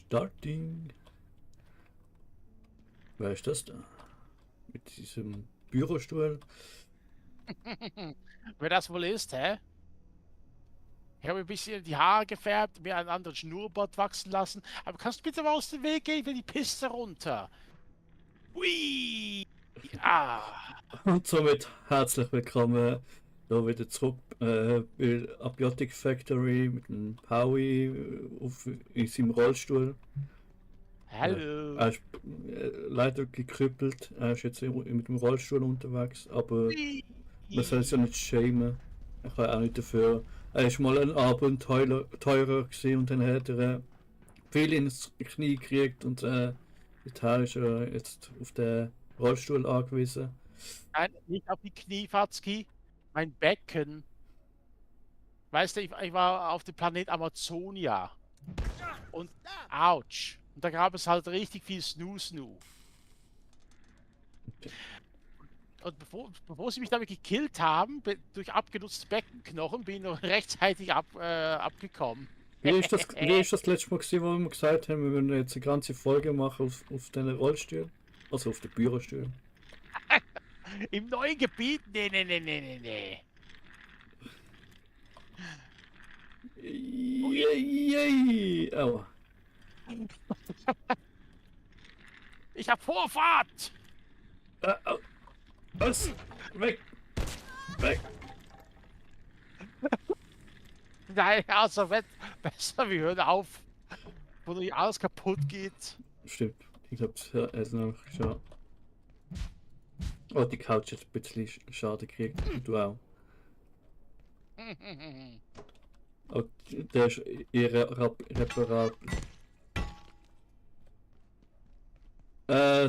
Starting. Wer ist das da? Mit diesem Bürostuhl. Wer das wohl ist, hä? Ich habe ein bisschen die Haare gefärbt, mir einen anderen Schnurrbart wachsen lassen. Aber kannst du bitte mal aus dem Weg gehen? Ich will die Piste runter. Hui! Ah! Und somit herzlich willkommen da wieder zurück bei Abiotic Factory mit dem Howie in seinem Rollstuhl. Hallo! Er ist leider gekrüppelt, er ist jetzt mit dem Rollstuhl unterwegs, aber Hui! man soll es ja nicht schämen. Er kann auch nicht dafür. Er ist mal ein Abenteurer gewesen und dann hat er viel ins Knie gekriegt und daher ist er jetzt auf den Rollstuhl angewiesen. Nein, nicht auf die Knie, Fatzki. Mein Becken. Weißt du, ich war auf dem Planet Amazonia. Und ouch. Und da gab es halt richtig viel Snoo-Snoo. Und bevor sie mich damit gekillt haben, durch abgenutzte Beckenknochen, bin ich noch rechtzeitig abgekommen. Wie ist das letzte Mal gewesen, wo wir gesagt haben, wir würden jetzt eine ganze Folge machen auf den Rollstühlen? Also auf den Bürostühlen. Im neuen Gebiet? Nee. Yay! Aua. Ich hab Vorfahrt! Was? Weg! Weg! Nein, also besser, wir hören auf, wo nicht alles kaputt geht. Stimmt, ich hab's noch schon. Oh, die Couch hat ein bisschen Schaden gekriegt. Und du auch. Oh, der ist irreparabel.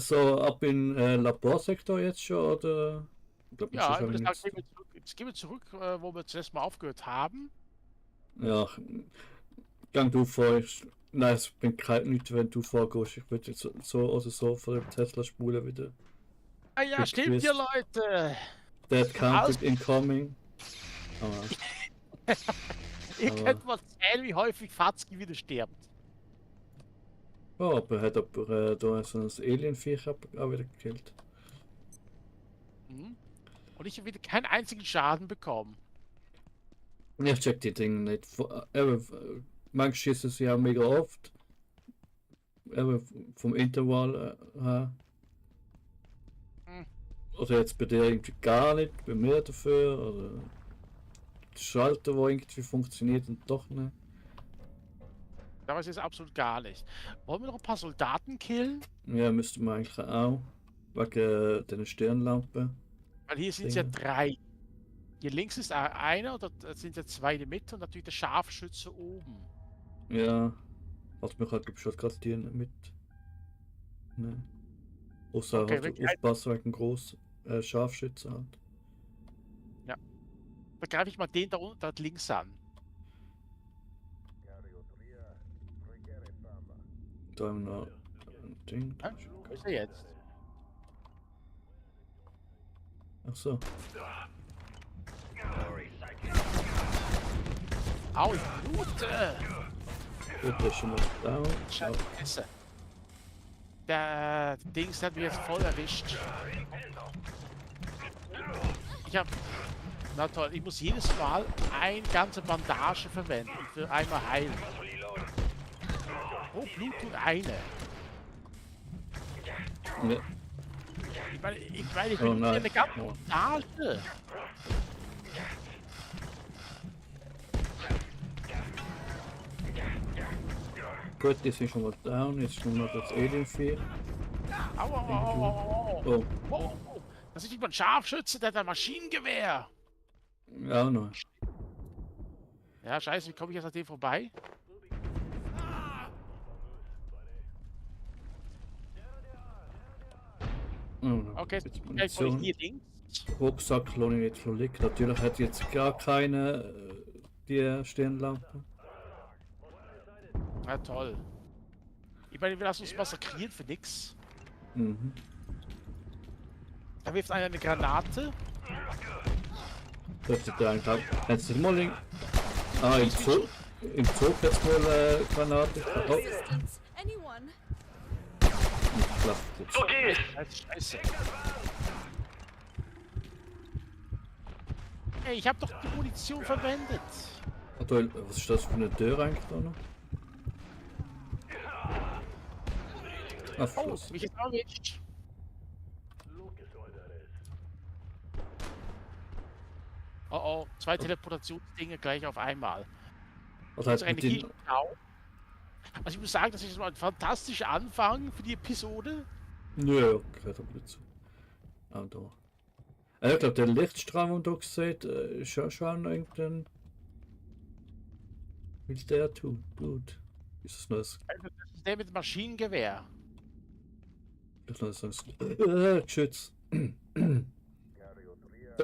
So ab in Laborsektor jetzt schon, oder? Ich glaub, Ja, schon ich würde sagen, jetzt gehen wir zurück, wo wir zuerst mal aufgehört haben. Ja, gang du vor. Nein, es bringt nichts, wenn du vorgehst. Ich würde jetzt so oder so von der Tesla spulen wieder. Ah ja, stimmt ja, Leute. Dead counted incoming. Ihr könnt mal zählen, wie häufig Fatzki wieder stirbt. Oh, aber hat aber da so ein Alien-Viech auch wieder gekillt. Und ich habe wieder keinen einzigen Schaden bekommen. Ich check die Dinge nicht. Manchmal schießen sie auch mega oft. Aber vom Intervall her. Oder jetzt bei dir irgendwie gar nicht, bei mir dafür. Oder der Schalter, wo irgendwie funktioniert und doch nicht. Da weiß ich jetzt absolut gar nicht. Wollen wir noch ein paar Soldaten killen? Ja, müsste man eigentlich auch. Wegen der Stirnlampe. Weil hier sind es ja 3. Hier links ist einer und da sind ja 2 in der Mitte und natürlich der Scharfschütze oben. Ja. Also mir hat schon gerade die nicht mit. Ne. Außer Okay, halt aufpassen wegen groß Scharfschütze halt. Ja. Da greife ich mal den da unten, da links an. Da haben wir noch ein Ding. Wo ist er jetzt? Ach so. Au, ich blute! Gut, der ist schon mal down. Scheiße. Der Dings hat mich jetzt voll erwischt. Ich hab... Na toll, ich muss jedes Mal eine ganze Bandage verwenden für einmal heilen. Oh, Blut tut eine. Ja. Ich meine, ich bin eine ganze Bandage. Gut, die sind schon mal down, jetzt nur noch das Alien-Vieh. Au. Oh, Oh. Das ist nicht mal ein Scharfschütze, der hat ein Maschinengewehr. auch noch. Ja, scheiße, wie komme ich jetzt an dem vorbei? Oh, Okay, jetzt jetzt bin ich hier links. Rucksack lohne ich jetzt schon liegt. Natürlich hat jetzt gar keine die Stirnlampe. Na toll. Ich meine, wir lassen uns massakrieren für nix. Mhm. Da wirft einer eine Granate. Dürfte der eigentlich. Jetzt mal link. Ah, im Zug jetzt mal Granate. Oh, Assistance, anyone? Schlacht jetzt. Scheiße. Ey, ich hab doch die Munition verwendet. Was ist das für eine Tür eigentlich da noch? Oh, Abschluss. mich ist erwischt. Oh oh, 2 Teleportationsdinge gleich auf einmal. Also Also hat mit Energie. den, Also ich muss sagen, das ist mal ein fantastischer Anfang für die Episode. nö, gehört aber dazu. Ah, da. Ich glaube, der Lichtstrahl, den du gesehen ist ja schon irgendein. Will der tun? Gut. Ist das noch Also das ist der mit dem Maschinengewehr. ein Geschütz? Da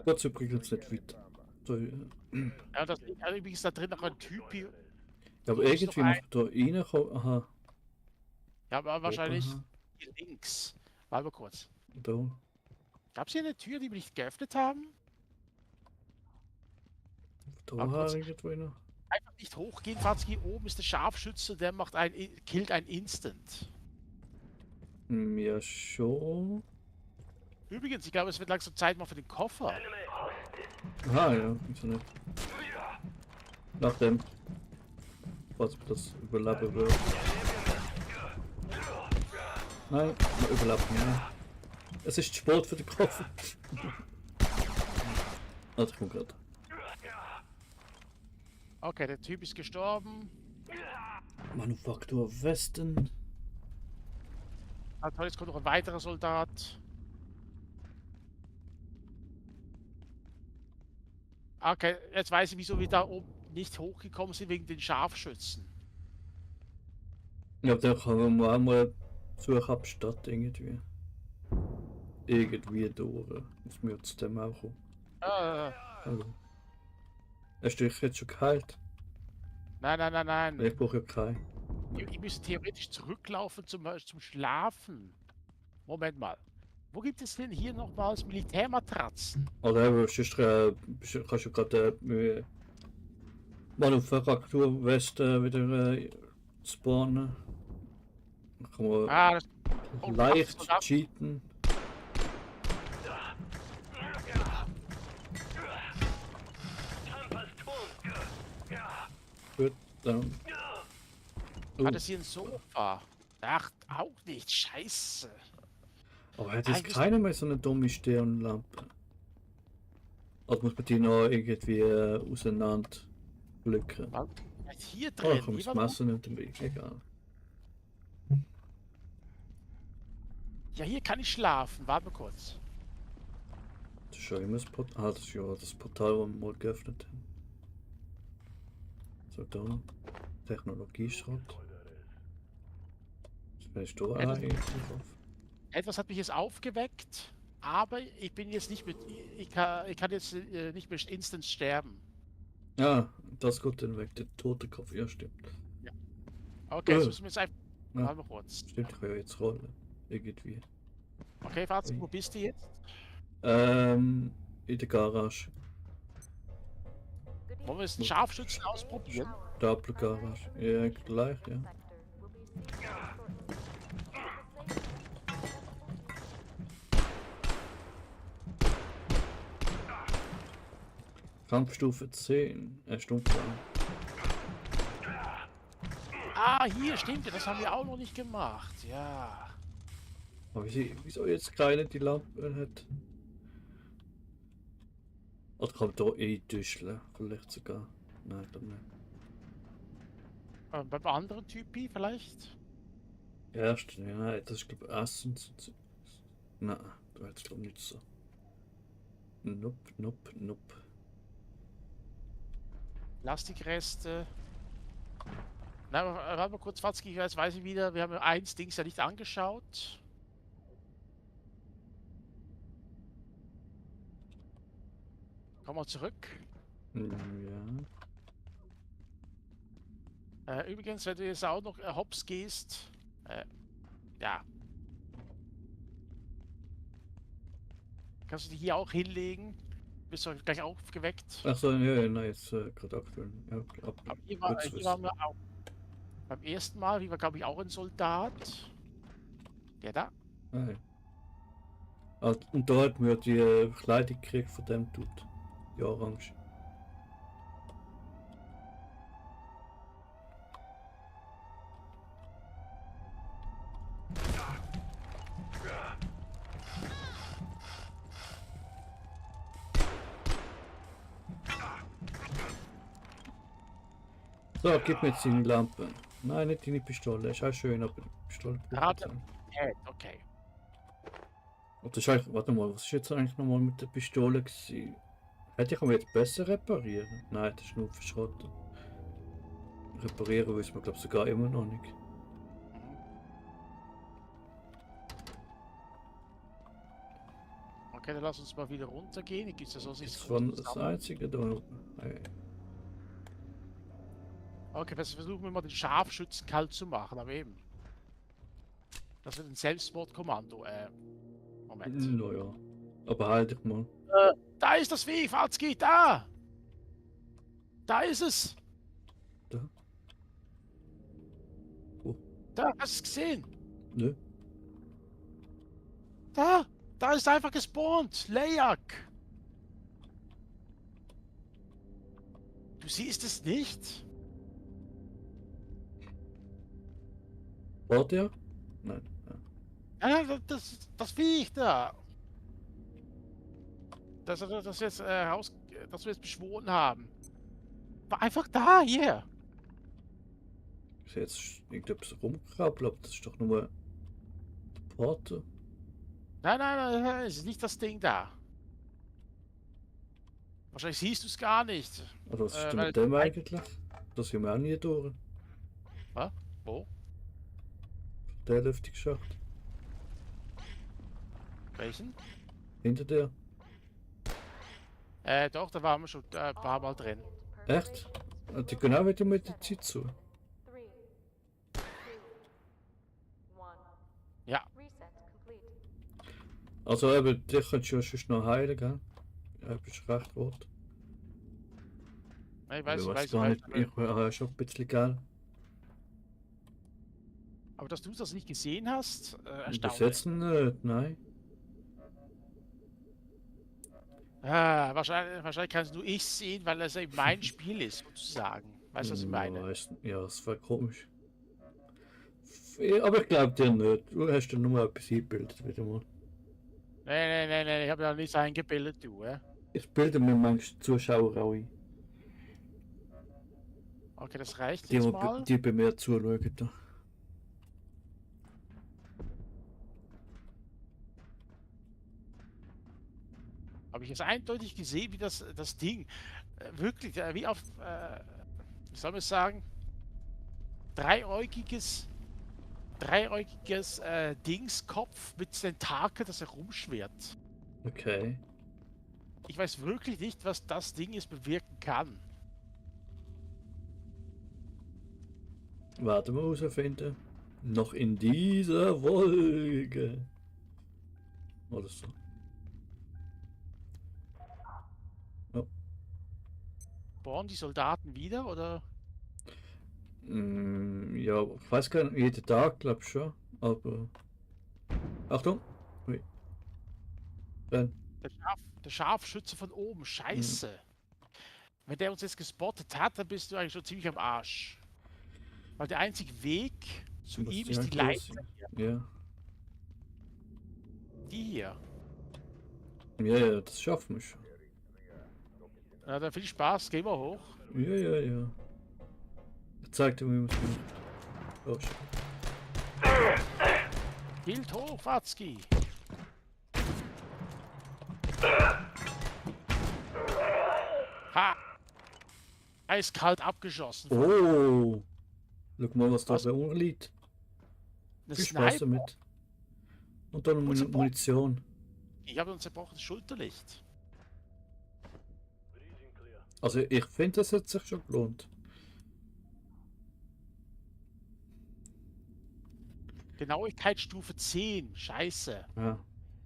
geht es übrigens nicht weiter. So, Ja, das liegt also übrigens da drin noch ein Typ. ja, aber irgendwie muss man da reinkommen. Aha, Ja, aber wahrscheinlich aha, hier links. Warte mal kurz. da. Gab es hier eine Tür, die wir nicht geöffnet haben? Da Aber kurz- irgendwo noch. Einfach nicht hochgehen, falls hier oben ist der Scharfschütze, der macht killt ein Instant. Ja, schon. Übrigens, ich glaube, es wird langsam Zeit mal für den Koffer. Aha, ja, wieso nicht? Nachdem. Was das überleben wird. Nein, wir überleben nicht. Es ist Sport für den Koffer. Also, ich komme gerade. Okay, der Typ ist gestorben. Manufaktur Westen. Ah, toll, jetzt kommt noch ein weiterer Soldat. Okay, jetzt weiß ich, wieso wir da oben nicht hochgekommen sind, wegen den Scharfschützen. Ja, da kann man auch mal suchen ab Stadt irgendwie. Irgendwie durch. Muss mir zu dem auch kommen. Hallo. Hast du dich jetzt schon geheilt? Nein. Ich brauche ja keinen. Ich müsste theoretisch zurücklaufen zum Schlafen. Moment mal. Wo gibt es denn hier nochmals Militärmatratzen? Oder eben, sonst kannst du gerade Manufaktur Westen wieder spawnen. Dann kann man Ah, das, oh, leicht Soldat- cheaten. Gut, dann. Hat es hier ein Sofa? Ach, auch nicht. Scheiße. Aber hat jetzt Eigentlich- keiner mehr so eine dumme Stirnlampe? Also muss man die noch irgendwie auseinander pflücken. Was? Was ist hier Oh, drin? ich komme Hier das war Messer nicht dabei. Egal. ja, hier kann ich schlafen. Warte mal kurz. Das ist schon immer das Portal. Ah, das ist ja das Portal, das wir mal geöffnet haben. So, da. Technologieschrott. Was ist da Etwas- eigentlich drauf? Etwas hat mich jetzt aufgeweckt, aber ich bin jetzt nicht mit. Ich kann jetzt nicht mehr instant sterben. Ja, das geht dann weg. Der tote Kopf. Ja, stimmt. Okay, jetzt Oh. müssen wir jetzt einfach. Ja. Warte mal kurz. Stimmt, ich kann ja jetzt rollen. Irgendwie. Okay, Fazit, Ui. wo bist du jetzt? In der Garage. Wollen wir jetzt den Scharfschützen ausprobieren? Doppelgarage. Ja, gleich, ja. Kampfstufe 10. Stumpfplan. Ah, hier, stimmt ja, das haben wir auch noch nicht gemacht. Ja. Aber wieso jetzt keine die Lampe hat? Oder kann man da düscheln? Vielleicht sogar. Nein, glaube nicht. Beim anderen Typi vielleicht? Erst, ja, nein, das ist glaube ich Essens. und so. Nein, da hat es glaube ich nicht so. Nope. Plastikreste. Na, warte mal kurz, Fatzki, jetzt weiß ich wieder, wir haben ja eins Dings ja nicht angeschaut. Komm mal zurück. Ja. Übrigens, wenn du jetzt auch noch hops gehst, ja. Kannst du dich hier auch hinlegen. bist du gleich aufgeweckt. Achso, ja, nein, jetzt gerade aktuell. Ja, Aber gut zu hier waren wissen. wir auch. Beim ersten Mal, wie war, glaube ich, auch ein Soldat. Der da. Nein. Ah, und da hat mir die Kleidung gekriegt von dem Dude. Die Orange. So, gib mir jetzt deine Lampe. Nein, nicht deine Pistole. Ist auch schön, aber die Pistole braucht Ah, jetzt nicht. okay. Und das ist eigentlich, warte mal, was ist jetzt eigentlich nochmal mit der Pistole gewesen? Hätte ich aber jetzt besser reparieren? Nein, das ist nur verschrotten. Reparieren wissen wir, glaube ich, sogar immer noch nicht. Mhm. Okay, dann lass uns mal wieder runtergehen. Hier gibt es ja sonst nichts Das war Großes. das einzige da oben. Hey. Okay, das versuchen wir mal den Scharfschützen kalt zu machen, aber eben. Das wird ein Selbstmordkommando. Moment. Naja. Aber halt dich mal. Da ist das Vieh, Fatzki, da! Da ist es! Da. Wo? Da, hast du es gesehen? Nö. Da! Da ist einfach gespawnt! Leyak! Du siehst es nicht? War der? Nein. Ja. Ja, das Viech da! Das wir jetzt, das wir jetzt beschworen haben. War einfach da, hier! Ich sehe jetzt irgendetwas rumkrabbeln, aber das ist doch nur der Porter. Nein, es ist nicht das Ding da. Wahrscheinlich siehst du es gar nicht. Also was ist denn weil- mit dem eigentlich? Das sind wir auch nie durch. Was? Wo? Der Lüftungsschacht. Welchen? Hinter dir. Doch, da waren wir schon ein paar Mal drin. Echt? Und die gehen auch wieder mit der Zeit zu. Ja. Also eben, dich kannst du ja sonst noch heilen, gell? Ja, bist recht rot. Ich weiß, Ich ich weiß, gar ich nicht, weiß. ich habe schon ein bisschen Geld. Aber dass du das nicht gesehen hast, Bis erstaunlich. jetzt nicht, nein. Wahrscheinlich kann es nur ich sehen, weil es eben mein Spiel ist, sozusagen. Weißt du, was ich meine? Ja, das war komisch. Aber ich glaube dir nicht. Du hast ja nur etwas eingebildet wieder mal. Nee, ich habe ja nichts eingebildet, du, Ich bilde mir manchmal Zuschauer auch ein. Okay, das reicht Die, jetzt mal. die bei mir zuschauen. Da. Habe ich jetzt eindeutig gesehen, wie das Ding wirklich, wie auf, wie soll man es sagen, dreieugiges Dingskopf mit Tentakel, das herumschwirrt. Okay. Ich weiß wirklich nicht, was das Ding jetzt bewirken kann. Warte mal herausfinden. Noch in dieser Wolke. Oder so. Spawnen die Soldaten wieder oder? Ja, ich weiß gar nicht, jeden Tag glaube ich schon. Aber. Achtung! Ui. Renn. Der Scharfschütze von oben, scheiße. Wenn der uns jetzt gespottet hat, dann bist du eigentlich schon ziemlich am Arsch. Weil der einzige Weg zu Muss ihm die ist die Hand Leiter. Ja. Die hier. Ja, das schaffen wir schon. Na, dann viel Spaß, gehen wir hoch. Ja. Er zeigt dir, wie man es macht. Oh, shit. Bild hoch, Watzki. Ha! Eiskalt abgeschossen. Oh! Schau mal, was da Was? bei uns liegt. Eine Viel Spaß Sniper. damit. Und dann Unser Munition. Ich habe ein zerbrochenes Schulterlicht. Also ich finde, das hat sich schon gelohnt. Genauigkeitsstufe 10. Scheiße. Ja,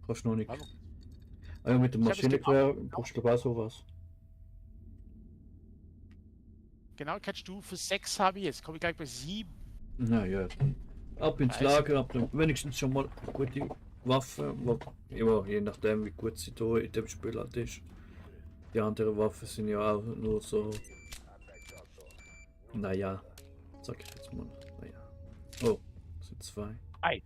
kannst noch nicht. Warte Ja, mit dem Ich hab jetzt Maschinengewehr brauchst du glaube auch sowas. Genau, keine Stufe 6 habe ich jetzt. Komme ich gleich bei 7. Naja, ab ins Scheiße. Lager, ab dann wenigstens schon mal gute Waffen, ja, je nachdem wie gut sie da in dem Spiel halt ist. Die anderen Waffen sind ja auch nur so, naja, sag ich jetzt mal, naja. Oh, das sind zwei. Ei.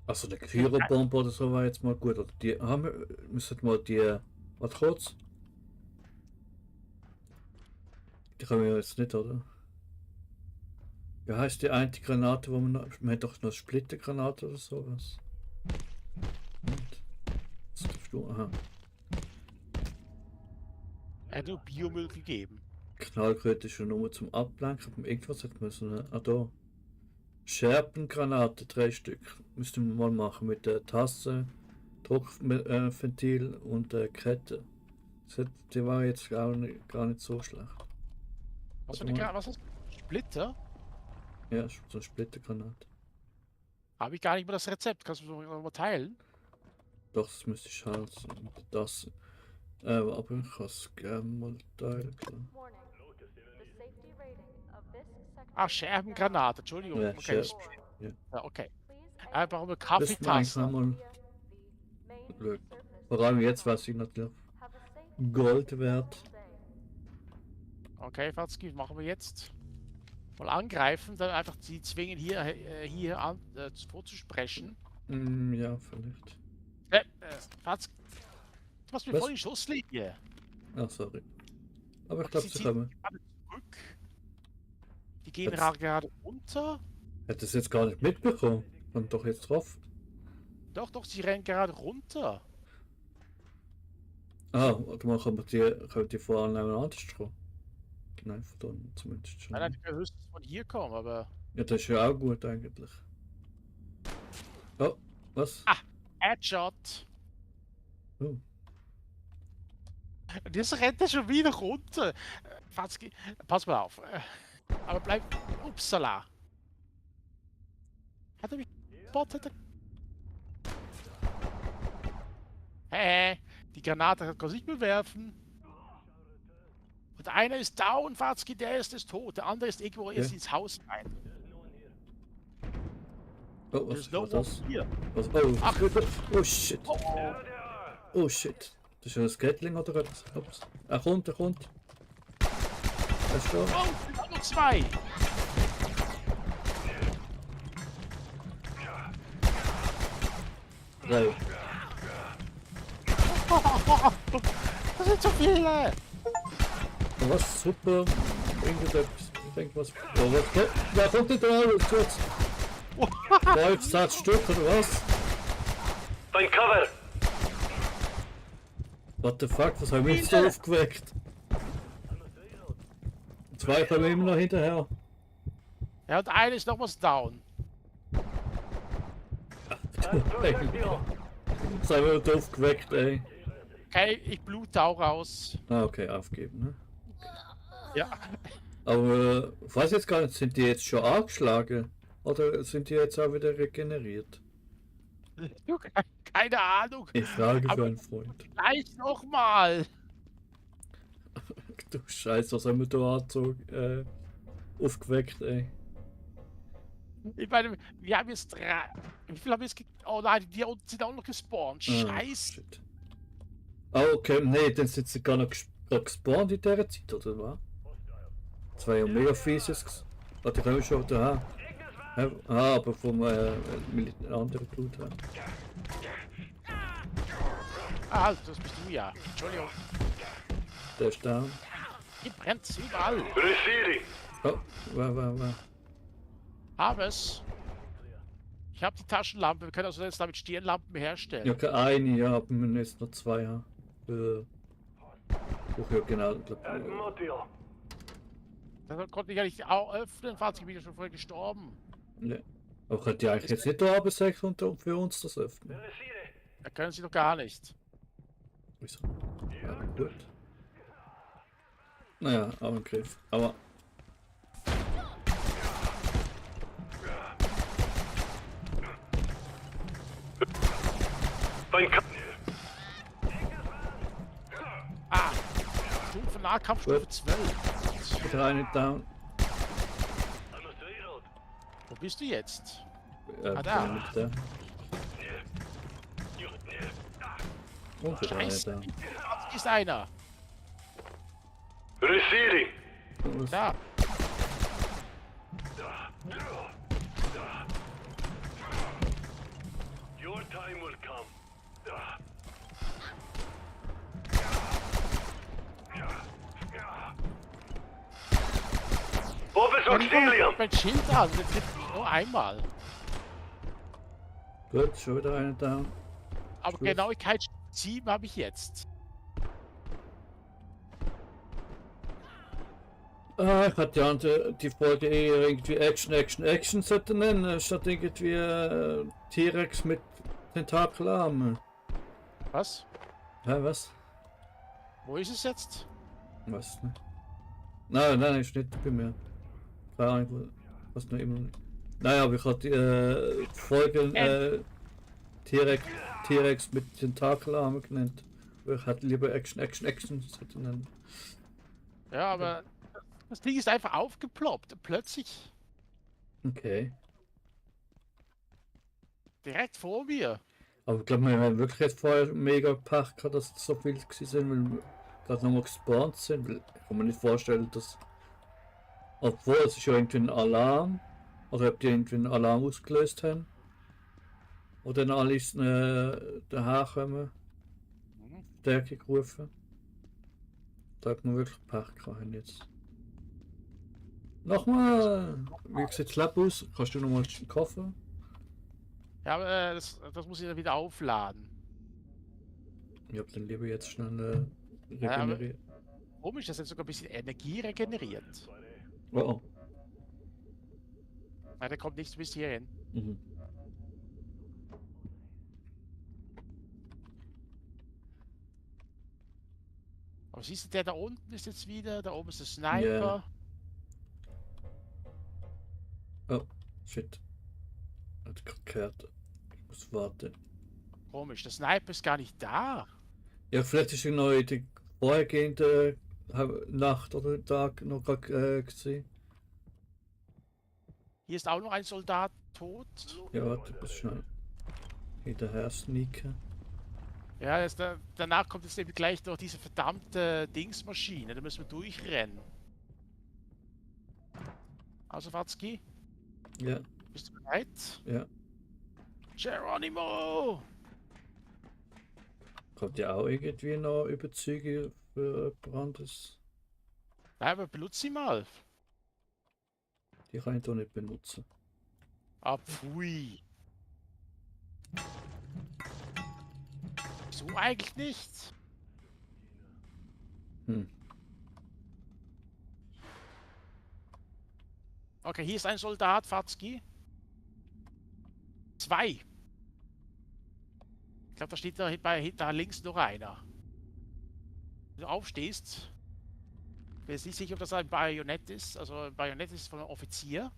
Also eine Kyro-Bombe oder so war jetzt mal gut, oder die haben wir, müssen mal die, was kurz? Die können wir jetzt nicht, oder? Wie heißt die eine Granate, wo man hat doch noch Splittergranate oder sowas. Und, was darfst du? Aha. Er hat nur Biomüll gegeben. Knallkritische Nummer zum Ablenken. Aber irgendwas hat müssen. Ne? Ah, da. Scherpengranate, 3 Stück. Müssten wir mal machen mit der Tasse, Druckventil und der Kette. Die war jetzt gar nicht so schlecht. Was für eine Granate? Was ist das? Splitter? Ja, so eine Splittergranate. Habe ich gar nicht mehr das Rezept. Kannst du noch mal teilen? Doch, das müsste ich halt. Das. Aber ich kann es gerne mal teilen. Klar. Ah, Scherbengranate. Entschuldigung. Ja, Okay. Ja. Ja, okay. Brauchen wir Müssen wir eigentlich Kaffeetasse. noch mal schauen. Vor allem jetzt, was sie natürlich Gold wert. Okay, Fatzki, machen wir jetzt. Mal angreifen, dann einfach sie zwingen hier an vorzusprechen. Ja, vielleicht. Fatzki, du machst mir Was? voll die Schusslinie. Ah, sorry. Aber ich glaube, Sie sie ziehen kommen. alle zurück. Die gehen Jetzt- gerade runter. Hätte es jetzt gar nicht mitbekommen. Und doch jetzt drauf. Doch, sie rennen gerade runter. Ah, oder man kann die vor allem anders kommen. Nein, von da zumindest schon. Nein, die können höchstens von hier kommen, aber. Ja, das ist ja auch gut eigentlich. Oh, was? Ah. Headshot. Oh. Und jetzt rennt er schon wieder runter. Fatzki, pass mal auf. Aber bleib. Upsala. Hat er mich gespottet? Hey, die Granate kann sich nicht mehr werfen. Und einer ist down, Fatzki, der ist tot. Der andere ist irgendwo jetzt ins Haus rein. Oh, was There's no war das? one here. Was? Oh, Ach. oh shit. Oh, oh. Oh shit. Das ist ja ein Gatling oder etwas. Ups. Er kommt. Er ist da. Oh, es sind auch noch zwei. Drei. Das sind zu viele. Oh, was? Super. Irgendwas. Oh, was? Wer kommt denn da alles kurz? 5, 6 Stück oder was? Find cover! What the fuck? Was haben wir jetzt so aufgeweckt? 2 kommen immer noch hinterher. Ja, und einer ist nochmals down. Was haben wir da aufgeweckt, ey? Okay, ich blute auch raus. Ah, okay, aufgeben, ne? Ja. Aber ich weiß jetzt gar nicht, sind die jetzt schon angeschlagen? Oder sind die jetzt auch wieder regeneriert? Du, keine Ahnung. Ich frage für Aber- einen Freund. Gleich nochmal. Du Scheiße, was haben wir da angezogen? Aufgeweckt, ey. Ich meine, wir haben jetzt 3. Wie viel haben wir jetzt Oh nein, die unten sind auch noch gespawnt. Ah, Scheiße. shit. Ah, okay, nee, dann sind sie gar noch gespawnt in dieser Zeit, oder was? Das war ja mega fieses. Ah, die kommen schon da. Ah, aber vom anderen Blut haben. Ah, das bist du ja. Entschuldigung. Der ist da. Hier brennt überall. Receiving! Oh, war. Hab es. Ich habe die Taschenlampe. Wir können also jetzt damit Stirnlampen herstellen. Ja, keine eine, ja, aber wir müssen jetzt noch 2 haben. Ja, genau, ich glaub, Motil! Das konnte ich ja nicht auch öffnen. Fahrzeug bin ja schon vorher gestorben. ja. Aber könnt ihr eigentlich jetzt nicht da absägen und für uns das öffnen? Da können sie doch gar nicht. Wieso? Ja, gut. Naja, aber im Griff. Aber. Find cover! Nahkampfstufe Gut. 12. Wieder eine down. I must reload. Wo bist du jetzt? Ja, da. mit der. Und wieder eine Scheiße. down. Hier ist einer. Receding. Los. Da. Your time will come. Office Auxilium. Mein Schild an, das trifft mich nur einmal. Gut, schon wieder eine down. Aber Schluss. Genauigkeit 7 habe ich jetzt. Ich hatte ja die Folge eher irgendwie Action sollten nennen, statt irgendwie T-Rex mit Tentakelarmen. Was? Hä, was? Wo ist es jetzt? Was nicht? Nein, ist nicht bei mir. Keine Ahnung, was noch immer nicht. Nein, aber ich hatte die Folge T-Rex mit Tentakelarmen genannt. Ich hätte lieber Action sollten nennen. Ja, aber das Ding ist einfach aufgeploppt. Plötzlich. Okay. Direkt vor mir. Aber ich glaube, wir haben wirklich jetzt vorher mega Pech gehabt, dass es so viele gewesen sind, weil wir gerade nochmal gespawnt sind. Weil ich kann mir nicht vorstellen, dass. Obwohl es ist ja irgendwie ein Alarm. Oder ob die irgendwie einen Alarm ausgelöst haben. Oder dann alles daher kommen. Stärke gerufen. Da hat man wirklich Pech gehabt jetzt. Nochmal! Wie sieht das Lab aus? Kannst du nochmal den Koffer? Ja, aber das muss ich dann wieder aufladen. Ich hab dann lieber jetzt schnell Ja, aber- regeneriert. Komisch, das hat sogar ein bisschen Energie regeneriert. Oh. Nein, der kommt nicht bis hierhin. Mhm. Aber siehst du, der da unten ist jetzt wieder, da oben ist der Sniper. Oh, shit. Hat gerade gehört. Ich muss warten. Komisch, der Sniper ist gar nicht da. Ja, vielleicht ist er noch in der vorhergehenden Nacht oder Tag noch gesehen. Hier ist auch noch ein Soldat tot. Ja, warte, bis schnell. Hinterher sneaken. Ja, danach kommt jetzt eben gleich noch diese verdammte Dingsmaschine. Da müssen wir durchrennen. Also, Watzki, Ja, bist du bereit? ja. Geronimo! Kommt ja auch irgendwie noch Überzeugung für Brandes. Nein, aber benutze sie mal. Die kann ich doch nicht benutzen. Ah, pfui. So eigentlich nicht. Hm. Okay, hier ist ein Soldat, Fatzki. 2. Ich glaube, da steht da links noch einer. Wenn du aufstehst, ich bin jetzt nicht sicher, ob das ein Bajonett ist. Also ein Bajonett ist von einem Offizier.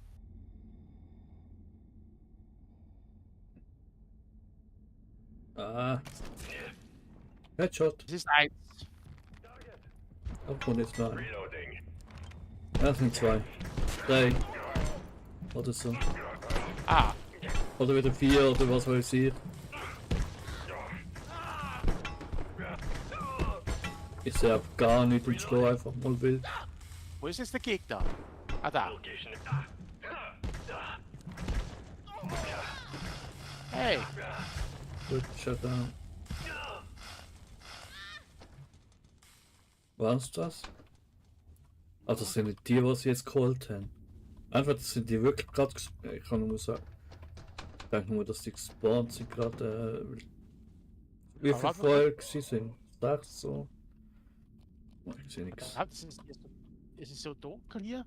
Ah. Headshot. Das ist eins. Kommt jetzt noch ein. Reloading. Ja, das sind 2. 3. Oder so. Ah, Oder wieder 4 oder was weiß ich. Ich sehe gar nicht und schlage einfach mal wild. wo ist jetzt der Gegner? Ah, da. Location. Hey, Gut, Shutdown. War's das? Also das sind nicht die, was sie jetzt geholt haben. Einfach, das sind die wirklich gerade ich kann nur sagen. Ich denke nur, dass die gespawnt sind gerade. Wie Aber viele warte mal. Folgen sie sind? 6 so. Oh, ich sehe nichts. es ist so dunkel hier.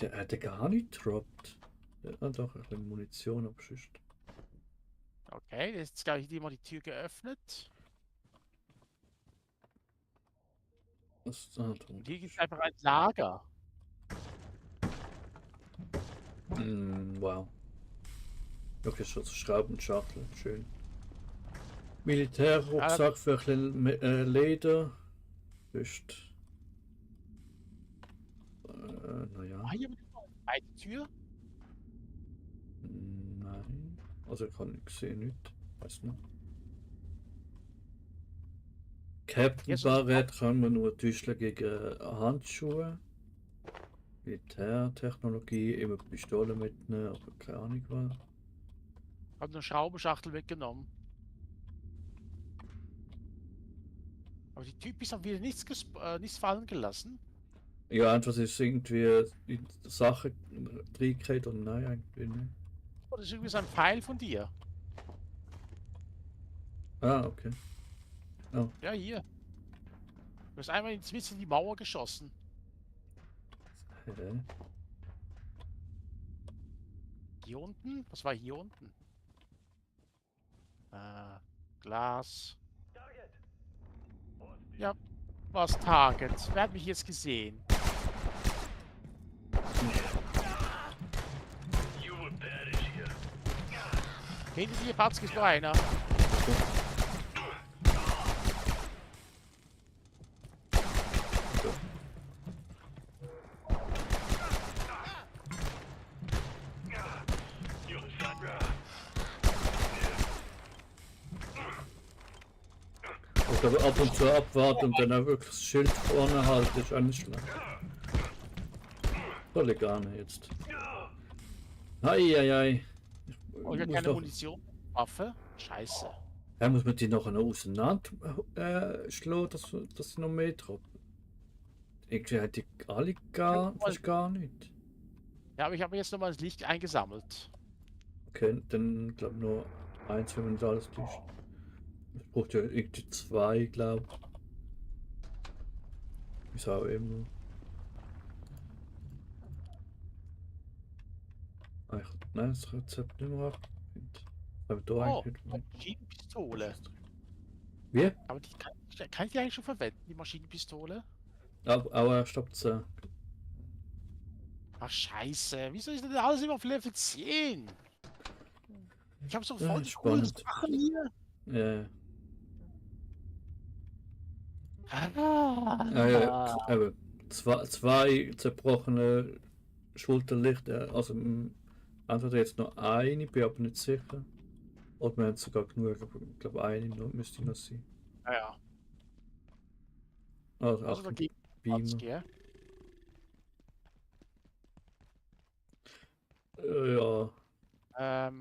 Der hätte gar nicht droppt. Der hat doch ein bisschen Munition abschüsst. Okay, jetzt glaube ich mal die Tür geöffnet. Was ist da drin? Und hier gibt es einfach ein Lager. Wow. Okay, schon so Schraubenschachtel, schön. Militärrucksack für ein bisschen Leder. Ist naja. Ah, hier mit der Tür. Nein. Also ich habe nicht gesehen, nicht. Weiß nicht. Captain Jetzt so Barrett kann man nur täuschen gegen Handschuhe. Militärtechnologie, immer Pistole mitnehmen, aber keine Ahnung was. hab eine Schraubenschachtel mitgenommen. Aber die Typis haben wieder nichts fallen gelassen. Ja, einfach ist irgendwie in Sachen reingekriegt und nein, eigentlich nicht. Oh, das ist irgendwie so ein Pfeil von dir. Ah, okay. Ja, hier. Du hast einmal in die Mauer geschossen. Hä? Hier unten? Was war hier unten? Glas. Ja, was Target. Wer hat mich jetzt gesehen? You will perish here. Hinter dir, Patzke, ist noch einer. You Oder aber ab und zu abwarten und dann auch wirklich das Schild vorne halten, ist auch nicht schlecht. Soll ich gar nicht jetzt. Eieiei. Oh, ich habe keine Munition. Waffe? Scheiße. Ja, muss man die noch auseinander schlagen, dass sie noch mehr droppen? Irgendwie hat die alle gar nicht. Ja, aber ich habe jetzt nochmal das Licht eingesammelt. Okay, dann glaube ich nur eins, wenn man das alles täuscht. Es braucht ja irgendwie zwei, glaube ich. Ist auch immer. Nein, das Rezept nicht mehr abgefunden. Aber da Oh, eigentlich nicht. Maschinenpistole. Wie? Aber die kann ich die eigentlich schon verwenden, die Maschinenpistole? Aber erst ab 10. Ach, scheiße. Wieso ist denn alles immer auf Level 10? Ich habe so Ja, voll die coolen spannend. Sachen hier. Ja, Ah, aber zwei zerbrochene Schulterlichter. Also entweder jetzt noch eine, bin aber nicht sicher. Oder wir haben sogar genug, aber ich glaube eine müsste noch sein. ja. Also Also auch da ein geht Beamer. gell? Ja, aber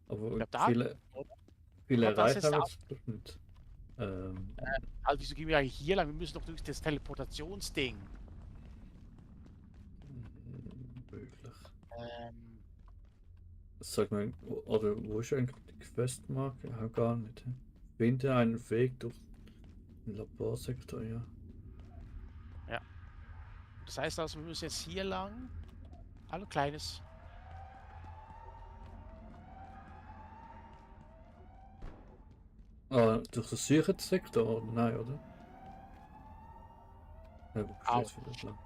Ich glaub, da- viele Aber das erreicht ist haben wir auch- jetzt doch nicht. Also wieso gehen wir eigentlich hier lang? Wir müssen doch durch das Teleportationsding. Möglich. Ähm, Sag mal, oder wo ist eigentlich die Questmarke? Ja, gar nicht. Finde einen Weg durch den Laborsektor, ja. Das heißt also, wir müssen jetzt hier lang. Hallo, Kleines. Ah, durch den Sicherheitssektor? Nein, oder? Ja, wo Au. steht's wieder lang?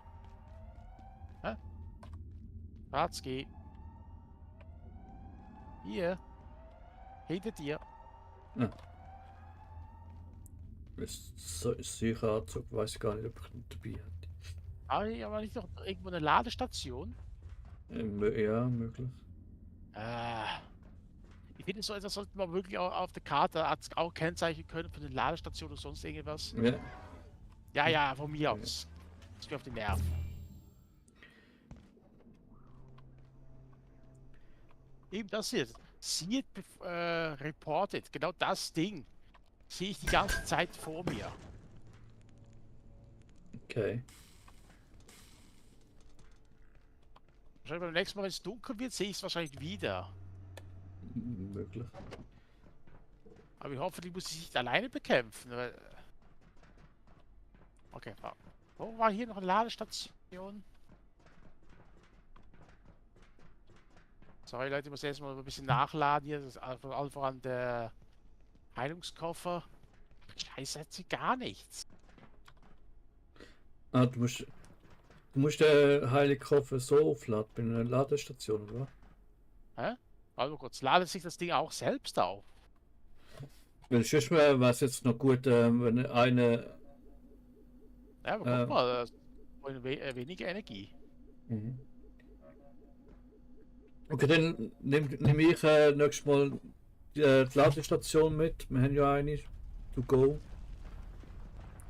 Ratzki. Hier. Hinter dir. Ist Sicheranzug, weiß ich gar nicht, ob ich ihn dabei hatte. Aber nicht noch irgendwo eine Ladestation? Ja, möglich. Ich finde es so, das sollten wir wirklich auch auf der Karte auch kennzeichnen können für eine Ladestation oder sonst irgendwas. Ja, Ja, von mir aus. Das ist mir auf die Nerven. Eben das hier. Seed reported. Genau das Ding. Sehe ich die ganze Zeit vor mir. okay. Wahrscheinlich beim nächsten Mal, wenn es dunkel wird, sehe ich es wahrscheinlich wieder. Möglich. Aber ich hoffe, die muss ich nicht alleine bekämpfen. Okay, wo war hier noch eine Ladestation? Sorry Leute, ich muss erst mal ein bisschen nachladen hier. Das ist allen voran der Heilungskoffer. Scheiße, hat sie gar nichts. Ah, du musst den Heiligkoffer so aufladen bei einer Ladestation, oder? Also kurz, ladet sich das Ding auch selbst auf? Weil sonst wäre es jetzt noch gut, wenn eine. Ja, aber guck mal, weniger Energie. Mhm. Okay, dann nehm ich nächstes Mal die Ladestation mit. Wir haben ja eine to go.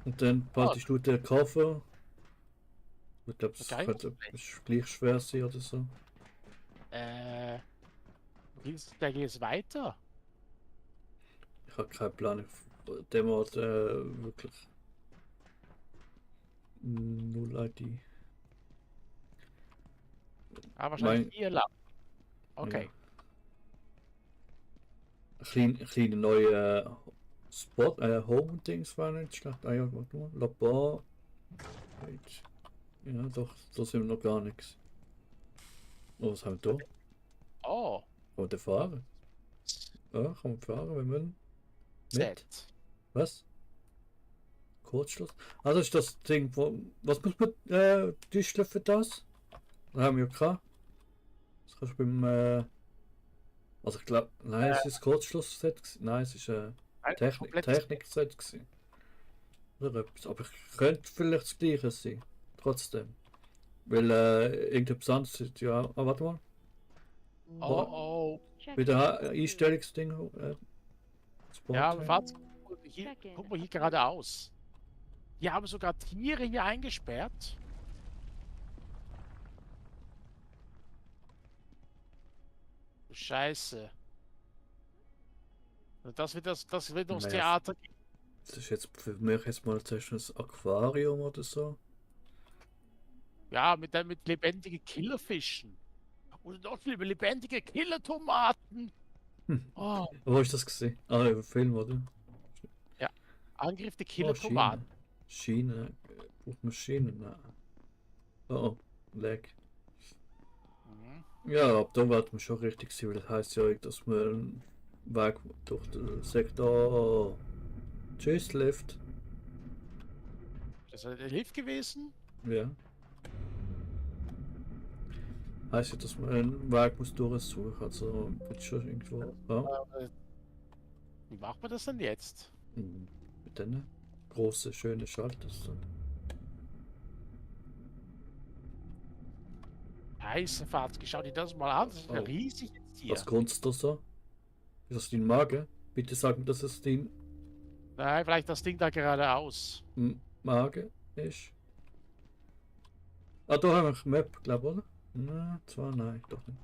Und dann Oh, behaltest du den Koffer. Ich glaube, es geil. könnte gleich schwer sein oder so. Wie geht's da geht's weiter? Ich habe keinen Plan. Der Ort wirklich null ID. Ah, wahrscheinlich Mein, hier lang. ja. Okay. Kleine neue Spot, Home-Dings war nicht schlecht. Ah ja, warte mal. Labor. Wait. Ja, doch, da sind wir noch gar nichts. Oh, was haben wir da? Oh, Kann man fahren? Ja, kann man fahren, wenn man mit. Z. Was? Kurzschluss? Ah, das ist das Ding, was muss man tüchteln für das? Das haben wir ja gehabt. Das kannst du beim, also ich glaube, nein, es ist Kurzschlussset gewesen. Nein, es ist Technikset gewesen. Oder etwas. Aber ich könnte vielleicht das gleiche sein. Trotzdem. Weil irgendetwas anderes ist, ja. Ah, warte mal. Oh, Wieder Einstellungsding. Spot. ja, aber warte. Guck mal hier geradeaus. Die haben sogar Tiere hier eingesperrt. Du Scheiße. Und das wird das wird uns Naja, Theater. Das ist jetzt für mich jetzt mal zuerst ein Aquarium oder so. Ja, mit lebendigen Killerfischen. Und noch viel lebendige Killertomaten. Hm. Oh, Wo ist das gesehen? Ah, über Film, oder? Angriff der Oh, Killertomaten. Schiene. Braucht man Schienen? Nein. Oh, Lag. Mhm. Ja, ab da wird man schon richtig sein, weil das heisst ja, dass man einen Weg durch den Sektor. Tschüss, Lift. Das ist der Lift gewesen. Ja. Heißt ja, dass man einen Weg muss durchsuchen, also wird schon irgendwo. Ja. Wie macht man das denn jetzt? Mit den großen, schönen Schalters. Heiße Fahrt, schau dir das mal an. Das ist ja Oh. riesig jetzt hier. Was grunzt da so? Ist das dein Magen? Bitte sag mir, dass es dein Nein, vielleicht das Ding da geradeaus. Magen ist. Ah, da haben wir eine Map, glaube ich, oder? Nein, zwar nein, doch nicht.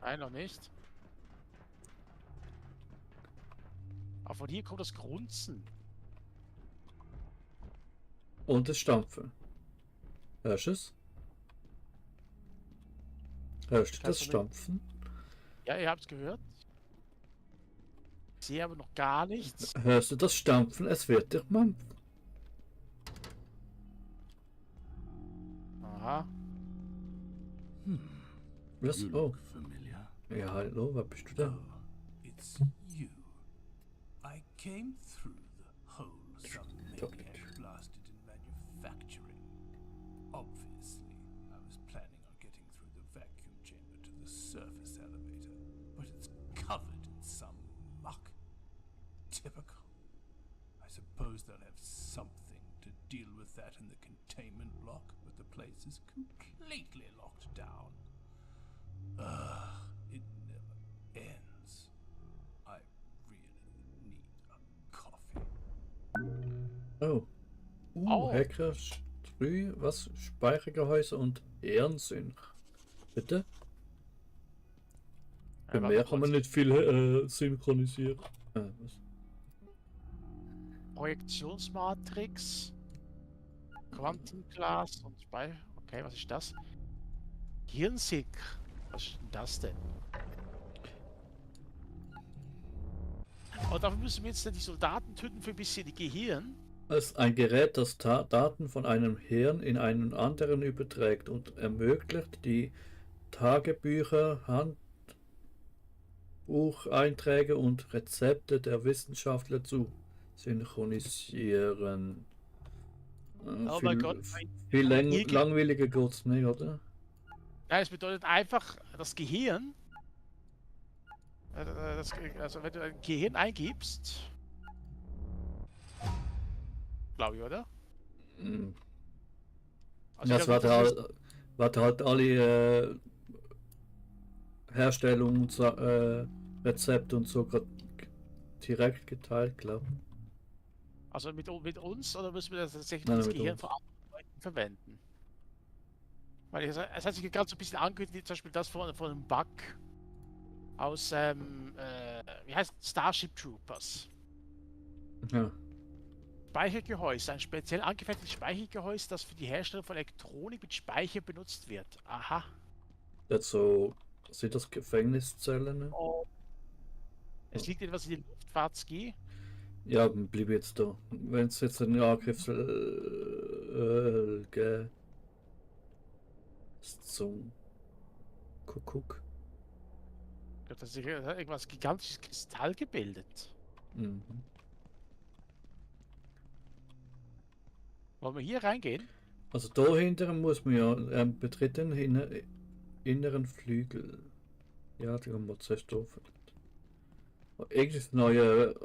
Nein, noch nicht. Aber von hier kommt das Grunzen. Und das Stampfen. Hörst du es? Hörst du das Kannst du Stampfen? Ja, ihr habt es gehört. Ich sehe aber noch gar nichts. Hörst du das Stampfen? Es wird dich mampfen. Aha. Was? You Oh. look familiar. Ja, hallo, wer bist du denn? Oh, it's you. I came through the hole some maniac blasted in manufacturing. Obviously, I was planning on getting through the vacuum chamber to the surface elevator, but it's covered in some muck. Typical. I suppose they'll have something to deal with that in the containment block, but the place is completely locked down. Ugh, it never ends. I really need a coffee. Oh. Oh. Hacker 3, was? Speichergehäuse und Ehrensync. Bitte? Bei Ja, mir warte kann man kurz. nicht viel synchronisieren. Was? Projektionsmatrix. Quantenglas und Speicher. Okay, was ist das? Hirnsync. Was ist denn das denn? Und dafür müssen wir jetzt die Soldaten töten für ein bisschen die Gehirn. Es ist ein Gerät, das Daten von einem Hirn in einen anderen überträgt und ermöglicht, die Tagebücher, Handbucheinträge und Rezepte der Wissenschaftler zu synchronisieren. Oh mein Gott. Viel Hier gibt- langweiliger geht's nicht, oder? Ja, es bedeutet einfach das Gehirn. Also wenn du ein Gehirn eingibst. Glaube ich, oder? Hm. Also Ja, ich es war glaube, das ist- da wird halt alle Herstellung und Rezepte und so direkt geteilt, glaube ich. Also mit uns oder müssen wir das tatsächlich Nein, das mit Gehirn uns. von anderen Leuten verwenden? Weil es hat sich gerade so ein bisschen angehört, wie zum Beispiel das von einem Bug aus, wie heißt Starship Troopers. Ja, Speichergehäuse, ein speziell angefertigtes Speichergehäuse, das für die Herstellung von Elektronik mit Speicher benutzt wird. Aha. jetzt so, sind das Gefängniszellen? Ne? Oh. Es liegt etwas in der Luftfahrt Ski. Ja, dann bleib jetzt da. Wenn es jetzt einen Angriff gibt, zum Kuckuck. Ich glaube, das ist irgendwas gigantisches Kristall gebildet. Mhm. Wollen wir hier reingehen? Also da hinten muss man ja betritt den inneren Flügel. Ja, die haben wir zuerst offen. Irgendwie das neue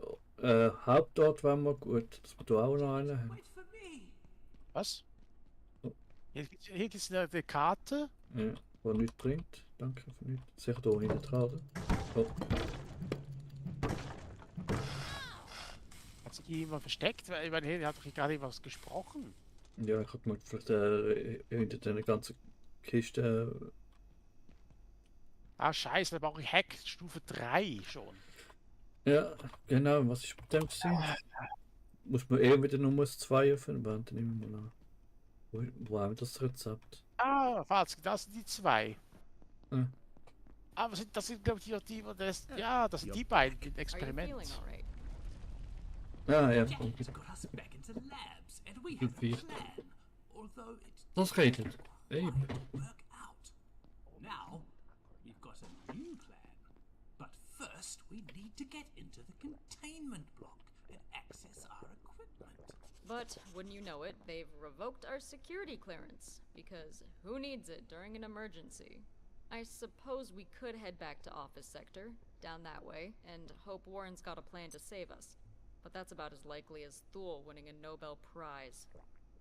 Hauptort wäre mal gut, dass wir da auch noch einen haben. Wait for me. Was? Oh. Hier gibt es eine Karte. Ja, wo nichts bringt. Danke für nichts. Sicher da hinten dran, oder? Oh. Hat sich hier jemand versteckt? Weil ich meine, hier hat doch gerade was gesprochen. Ja, ich hab mal vielleicht hinter der ganzen Kiste. Ah, scheiße, da brauche ich Hack Stufe 3 schon. Ja, genau, was ist mit dem gewesen? Muss man eh wieder Nummer 2 öffnen, dann nehmen wir mal an. Wo haben wir das Rezept? Ah, falsch, das sind die zwei. Ja. Ah, das sind glaube ich ja, das sind die beiden im Are you Experiment. feeling alright? Ah, ja, Janet has got us back into labs, and we Good have for you. a plan. Although it das redet. Ey, quite work out. Now, we've got a new plan. But first, we need to get into the containment block and access our equipment. But wouldn't you know it, they've revoked our security clearance. Because who needs it during an emergency? I suppose we could head back to Office Sector, down that way, and hope Warren's got a plan to save us. But that's about as likely as Thule winning a Nobel Prize.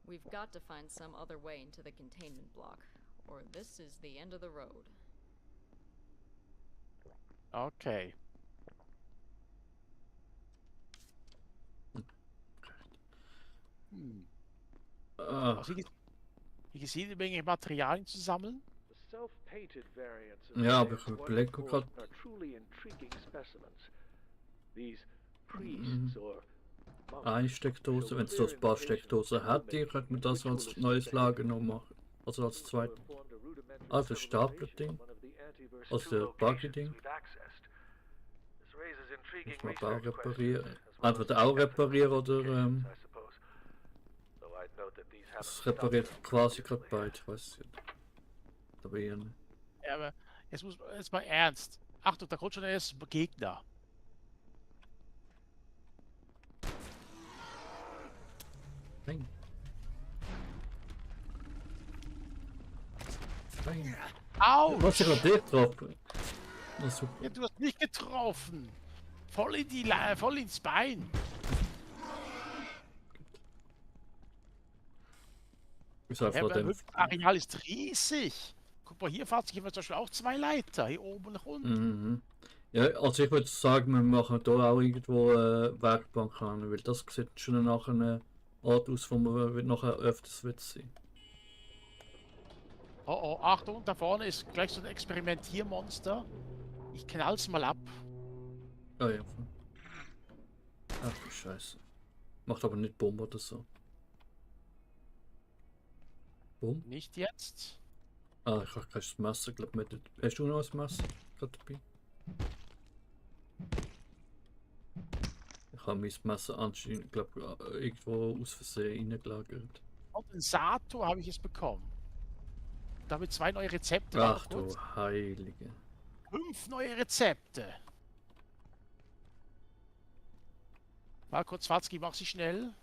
We've got to find some other way into the containment block, or this is the end of the road. Okay. Hm. ah, Also hier gesehen, eine Menge Materialien zu sammeln. The self-painted variants of Ja, aber science, ich what überlege we grad- are truly intriguing specimens. These priests or monks eine Steckdose, wenn es so ein paar Steckdosen hat, könnte man das als neues Lager noch machen. Also als zweites. Ah, das Stapler-Ding. Also der Buggy-Ding. Muss man auch reparieren. Entweder auch reparieren oder es repariert quasi gerade beide, ich weiß es nicht. Aber eher nicht. Ja, aber jetzt mal ernst. Achtung, da kommt schon der erste Gegner. Nein. Nein. Au! Was ist gerade dich drauf? Na super. Ja, du hast mich getroffen. Voll in voll ins Bein. Ist Ja, einfach aber dem. das Areal ist riesig. Guck mal, hier fahrt sich zum Beispiel auch zwei Leiter. Hier oben nach unten. Mhm. Ja, also ich würde sagen, wir machen hier auch irgendwo Werkbank an, weil das sieht schon nach einem Ort aus, wo man nachher öfters wird sehen. Oh, oh, Achtung, da vorne ist gleich so ein Experimentiermonster. Ich knall's mal ab. Ah ja. Ach du Scheiße. Macht aber nicht Bombe oder so. Bumm. Nicht jetzt. Ah, ich habe kein Messer, glaube ich. Hast du noch ein Messer gerade dabei? Ich habe mein Messer anscheinend, glaube irgendwo aus Versehen reingelagert. Kondensator habe ich es bekommen. Damit 2 neue Rezepte. Ach Warte kurz. du Heilige. 5 neue Rezepte. Mal kurz, Watzki, mach sie schnell.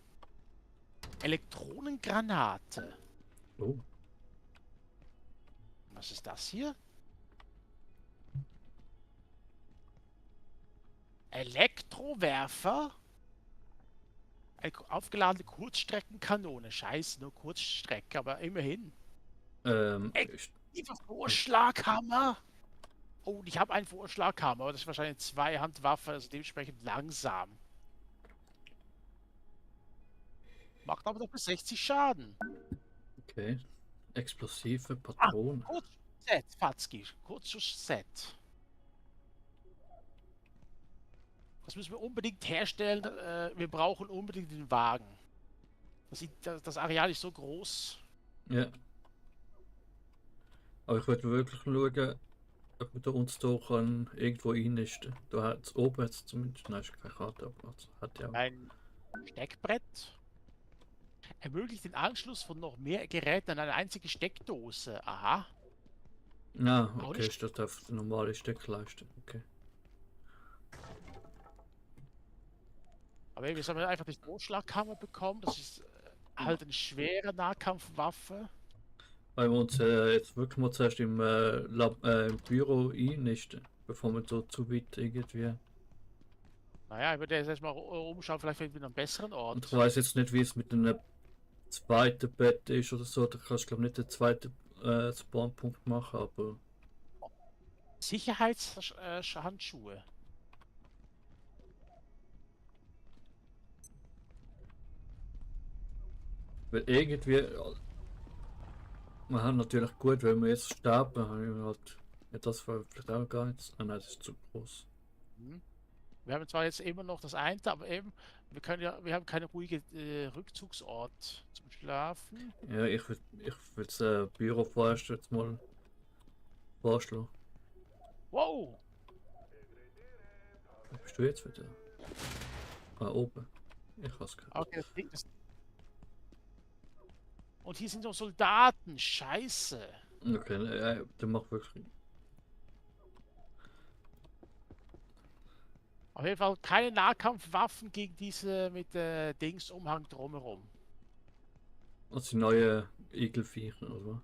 Elektronengranate. Oh, Was ist das hier? Elektrowerfer? Eine aufgeladene Kurzstreckenkanone. Scheiße, nur Kurzstrecke, aber immerhin. Ey. Ich, Dieser Vorschlaghammer. Oh, und ich habe einen Vorschlaghammer, aber das ist wahrscheinlich eine Zweihandwaffe, also dementsprechend langsam. Macht aber doch bis 60 Schaden. okay. Explosive Patronen. Kurzschuss-Set, Fatzki. Kurzschuss-Set. Das müssen wir unbedingt herstellen. Wir brauchen unbedingt den Wagen. Das Areal ist so groß. Ja. Aber ich würde wirklich schauen, ob man da uns da kann irgendwo einnisten. Da hat's oben hat's zumindest, nein, ist keine Karte, aber hat ja auch. Ein Steckbrett ermöglicht den Anschluss von noch mehr Geräten an eine einzige Steckdose. Aha. Ah, Auch okay, nicht- statt auf die normale Steckleiste. Okay. Aber jetzt haben wir einfach die Vorschlaghammer bekommen. Das ist halt eine schwere Nahkampfwaffe. Weil wir uns jetzt wirklich mal zuerst im Büro einnisten, bevor wir so zu weit irgendwie. Naja, ich würde jetzt erstmal umschauen, vielleicht finden wir einen besseren Ort. Und ich weiß jetzt nicht, wie es mit einem zweiten Bett ist oder so. Da kannst du glaube nicht den zweiten Spawnpunkt machen, aber Sicherheitshandschuhe. weil irgendwie. Wir haben natürlich gut, wenn wir jetzt sterben, haben wir halt. Ja, das war vielleicht auch gar nichts. Ah nein, das ist zu groß. Hm. Wir haben zwar jetzt immer noch das eine, aber eben, wir haben keinen ruhigen Rückzugsort zum Schlafen. Ja, ich würde das Büro vorerst jetzt mal vorschlagen. Wow! Wo bist du jetzt wieder? Ah, oben. Ich hab's gehört. Okay, das Ding ist. Und hier sind noch Soldaten. Scheiße. Okay, der macht wirklich. Auf jeden Fall keine Nahkampfwaffen gegen diese mit Dingsumhang drumherum. Das sind neue Igelviecher, oder?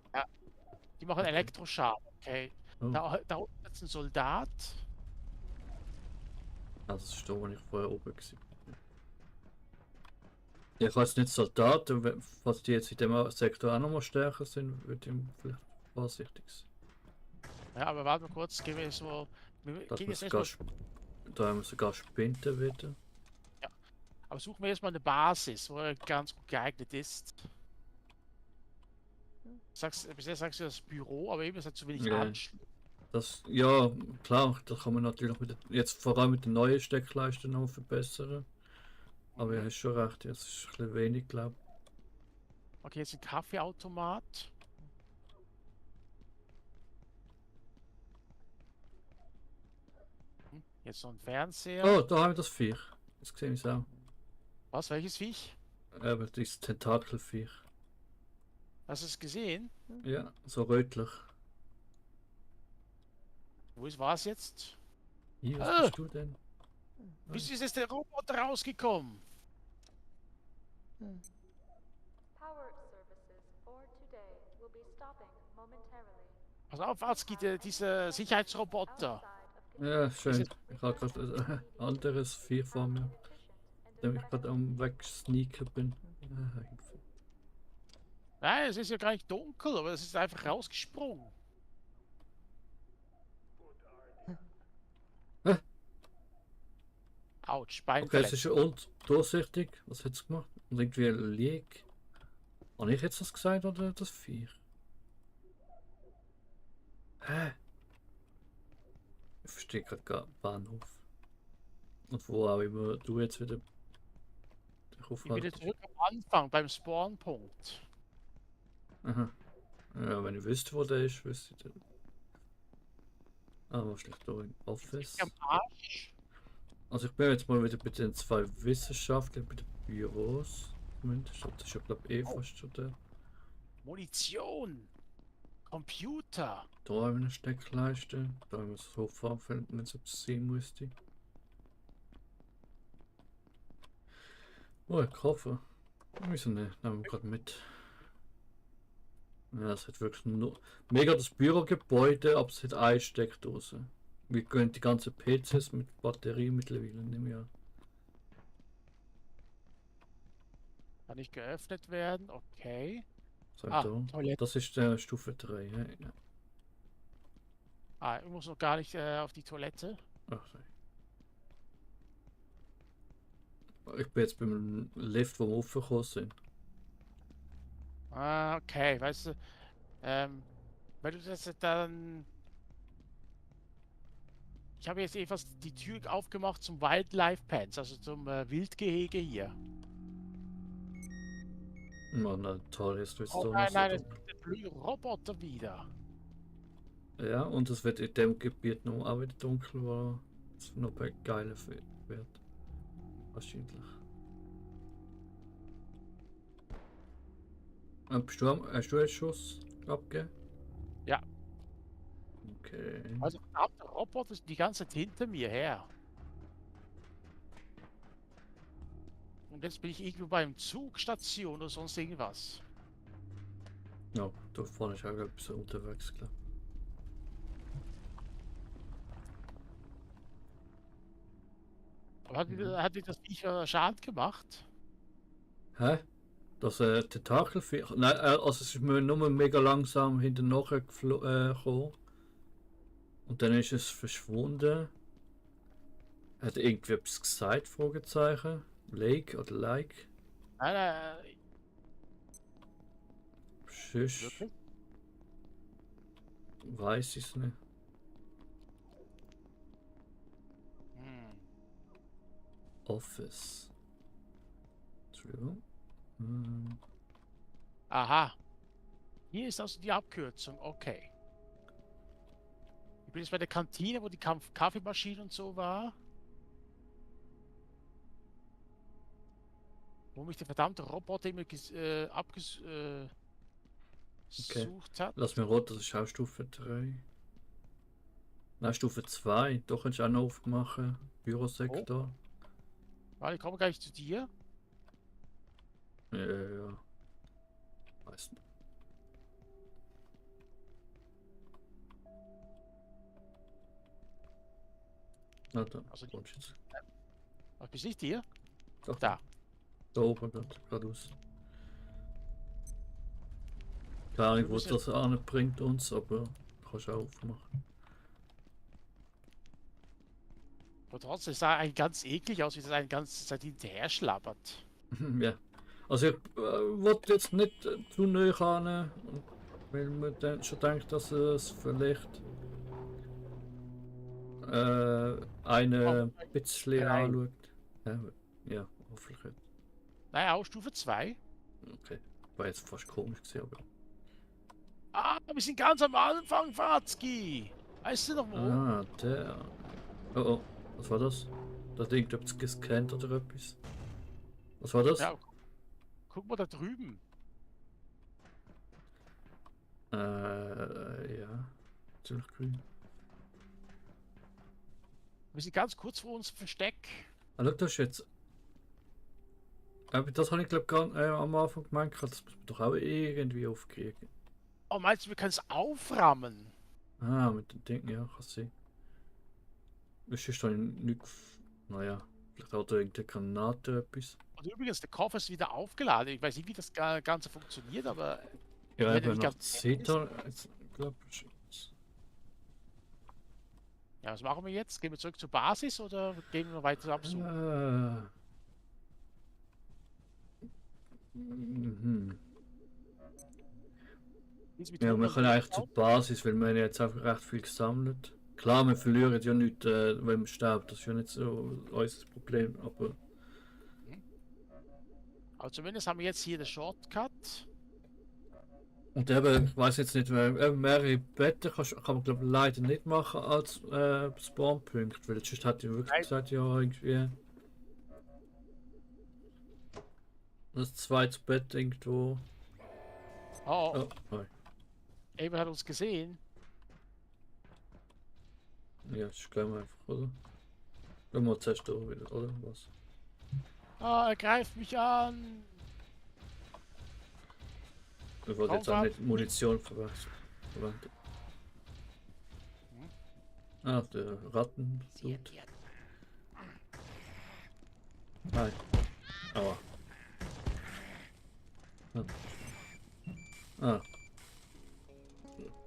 Die machen Elektroschaden. Okay. Oh. Da unten ist ein Soldat. Ah, das ist da, wo ich vorher oben war. Ja, ich weiß nicht, Soldaten, falls die jetzt in dem Sektor auch nochmal stärker sind, würde ich vielleicht vorsichtig sein. Ja, aber warte mal kurz. Gehen wir jetzt mal. Wir Da, gehen wir jetzt sogar, erstmal. da haben wir sogar Spinte wieder. Aber suchen wir erstmal eine Basis, wo er ganz gut geeignet ist. Bisher sagst du das Büro, aber eben es hat zu wenig Ja. Anschluss. Das, ja, klar, da kann man natürlich jetzt vor allem mit den neuen Steckleisten noch verbessern. Aber ja, hast schon recht, jetzt ist es ein bisschen wenig, glaube Okay, jetzt ein Kaffeeautomat. Jetzt noch ein Fernseher. Oh, da haben wir das Viech. Jetzt sehe ich es auch. Was, welches Viech? Aber dieses Tentakelviech. Hast du es gesehen? Ja, so rötlich. War es jetzt? Hier, Ah. was bist du denn? Wieso ist jetzt der Roboter rausgekommen? Power services for today will be stopping momentarily. Pass auf, Watzki, dieser Sicherheitsroboter. Ja, schön. Ich habe gerade ein anderes Viech vor mir, dem ich gerade am Wegsneaken bin. Nein, es ist ja gar nicht dunkel, aber es ist einfach rausgesprungen. Hä? Autsch, Okay, es ist Beinverletzung. undurchsichtig. Was hat es gemacht? Und irgendwie ein Leak. Habe ich jetzt das gesagt oder das Viech? Hä? Ich verstehe gerade gar Bahnhof. Und wo auch immer du jetzt wieder dich Ich bin aufhalten. jetzt zurück am Anfang, beim Spawnpunkt. Aha. Ja, wenn ich wüsste, wo der ist, wüsste ich den. Ah, wahrscheinlich da im Office. Am Arsch. Also ich bin jetzt mal wieder bei den zwei Wissenschaftlern, bei den Büros. Zumindest. Das ist ja glaube ich fast schon der. Munition. Computer. Da haben wir eine Steckleiste. Da haben wir das Hochfahrfeld, wenn es sein müsste. Oh, ein Koffer. Wieso nicht? Nehmen wir gerade mit. Ja, es hat wirklich nur. Mega das Bürogebäude, aber es hat eine Steckdose. Wir können die ganzen PCs mit Batterie mittlerweile nicht mehr. Kann nicht geöffnet werden. Okay. Toilette. Das ist Stufe 3. Ja. Ah, ich muss noch gar nicht auf die Toilette. Ach, sorry. Ich bin jetzt beim Lift, wo wir raufgekommen sind. Ah, okay, weißt du, weil du das dann... Ich habe jetzt etwas die Tür aufgemacht zum Wildlife Pens, also zum Wildgehege hier. Mann, toll, jetzt wird's Oh doch nein, noch nein, so es gibt den blöden Roboter wieder. Ja, und es wird in dem Gebiet noch auch wieder dunkel, wo es noch geiler wird. Wahrscheinlich. Hast du einen Schuss abgegeben? Ja. Okay. Also der Roboter ist die ganze Zeit hinter mir her. Und jetzt bin ich irgendwo beim Zugstation oder sonst irgendwas. Ja, da vorne ist auch etwas unterwegs, klar. Aber hat dir das nicht Schaden gemacht? Hä? Das Tentakelviech? Nein, also es ist mir nur mega langsam hinterher gekommen. Und dann ist es verschwunden. Hat irgendwie etwas gesagt? Fragezeichen. Lake oder Like? Nein, nein, Schisch. wirklich? Weiß ich es nicht. Hm. Office. Entschuldigung. Hm. Aha. Hier ist also die Abkürzung, okay. Ich bin jetzt bei der Kantine, wo die Kaffeemaschine und so war. Wo mich der verdammte Roboter immer abgesucht hat. Lass mir rot, das ist auch Stufe 3. Nein, Stufe 2. Doch kannst du auch noch aufmachen. Bürosektor. Warte, ich komme gleich zu dir. Ja. Weiß nicht. Na dann, Also die- kommst jetzt. Was bist nicht dir? Doch, Da. da oben geradeaus. Keine Ahnung, wo müssen- das anbringt uns, aber kannst du auch aufmachen. Aber trotzdem, es sah eigentlich ganz eklig aus, wie das eine ganze Zeit hinterher schlabbert. Ja. Also ich wollte jetzt nicht zu nahe ran, weil man dann schon denkt, dass es vielleicht eine ein bisschen Drei. anschaut. Ja, hoffentlich. Naja, auch Stufe 2. Okay. War jetzt fast komisch gesehen, aber. Ah, wir sind ganz am Anfang, Fatzki. Weißt du noch wo? Ah, der. Oh, was war das? Da hat irgendetwas gescannt oder etwas. Was war das? Ja, guck mal da drüben. Ja. Ziemlich grün. Wir sind ganz kurz vor unserem Versteck. Ah, schau, das ist jetzt. Aber das habe ich glaube am Anfang gemeint, das muss man doch auch irgendwie aufkriegen. Oh, meinst du, wir können es auframmen? Ah, mit dem Ding, ja, kann sein. Das ist dann nicht. Naja, vielleicht hat er irgendeine Granate oder etwas. Und übrigens, der Koffer ist wieder aufgeladen. Ich weiß nicht, wie das Ganze funktioniert, aber Ja, wenn er eben nicht noch ganz Zeta. Ich glaube, ja, was machen wir jetzt? Gehen wir zurück zur Basis oder gehen wir weiter absuchen? Mhm. Wie ist mit Ja, wir Hunger können und eigentlich zur Basis, weil wir haben jetzt einfach recht viel gesammelt. Klar, wir verlieren ja nichts, wenn wir sterben, das ist ja nicht so unser Problem, aber Aber zumindest haben wir jetzt hier den Shortcut. und eben, ich weiß jetzt nicht, mehrere Betten kann man glaube leider nicht machen als Spawnpunkt, weil sonst hat die wirklich Nein. gesagt, ja irgendwie das zweite Bett irgendwo. Oh, Oh, nein. Eber hat uns gesehen. Ja, das gehen wir einfach, oder? Gehen wir zuerst da wieder, oder was? Ah, er greift mich an. Ich wollte jetzt auch nicht Munition verwenden. Ah, der Ratten. Nein. Aua. Ja. Ah.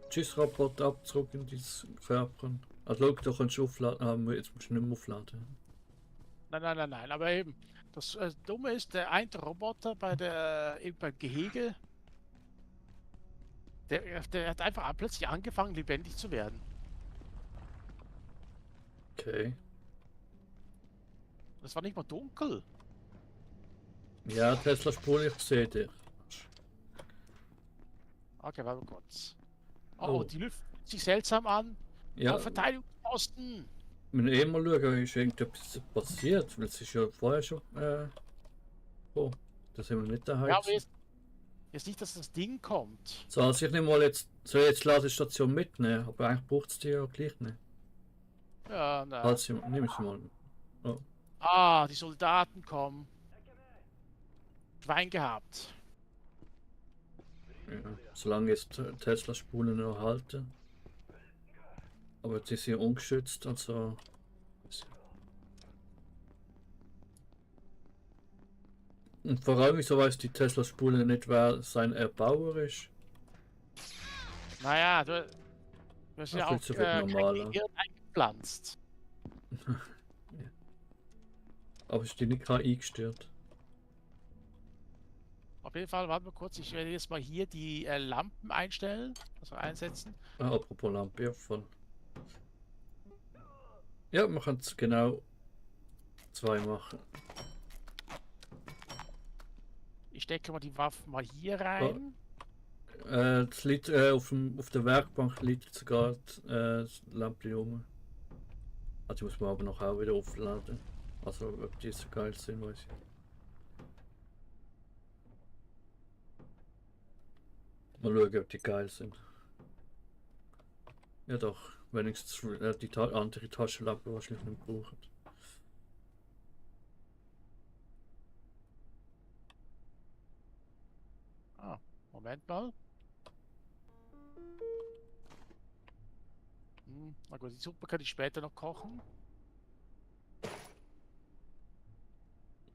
Tschüss, Roboter, ab zurück in dieses Körper. Also, schau, du kannst aufladen. Ah, jetzt musst du nicht mehr aufladen. Nein, aber eben. Das Dumme ist, der eine Roboter eben beim Gehege, der hat einfach plötzlich angefangen, lebendig zu werden. Okay. Das war nicht mal dunkel. Ja, Tesla Spur, ich sehe dich. Okay, warte mal kurz. Oh. Oh, die Luft fühlt sich seltsam an. Ja, Auf Verteidigungsposten. wir müssen eh mal schauen, ist irgendetwas passiert, weil es ist ja vorher schon, oh, da sind wir nicht daheim. Ja, aber jetzt nicht, dass das Ding kommt. So, also ich nehme mal jetzt, soll ich jetzt die Ladestation mitnehmen, aber eigentlich braucht es die ja gleich nicht. Ja, na. Also, nehme ich mal. Oh. Ah, die Soldaten kommen. Schwein gehabt. Ja, solange jetzt Tesla Spulen noch halten. Aber die sind ungeschützt, also. Und vor allem, wieso weiß die Tesla Spule nicht, wer sein Erbauer ist? Naja, du hast ja Ach, auch so viel normaler. Gehirn eingepflanzt. Ja. Aber ist die nicht KI gestört? Auf jeden Fall, warte mal kurz, ich werde jetzt mal hier die Lampen einstellen, also einsetzen. Ah, apropos Lampe, ja, voll. Ja, man kann es genau 2 machen. Ich stecke mal die Waffen mal hier rein. Das liegt auf der Werkbank liegt sogar das Lampe rum. Also die muss man aber noch auch wieder aufladen. Also ob die so geil sind, weiß ich. Mal schauen, ob die geil sind. Ja doch, wenigstens die andere Taschenlampe wahrscheinlich nicht brauchen. Ah, Moment mal. Na gut, die Suppe kann ich später noch kochen.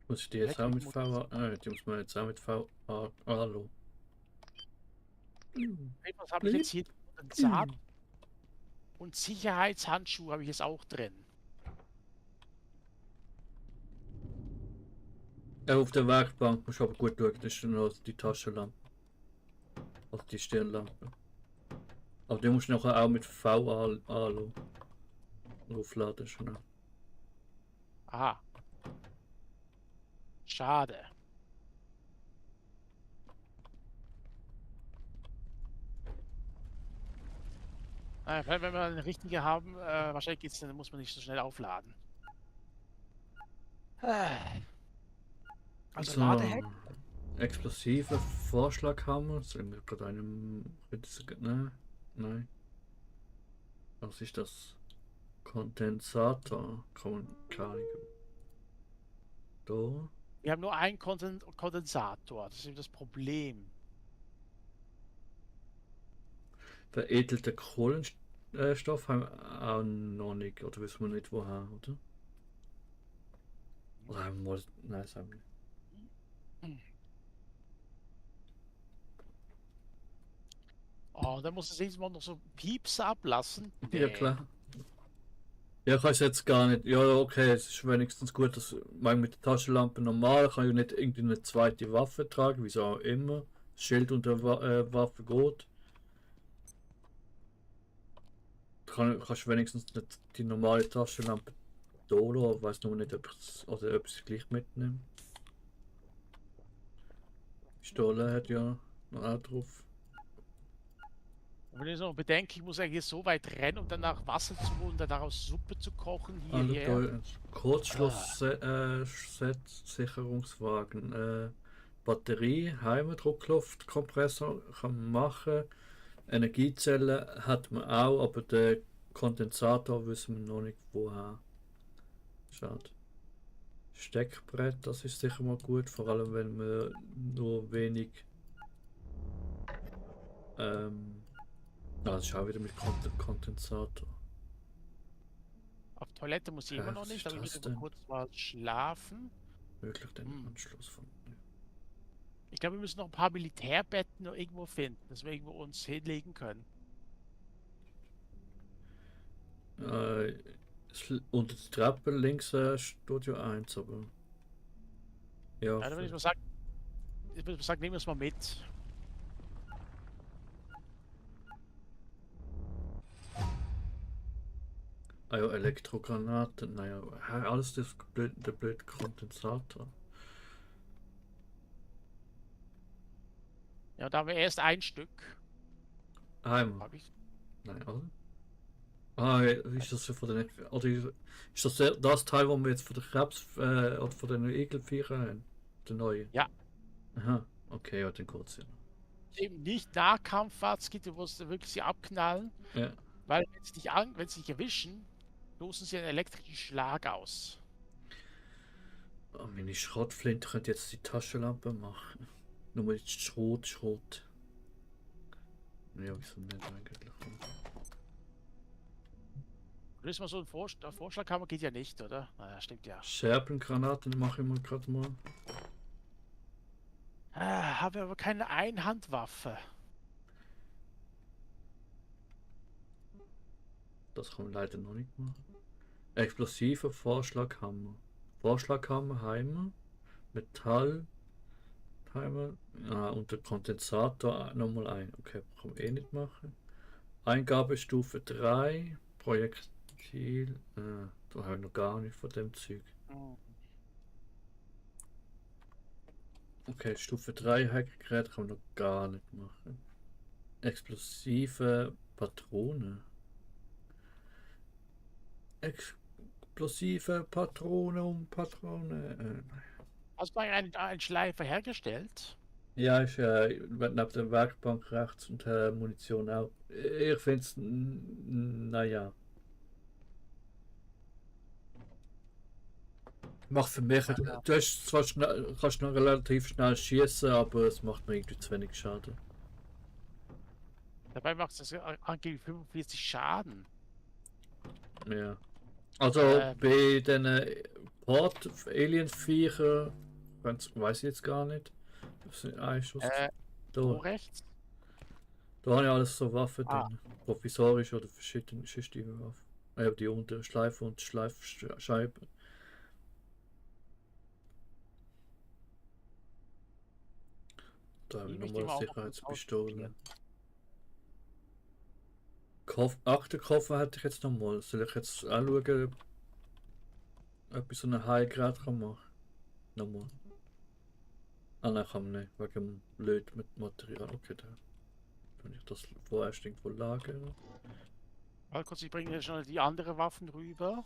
Muss ich die jetzt auch mit V... die muss man jetzt auch mit V... Hallo. Was habe ich jetzt hier? Kondensat und Sicherheitshandschuhe habe ich jetzt auch drin. Auf der Werkbank musst du aber gut schauen, das ist noch die Taschenlampe. Also die Stirnlampe. Aber die musst du nachher auch mit V aufladen schon. Aha. Schade. Wenn wir eine richtige haben, wahrscheinlich geht's, dann muss man nicht so schnell aufladen. Also So, Ladeheck. explosive Vorschlaghammer. Sind wir gerade einem. Nein. Was ist das? Kondensator. Da. Wir haben nur einen Kondensator. Das ist eben das Problem. Veredelte Kohlenstoff haben wir auch noch nicht. Oder wissen wir nicht woher, oder? Oder haben wir. Nein, das haben wir nicht. Oh, dann muss es jedes Mal noch so Pieps ablassen. Ja, klar. Ja, ich weiß jetzt gar nicht. Ja, okay, es ist wenigstens gut, dass man mit der Taschenlampe normal kann ich nicht irgendwie eine zweite Waffe tragen, wieso auch immer. Das Schild unter Waffe geht. Kannst du wenigstens nicht die normale Taschenlampe da lassen. Ich weiß nur nicht, ob ich es gleich mitnehme. Pistole hat ja noch auch drauf. Und wenn ich so bedenke, ich muss eigentlich so weit rennen, um danach Wasser zu holen, dann daraus Suppe zu kochen. Hierher. Kurzschluss-Sicherungswagen. Batterie, Heimerdruckluftkompressor kann man machen. Energiezelle hat man auch, aber der Kondensator wissen wir noch nicht woher. Schade. Steckbrett, das ist sicher mal gut, vor allem wenn man nur wenig. Das ist auch wieder mit Kondensator. Auf Toilette muss ich immer noch nicht, aber ich muss kurz mal schlafen. Möglich den Anschluss von. Ich glaube, wir müssen noch ein paar Militärbetten noch irgendwo finden, dass wir irgendwo uns hinlegen können. Äh, unter der Treppe links Studio 1, aber. Ja, Ja, dann würde ich mal sagen, nehmen wir es mal mit. ah ja, Elektrogranaten, naja, alles das der blöde Kondensator. Ja, da haben wir erst ein Stück. Einmal. Hab ich. Nein, oder? Ah, ja, ist das von den. Oder ist das das Teil, wo wir jetzt von der Krebs oder von den Igelviechern haben? Der neue? Ja. Aha, okay, ja, dann kurz ja. Eben nicht Nahkampfwarzkit, wo sie wirklich sie abknallen, Ja. weil wenn sie dich erwischen, losen sie einen elektrischen Schlag aus. Oh, meine Schrottflinte könnte jetzt die Taschenlampe machen. Nur mit Schrot. Ja, wieso nicht eigentlich? Löst mal so einen Vorschlaghammer geht ja nicht, oder? Naja, stimmt ja. Scherbengranaten mache ich mal gerade mal. Haben wir aber keine Einhandwaffe. Das kann man leider noch nicht machen. Explosive Vorschlaghammer. Heimer. Metall. Heimer. Ah, und der Kondensator nochmal ein. Okay, kann man eh nicht machen. Eingabestufe 3. Projektil. Da habe ich noch gar nicht von dem Zeug. Okay, Stufe 3 Hackgerät kann man noch gar nicht machen. Explosive Patrone. Explosive Patrone und Patrone. Hast du einen Schleifer hergestellt? Ja, ist neben der Werkbank rechts und Munition auch. Ich finde es, naja. Macht für mich, du hast zwar schnell, kannst noch relativ schnell schießen, aber es macht mir irgendwie zu wenig Schaden. Dabei macht es angeblich 45 Schaden. Ja. Also bei den Port-Alien-Viecher, weiß ich jetzt gar nicht. Das sind Einschuss. Wo rechts? Da habe ich alles so Waffen drin. Provisorisch oder verschiedene Waffen. Ich habe die untere Schleife und Schleifscheibe. Da habe ich nochmal eine Sicherheitspistole. Aktenkoffer hätte ich jetzt nochmal. Soll ich jetzt anschauen, ob ich so eine Heilgerät machen kann? Nochmal. Ah nein, kann man nicht. Wegen dem Löt mit Material. Okay, da kann ich das vorerst irgendwo lagern. Warte kurz, ich bringe jetzt schon die anderen Waffen rüber,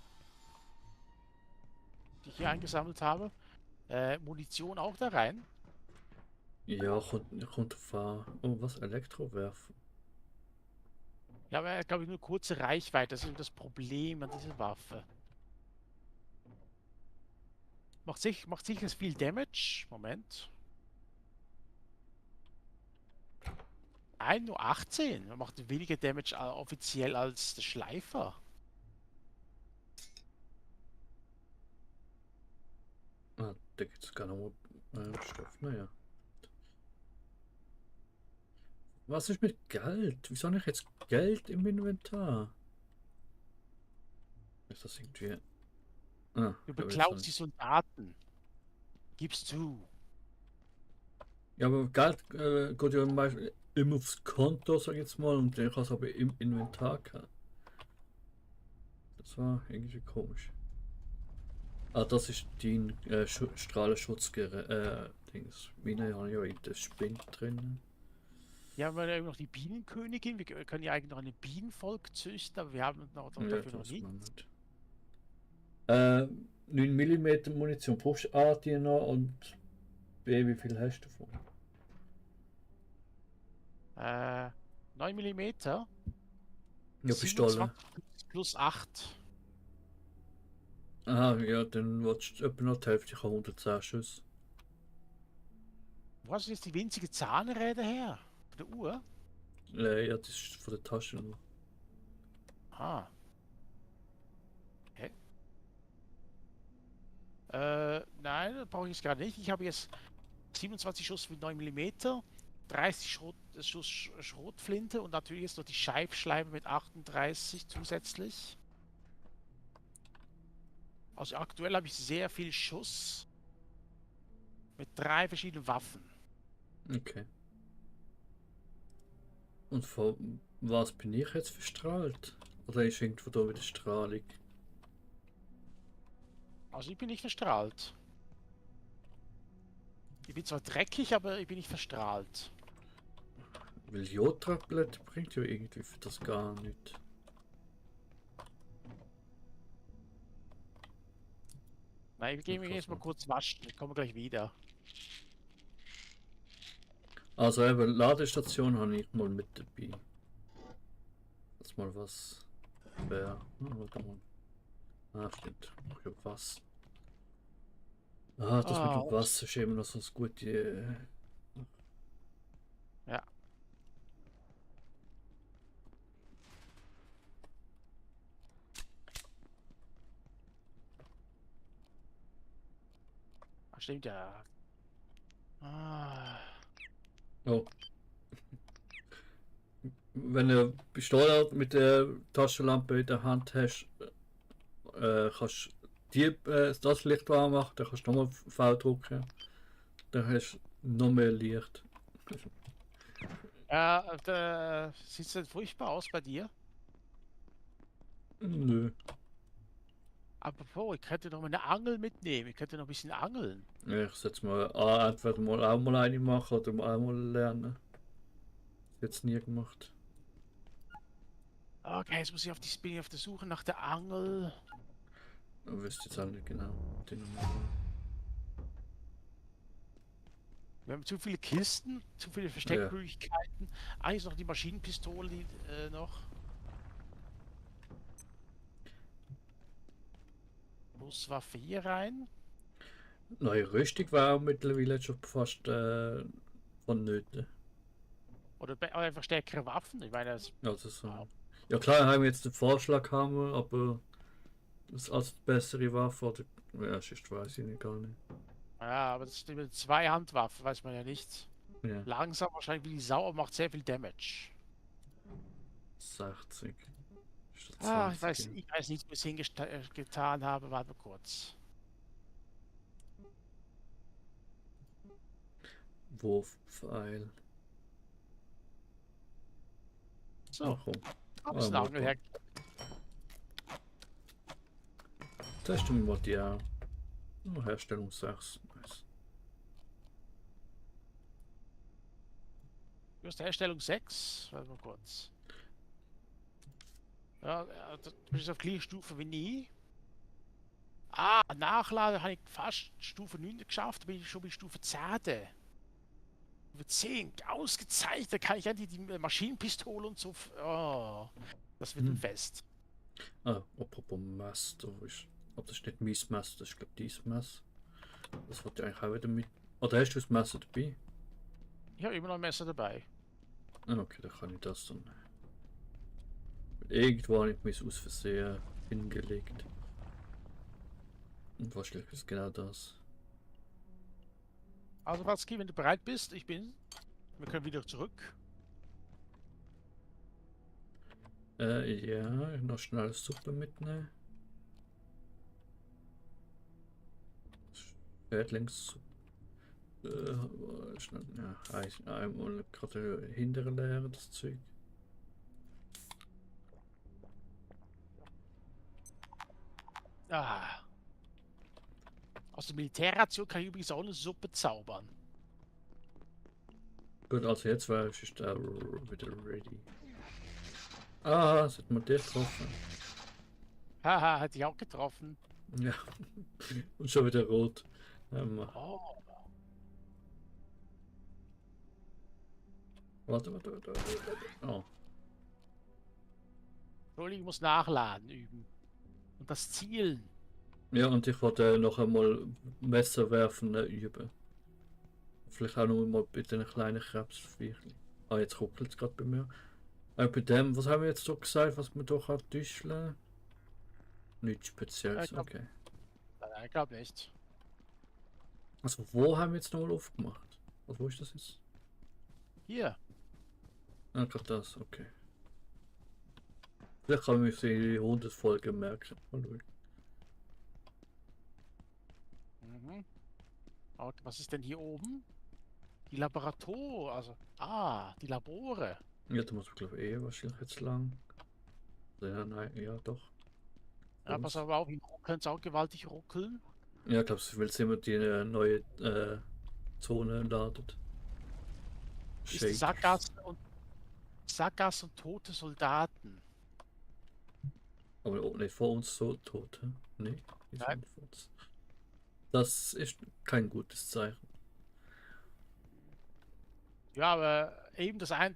die ich hier eingesammelt habe. Munition auch da rein. Ja, kommt auf an. Oh, was? Elektrowerfer? Ja, aber glaube ich nur kurze Reichweite. Das ist eben das Problem an dieser Waffe. Macht sicher viel Damage. Moment. Nein, nur 18. Man macht weniger Damage offiziell als der Schleifer. Ah, da gibt es gar noch Stoff. Naja. Was ist mit Geld? Wieso habe ich jetzt Geld im Inventar? Ist das irgendwie. Ah, Du beklaust die Soldaten. Gibst zu. ja, aber Geld geht ja immer aufs Konto, sag ich jetzt mal, und ich habe es aber im Inventar gehabt. Das war irgendwie komisch. Ah, das ist dein Strahlenschutzgerät. Meine habe ich ja in der Spind drin. Ja, wir haben ja noch die Bienenkönigin. Wir können ja eigentlich noch ein Bienenvolk züchten, aber wir haben noch Ja, dafür noch das nicht. man nicht. 9 mm Munition. Brauchst du A die noch und B, wie viel hast du davon? 9 mm. Ja, Pistole. Plus 8. Aha, ja, dann willst du etwa noch die Hälfte. Ich habe 110 Schuss. Wo hast du jetzt die winzige Zahnräder her? Von der Uhr? Ja, das ist von der Tasche nur. Ah. Okay. Nein, das brauche ich jetzt gerade nicht. Ich habe jetzt 27 Schuss mit 9 mm, 30 Schuss Schrotflinte und natürlich ist noch die Scheibschleife mit 38 zusätzlich. Also aktuell habe ich sehr viel Schuss mit 3 verschiedenen Waffen. Okay. Und von was bin ich jetzt verstrahlt? Oder ist irgendwo da wieder Strahlung? Also ich bin nicht verstrahlt. Ich bin zwar dreckig, aber ich bin nicht verstrahlt. Weil Jodtabletten bringt ja irgendwie für das gar nicht. Nein, ich gehe mich jetzt mal kurz waschen. Ich komme gleich wieder. Also eben, Ladestation habe ich mal mit dabei. Das mal was wäre. Warte mal. Ah, stimmt. Ich hab was. Ah, das mit dem Wasser ist immer noch so ein gutes. Ja. Ah, stimmt ja. Ah. Oh. Wenn du Pistole mit der Taschenlampe in der Hand hast, kannst du das Licht warm machen, dann kannst du nochmal V drücken. Dann hast du noch mehr Licht. Ja, sieht es denn furchtbar aus bei dir? Nö. Apropos, ich könnte noch mal eine Angel mitnehmen. Ich könnte noch ein bisschen angeln. Ja, ich setze mal entweder mal auch mal eine machen oder mal einmal lernen. Jetzt nie gemacht. Okay, jetzt muss ich bin ich auf der Suche nach der Angel. Ich wüsste jetzt auch nicht genau. Wir haben zu viele Kisten, zu viele Versteckmöglichkeiten. Eigentlich noch die Maschinenpistole noch. Schusswaffe hier rein. Neue Rüstung war auch mittlerweile schon fast vonnöten. Oder einfach stärkere Waffen. Ich meine, das. Also so. Ja klar, haben wir jetzt den Vorschlaghammer, aber das als bessere Waffe oder. Ja, sonst weiß ich nicht gar nicht. Ja, aber das ist eine Zweihandwaffe, weiß man ja nicht. Ja, Langsam wahrscheinlich wie die Sau, aber macht sehr viel Damage. 60. Statt Ah, 20. ich weiß nicht, wo ich es hingetan habe. Warte mal kurz. Wurfpfeil. So, Ach komm. hab ich's Angel her. Testen wir mal die auch. Oh, Herstellung 6. Nice. Du hast Herstellung 6. Warte mal kurz. Ja, du bist auf gleicher Stufe wie nie. Ah, Nachladen habe ich fast Stufe 9 geschafft, da bin ich schon bei Stufe 10. Stufe 10, ausgezeichnet, da kann ich endlich die Maschinenpistole und so. Oh, das wird ein Fest. Ah, apropos Master. Ob das nicht mein Messer, das ist glaube ich dein Messer. Das wollte ich eigentlich auch wieder mit. Oder hast du das Messer dabei? Ich habe immer noch ein Messer dabei. Ah, okay, dann kann ich das dann. Irgendwo habe ich mich aus Versehen hingelegt. Und wahrscheinlich ist genau das. Also Watzki, wenn du bereit bist, ich bin. Wir können wieder zurück. Ja, noch schnell Suppe mitnehmen. Schädlingssuppe. Schnell, ja, einmal gerade hinterher leeren, das Zeug. Ah. Aus der Militärration kann ich übrigens auch eine Suppe zaubern. Gut, also jetzt war ich wieder ready. Ah, das hat man dich getroffen. Haha, hat dich auch getroffen. Ja, und schon wieder rot. Oh. Warte. Oh. Entschuldigung, ich muss nachladen üben. Und das Zielen. Ja, und ich wollte noch einmal Messer werfen üben. Vielleicht auch noch mal bei den kleinen Krebsviechern. Ah, jetzt ruckelt es gerade bei mir. Bei dem, was haben wir jetzt so gesagt, was man doch hat düscheln? Nichts Spezielles, okay. Nein, ich glaube nicht. Also wo haben wir jetzt nochmal aufgemacht? Also, wo ist das jetzt? Hier. Ah, gerade das, okay. Vielleicht kann ich mir die 100 Folgen merken. Mal schauen. Mhm. Okay, was ist denn hier oben? Die Laborator, also. Ah, die Labore. Ja, da muss man glaube ich wahrscheinlich jetzt lang. Ja, nein, ja doch. Ja, pass aber auf, hier können es auch gewaltig ruckeln. Ja, ich glaube, weil sie immer die neue Zone ladet. Ist die Sackgasse und tote Soldaten. Aber auch nicht vor uns so tot, hä? Nee, die Nein. sind vor uns. Das ist kein gutes Zeichen. Ja, aber eben das eine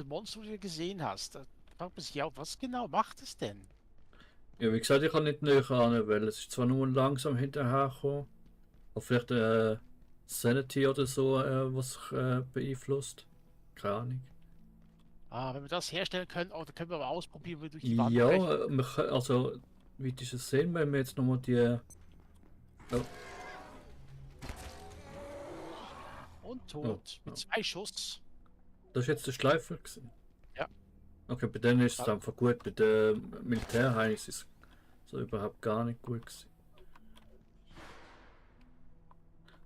Monster, das du gesehen hast, da fragt man sich auch, was genau macht es denn? Ja, wie gesagt, ich kann nicht näher ran, weil es ist zwar nur langsam hinterhergekommen, aber vielleicht Sanity oder so, was sich beeinflusst. Keine Ahnung. Ah, wenn wir das herstellen können, oh, dann können wir aber ausprobieren, wie wir durch die Wand Ja, brechen. wir können, also, wie ist es sehen, wenn wir jetzt nochmal die. Oh, Und tot. Oh, Mit 2 Schuss. das ist jetzt der Schleifer gewesen. Ja. Okay, bei denen ist es einfach gut, bei der Militärheim ist es so überhaupt gar nicht gut gewesen.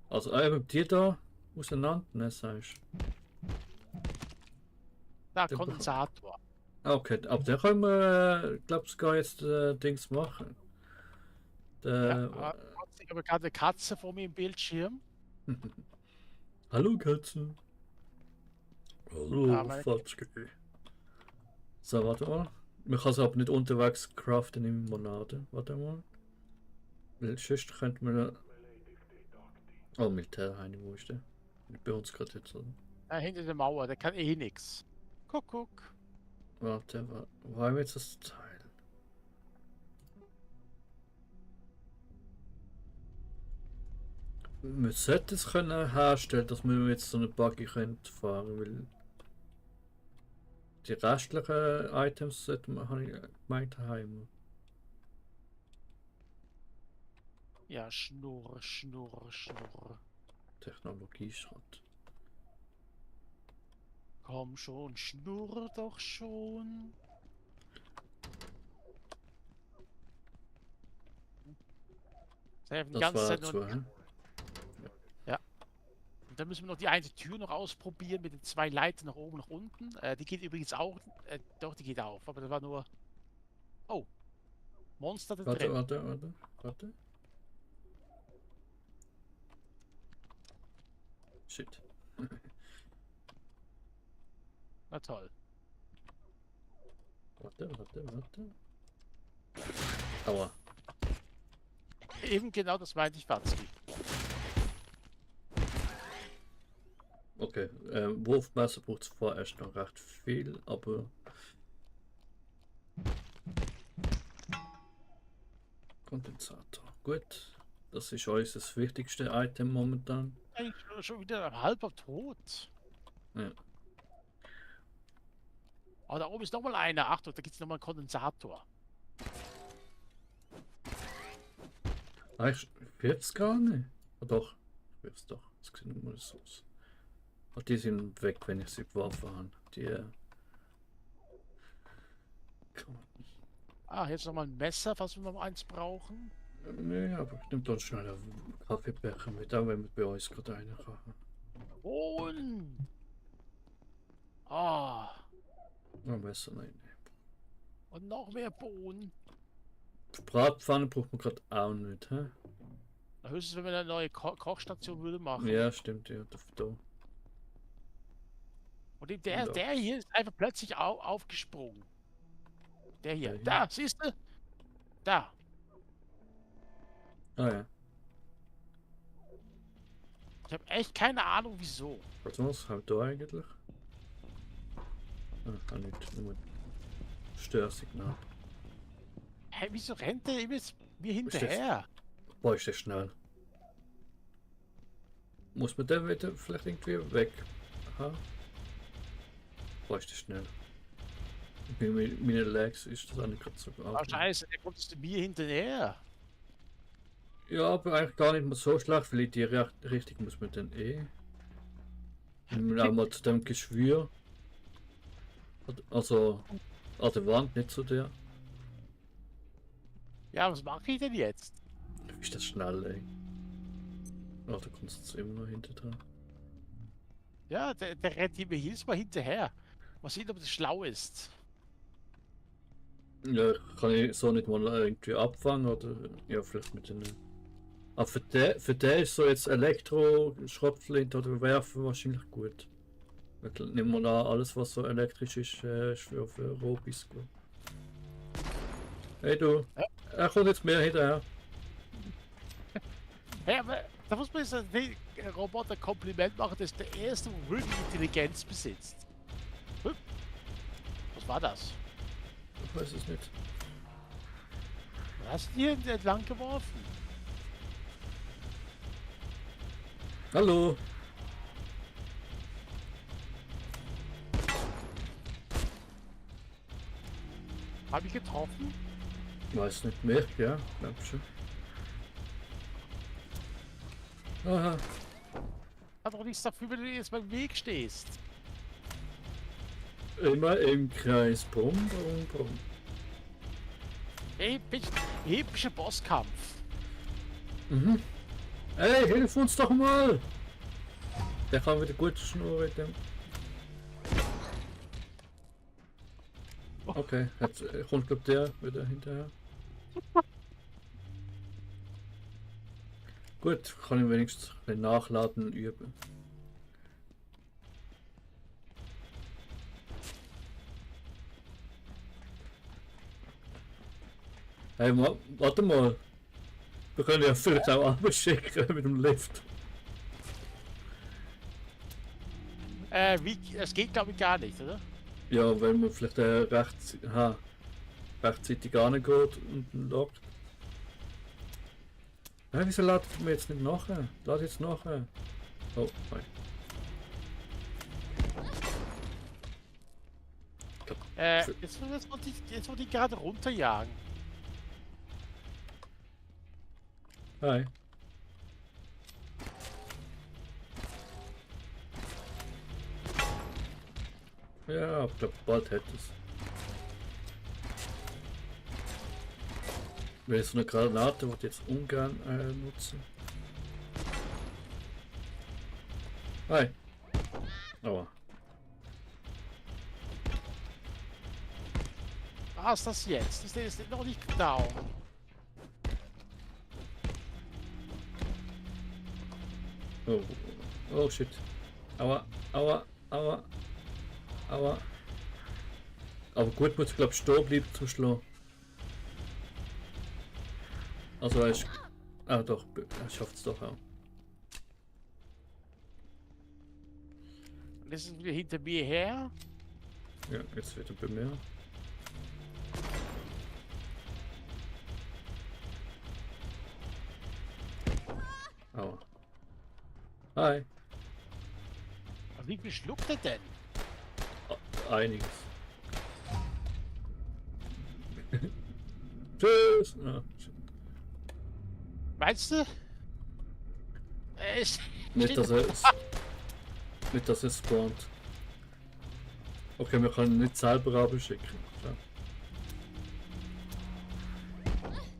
Also, eben die da auseinander, ne, sagst Da, Der Kondensator. okay, aber den können wir, glaube ich, sogar jetzt Dings machen. Ja, Der, ich habe gerade eine Katze vor mir im Bildschirm. Hallo Katze. Hallo, Ja, meine- Fatschke. So, warte mal. Man kann es aber nicht unterwegs craften im Monate. Warte mal. Weil sonst könnte man. Oh, Militärheini, wo ist der? Bei uns gerade jetzt. Oder? Ja, hinter der Mauer, der kann eh nix. Guck. Warte, wo haben wir jetzt das Teil? Wir sollten es können herstellen, dass wir jetzt so eine Buggy können fahren, weil die restlichen Items sollten wir, habe ich gemeint, heim. Ja, Schnurr. Technologieschrott. Komm schon, schnurr doch schon. Sie haben die Das ganze war Zeit zu, noch, hä? und dann müssen wir noch die eine Tür noch ausprobieren mit den 2 Leitern nach oben, nach unten. Die geht übrigens auch, doch, die geht auf, aber das war nur, oh, Monster da drin. Warte. Shit. Na toll. Warte. Aua. Eben genau das meinte ich, Watzki. Okay, Wurfmesser braucht es vorerst noch recht viel, aber. Kondensator. Gut. Das ist unser das wichtigste Item momentan. Eigentlich schon wieder halber tot. Ja. Aber da oben ist nochmal einer. Achtung, da gibt es nochmal einen Kondensator. Ich wird's gar nicht. Ah, doch, ich wird's doch. Es sieht nur so aus. Ah, die sind weg, wenn ich sie geworfen habe. Die. Ah, jetzt nochmal ein Messer, falls wir noch eins brauchen. Nee, aber ich nehme dann schnell einen Kaffeebecher mit, auch wenn wir bei uns gerade einen haben. Bohnen! Ah, Ein Messer, nein. und noch mehr Bohnen. Bratpfanne braucht man gerade auch nicht, hä? Höchstens, wenn wir eine neue Kochstation würde machen. Ja, stimmt, ja, da. Und der hier ist einfach plötzlich aufgesprungen. Der hier. Der hier? Da, siehst du? Da. Ah ja. Ich habe echt keine Ahnung, wieso. Was haben wir da eigentlich? Ah, nicht, nur Störsignal. Hä, wieso rennt der immer mir hinterher? Boah, ist der schnell. Muss man den wieder vielleicht irgendwie weg haben? Boah, ist der schnell. Bei meinen Legs ist das auch nicht gerade so Oh, scheiße, der kommt zu mir hinterher. Ja, aber eigentlich gar nicht mehr so schlecht, weil in die Richtung muss man dann eh. Einmal zu dem Geschwür. Also an der Wand, nicht zu der. Ja, was mache ich denn jetzt? Ist das schnell, ey. Oh, da kommst du immer noch hinter dran. Ja, der rennt mir jedes Mal hinterher. Mal sehen, ob das schlau ist. Ja, kann ich so nicht mal irgendwie abfangen oder ja, vielleicht mit den. Aber für den ist so jetzt Elektro, Schrotflinte oder Werfen wahrscheinlich gut. Nimm mal an, alles was so elektrisch ist für Robis gut. Hey du, er kommt jetzt mehr hinterher. Hey, aber da muss man jetzt den Roboter Kompliment machen, dass der erste wirklich Intelligenz besitzt. Hm? Was war das? Ich weiß es nicht. Was hast du hier entlang geworfen? Hallo. Hab ich getroffen? Weiß nicht mehr, ja, glaub schon. Aha. Hat doch nichts dafür, wenn du jetzt beim Weg stehst. Immer im Kreis. Brumm, brumm, brumm. Epischer Bosskampf. Mhm. Ey, hilf uns doch mal! Der kann wieder gut schnurren mit dem. Okay, jetzt kommt glaub der wieder hinterher. Gut, kann ich wenigstens ein bisschen nachladen üben. Hey, warte mal. Wir können ja vielleicht auch abschicken mit dem Lift. Es geht glaube ich gar nicht, oder? Ja, wenn man vielleicht rechtzeitig angeht und lockt. Ja, wieso ladet mir jetzt nicht nachher? Lad jetzt nachher. Oh, nein. Jetzt wollte ich gerade runterjagen. Hi. Ja, ich glaube, bald hätte es. Wenn so eine Granate würde ich jetzt ungern nutzen. Hi. Aua. Was ist das jetzt? Das ist noch nicht down. Oh. Oh shit. Aua, aua, aua. Aua. Aber gut, muss ich glaube stehen bleiben zum Schlagen. Also er ist. Ah doch, er schafft es doch auch. Und das ist wieder hinter mir her. Ja, jetzt wird er bei mir. Aua. Hi. Wie viel schluckt er denn? Einiges. Tschüss. Ah, Meinst du? nicht, dass nicht, dass es spawnt. Okay, wir können nicht selber abschicken.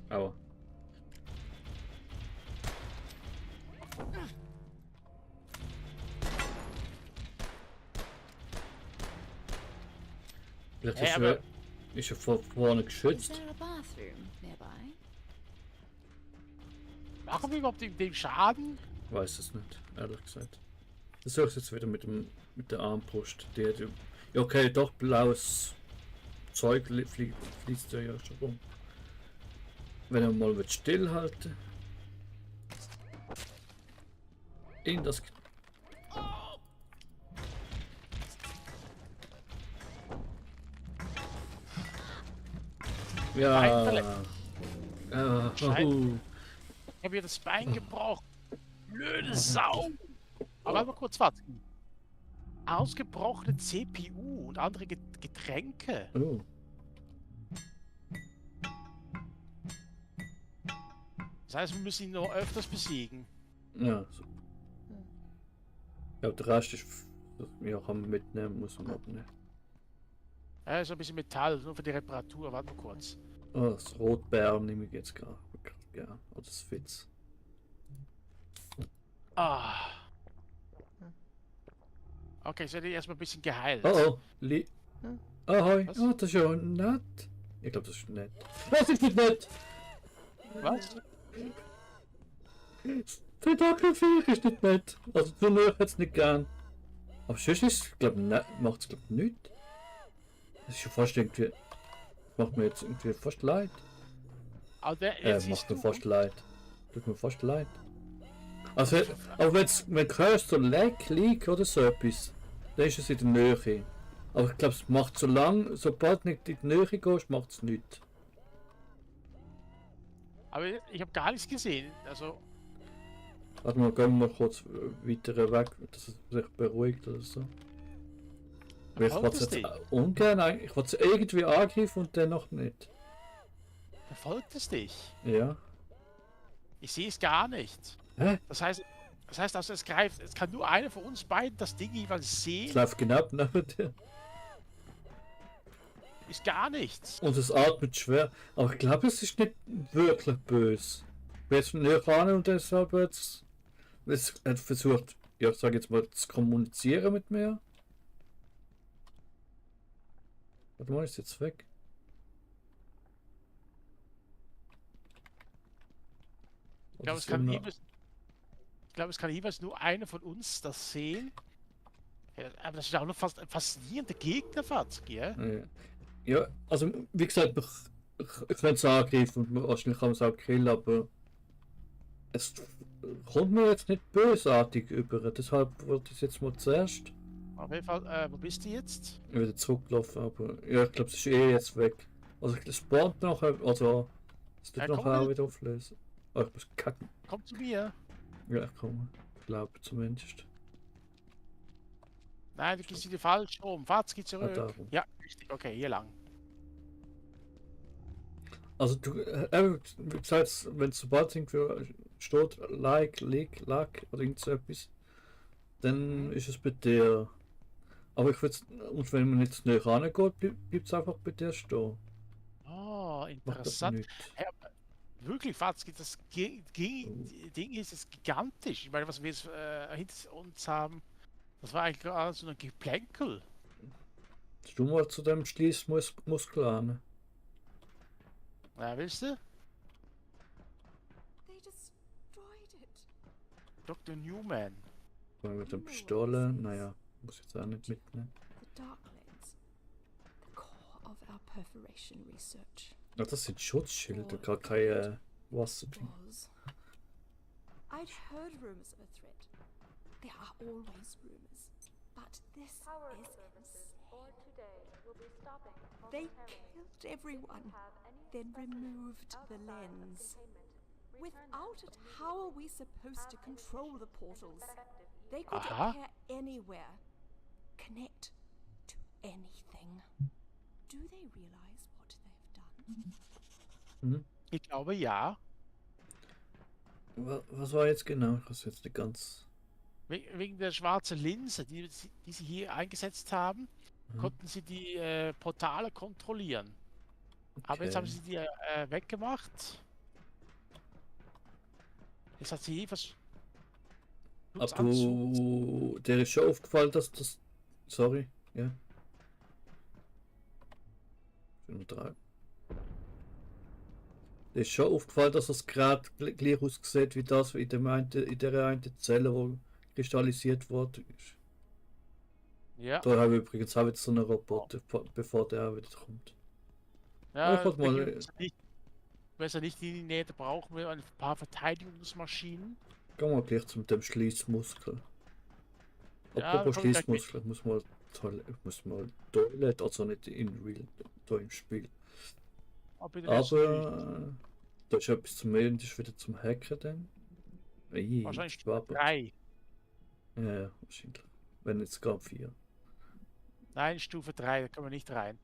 Ja. Aua. Vielleicht Hey, ist, aber- ist er von vorne Is geschützt. there a bathroom nearby? Machen wir überhaupt dem Schaden? Weiß es nicht, ehrlich gesagt. Das suche ich jetzt wieder mit der Armbrust. Ja, okay, doch blaues Zeug fließt ja schon rum. Wenn er mal stillhalten. In das. Ja. Ja. Scheiße. Oh. Ich habe mir das Bein gebrochen. Blöde Sau. Aber mal kurz warten. Ausgebrochene CPU und andere Getränke. Oh. Das heißt, wir müssen ihn noch öfters besiegen. Ja. So. Ja, der Rest ist Ja, kann man mitnehmen, muss man abnehmen. So ein bisschen Metall, nur für die Reparatur. Warte mal kurz. Oh, das Rotbeeren nehme ich jetzt gar gern. Oder das Fitz. Ah. Okay, ich werde erstmal ein bisschen geheilt. Oh, Ahoi. Was? Oh, das ist ja nett. Ich glaube, das ist nett. Das ist nicht nett! Was? Tentakelviech ist nicht nett. Also, du nur jetzt nicht gern. Aber sonst ist es, glaube ich, macht es, glaube ich, nichts. Das ist ja fast irgendwie. Macht mir jetzt irgendwie fast leid. Aber jetzt Macht siehst mir du, fast leid. Tut mir fast leid. Also, auch wenn du hörst, so Leck, Leak oder so etwas, dann ist es in der Nähe. Aber ich glaube, es macht so lang, sobald du nicht in die Nähe gehst, macht es nichts. aber ich habe gar nichts gesehen. Also, Warte mal, gehen wir mal kurz weiter weg, dass es sich beruhigt oder so. Weil ich Verfolgt wollte es es dich? jetzt ungern, ich wollte es irgendwie angreifen und dennoch nicht. verfolgt es dich? Ja. Ich sehe es gar nicht. Hä? Das heißt also, es greift. Es kann nur einer von uns beiden das Ding jeweils Es sehen. läuft genau neben dir. Ist gar nichts. Und es atmet schwer. Aber ich glaube, es ist nicht wirklich böse. Wir jetzt näher ran und deshalb jetzt. Es hat versucht, ja, ich sage jetzt mal, zu kommunizieren mit mir. Warte mal, ist jetzt weg. Ich glaube, es kann jeweils nur einer von uns das sehen. Ja, aber das ist auch noch fast ein faszinierender Gegner, Fatzki, ja? Ja, also wie gesagt, ich könnte es angreifen und wahrscheinlich kann man es auch killen, aber es kommt mir jetzt nicht bösartig über, deshalb wollte ich es jetzt mal zuerst Auf jeden Fall, wo bist du jetzt? wieder zurücklaufen, aber ja, ich glaube, es ist jetzt weg. Also es spawnt noch, also es tut Ja, noch komm, auch wieder auflösen. Oh, ich muss kacken. Komm zu mir. Ja, ich komme. Ich glaube zumindest. Nein, du gehst wieder falsch rum. Fatzki zurück. darum. Ja, richtig. Okay, hier lang. Also du, wie gesagt, wenn sobald irgendwie steht, like, oder irgend so etwas, dann ist es bei dir. Aber ich würde, und wenn man nicht näher rangeht, bleibt es einfach bei dir stehen. Oh, Macht das interessant. nichts. Wirklich, Fatzki, das Ding ist jetzt gigantisch. Ich meine, was wir jetzt hinter uns haben, das war eigentlich gerade so ein Geplänkel. Du mal zu dem Schließmuskel an. Ja, willst du? They destroyed it. Dr. Newman. Mit der Pistole, naja, muss jetzt auch nicht mitnehmen. The Darklings. The core of our perforation research. Ja, das sind Schutzschilder, gar keine Wasser drin. Was. I'd heard rumors of a threat. There are always rumors. But this Power is services insane. for today will be stopping They momentarily. killed everyone, Have any then specimens removed the outside of lens. containment. Return Without them it, how are we supposed to control the portals? They could Aha. appear anywhere, connect to anything. Do they realize what they've done? Ich glaube ja. Was war jetzt genau? Ich weiß jetzt nicht ganz. Wegen der schwarzen Linse, die sie hier eingesetzt haben, konnten sie die Portale kontrollieren. Aber jetzt haben sie die weggemacht. Jetzt hat sie jedenfalls. Aber dir ist schon aufgefallen, dass das. Sorry, ja. 3. Dir ist schon aufgefallen, dass das Gerät gleich aussieht wie das in der einen Zelle, wo kristallisiert worden ist. Ja. Da haben wir übrigens auch wieder so einen Roboter, bevor der auch wieder kommt. Ja, ich wollte mal- wenn es nicht in die Nähe, da brauchen wir ein paar Verteidigungsmaschinen. Gehen wir gleich zum dem Schließmuskel. Ja, Apropos komm gleich mit. Schließmuskel, ich muss mal Toilette, also nicht in Real, da im Spiel. Aber Da ist etwas zum Mehr und ist wieder zum Hacken dann. wahrscheinlich Schwaber. 3. Ja, wahrscheinlich. Wenn jetzt gar 4. Nein, Stufe 3, da können wir nicht rein.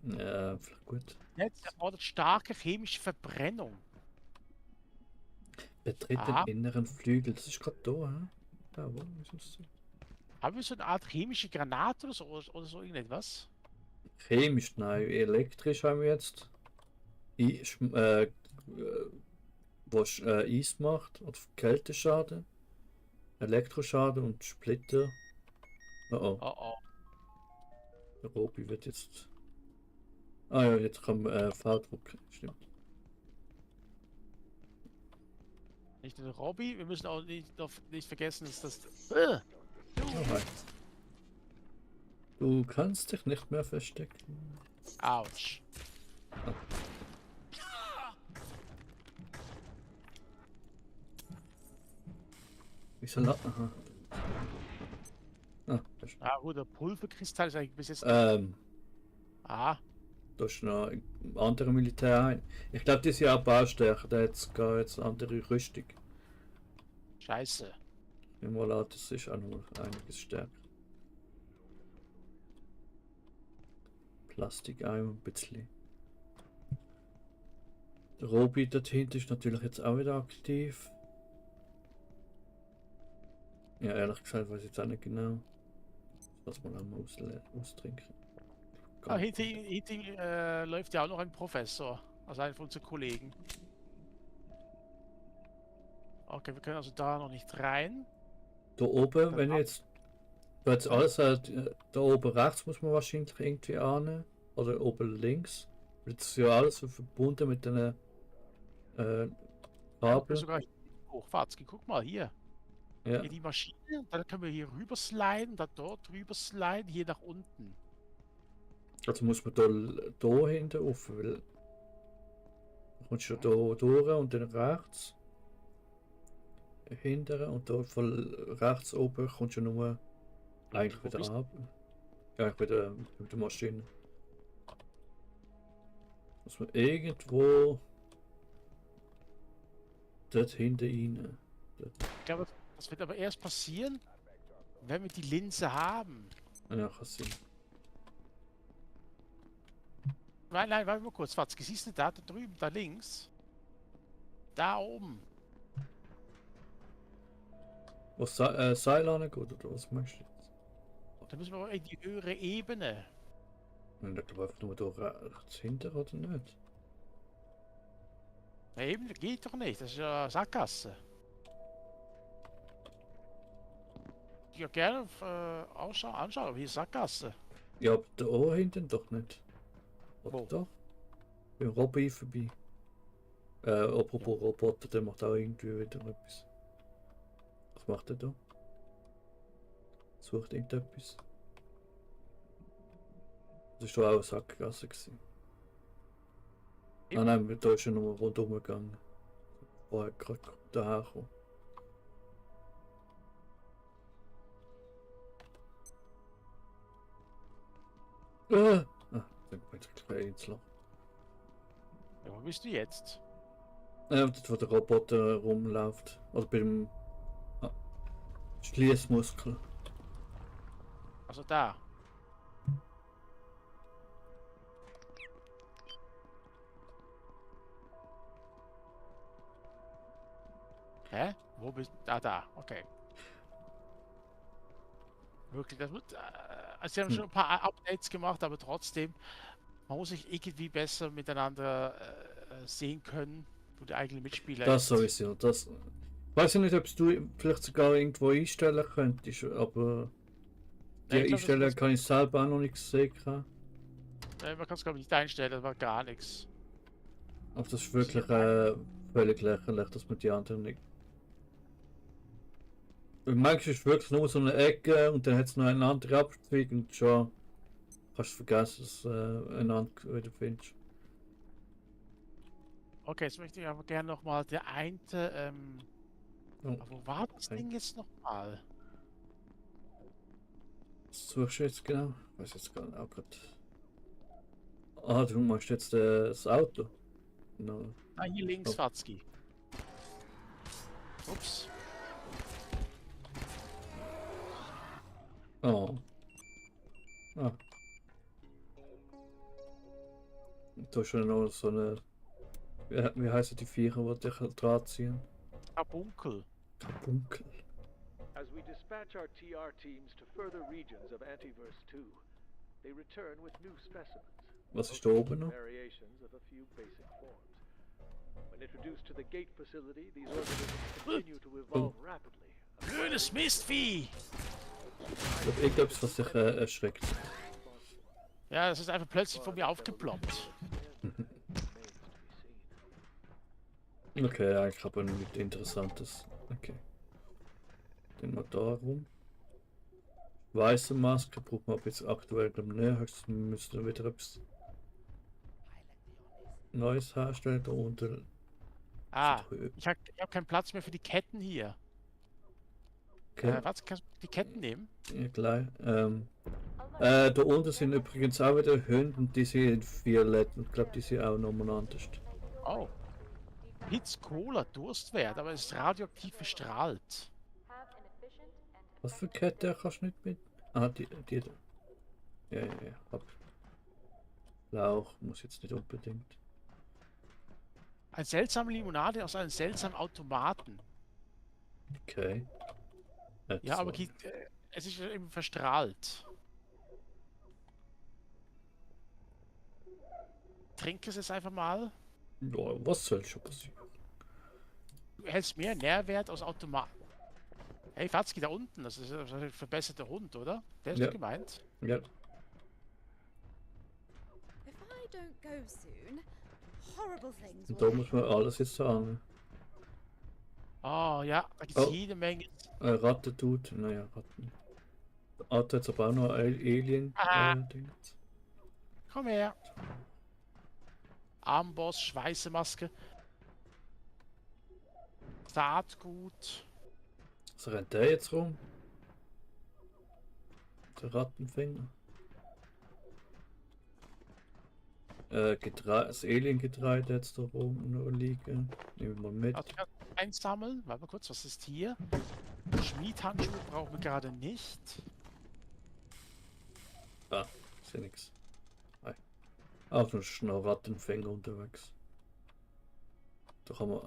Ja, vielleicht gut. Jetzt erfordert starke chemische Verbrennung. Betritt Aha. den inneren Flügel. Das ist gerade da, hä? Da, wo ist es? Haben wir so eine Art chemische Granate oder so irgendetwas? Chemisch, nein, elektrisch haben wir jetzt. Was Eis macht, oder Kälteschaden, Elektroschaden und Splitter. Oh oh, Oh oh. der Robi wird jetzt. Ah ja, jetzt kann V-Druck, stimmt. Nicht nur Robby, wir müssen auch nicht vergessen, dass das. Oh, hi. Du kannst dich nicht mehr verstecken. Autsch. Wieso aha. Ah, da ist- Ah, gut, der Pulverkristall ist eigentlich bis jetzt. Ah, Da ist noch ein anderer Militär ein. Ich glaube, die sind auch baustärker. Der hat gar jetzt eine andere Rüstung. scheiße. Im Mal das ist auch noch einiges stärker. Plastikeimer ein bisschen. Der Robi dort hinten ist natürlich jetzt auch wieder aktiv. Ja, ehrlich gesagt weiß ich jetzt auch nicht genau. Lass mal einmal austrinken. Ah, hinter ihm läuft ja auch noch ein Professor. Also einer von unseren Kollegen. Okay, wir können also da noch nicht rein. Da oben, wenn jetzt. Da jetzt alles da oben rechts muss man wahrscheinlich irgendwie ahnen. Oder oben links. Das ist ja alles so verbunden mit den Kabel. Sogar hoch, Watzki, guck mal hier. Ja. Hier die Maschine, dann können wir hier rüber sliden, dann dort rüber sliden, hier nach unten. Also muss man da hinten rauf, weil dann kommst du da durch und dann rechts hinten und da von rechts oben kommst du nur eigentlich Wo wieder bist- ab. Ja, ich wieder mit der Maschine. Muss man irgendwo dort hinten rein. Ich glaube, das wird aber erst passieren, wenn wir die Linse haben. Ja, kann sein. Nein, warte mal kurz, Watzki, siehst du da drüben, da links? Da oben. Was Seil angeht oder was meinst du jetzt? Da müssen wir aber in die höhere Ebene. Ich glaube einfach nur da rechts hinten oder nicht? Na eben, geht doch nicht, das ist ja Sackgasse. Ja, gerne anschauen, aber hier ist Sackgasse. Ja, aber da hinten doch nicht. Oder Wo? doch? Beim Robby vorbei. Apropos Roboter, der macht auch irgendwie wieder etwas. Was macht er da? Sucht irgendetwas. Das war auch eine Sackgasse gewesen. Ah nein, da ist er nur rundum gegangen. Vorher gerade daher gekommen. Ah, dann bin ich gleich ins Loch. Ja, wo bist du jetzt? Dort wo der Roboter rumläuft. Also beim Schließmuskel. Also da. Hä? Wo bist du? Da, okay. Wirklich, das wird. Also sie haben schon ein paar Updates gemacht, aber trotzdem, man muss sich irgendwie besser miteinander sehen können, wo der eigene Mitspieler Das ist. sowieso. Das weiß ich nicht, ob du vielleicht sogar irgendwo einstellen könntest, aber die Ja, ich glaub, Einstellung das- kann ich selber auch noch nicht sehen. Man kann es glaube ich nicht einstellen, das war gar nichts. Aber das ist wirklich völlig lächerlich, dass man die anderen nicht. Weil manchmal ist es wirklich nur so eine Ecke und dann hat es noch einen anderen Abzweig und schon kannst du vergessen, dass du einander wieder findest. Okay, jetzt möchte ich aber gerne nochmal der eine, Oh, aber wo war das okay. Ding jetzt nochmal? Was suchst du jetzt genau? Ich weiß jetzt gar nicht. Auch grad. Ah, du machst jetzt das Auto. No. Ah, hier links, Oh. Watzki. Ups. Oh. Ah. Da ist schon noch so eine. Wie heißen die Viecher, die dich Draht ziehen? Kabunkel. Kabunkel. As we dispatch our TR teams to further regions of Antiverse 2, they return with new specimens. Was ist da oben noch? Variations of a few basic forms. When introduced to the gate facility, these organisms continue to evolve rapidly. Blödes Mistvieh! Ich glaube, irgendetwas, was dich erschreckt. Ja, das ist einfach plötzlich von mir aufgeploppt. Okay, eigentlich habe ich nichts Interessantes. Okay. Den mal da rum. Weiße Maske braucht man jetzt aktuell nicht. Höchstens müsste wieder etwas Neues herstellen. Da unten. Ah, ich hab keinen Platz mehr für die Ketten hier. Okay. Was, kannst du die Ketten nehmen? Ja, gleich. Da unten sind übrigens auch wieder Hunde und die sind violett. Ich glaube, die sind auch nochmal anders. Oh. Hitz, Cola, Durstwert, aber es ist radioaktiv verstrahlt. Was für Kette kannst du nicht mit? Ah, die da. Ja, hab. Lauch muss jetzt nicht unbedingt. Eine seltsame Limonade aus einem seltsamen Automaten. Okay. Ja, aber es ist eben verstrahlt. Trinke es jetzt einfach mal. Ja, was soll schon passieren? Du hältst mehr Nährwert aus Automaten. Hey, Fatzki, da unten, das ist ein verbesserter Hund, oder? Der ist Ja. doch gemeint. Ja. If I don't go soon, horrible things Und will da muss man alles jetzt sagen. Oh ja, da gibt Oh. es jede Menge. Ratte tut. Naja, Ratten. Hat jetzt aber auch noch Alien. Ah. Dings. Komm her. Armboss, Schweißemaske. Saatgut. Was rennt der jetzt rum? Der Rattenfänger. Das Alien-Getreide jetzt da oben noch liegen. Nehmen wir mal mit. Also, einsammeln. Warte mal kurz, was ist hier? Schmiedhandschuhe brauchen wir gerade nicht. Ah, ist ja nix. Auch noch Rattenfänger unterwegs. Da kann man.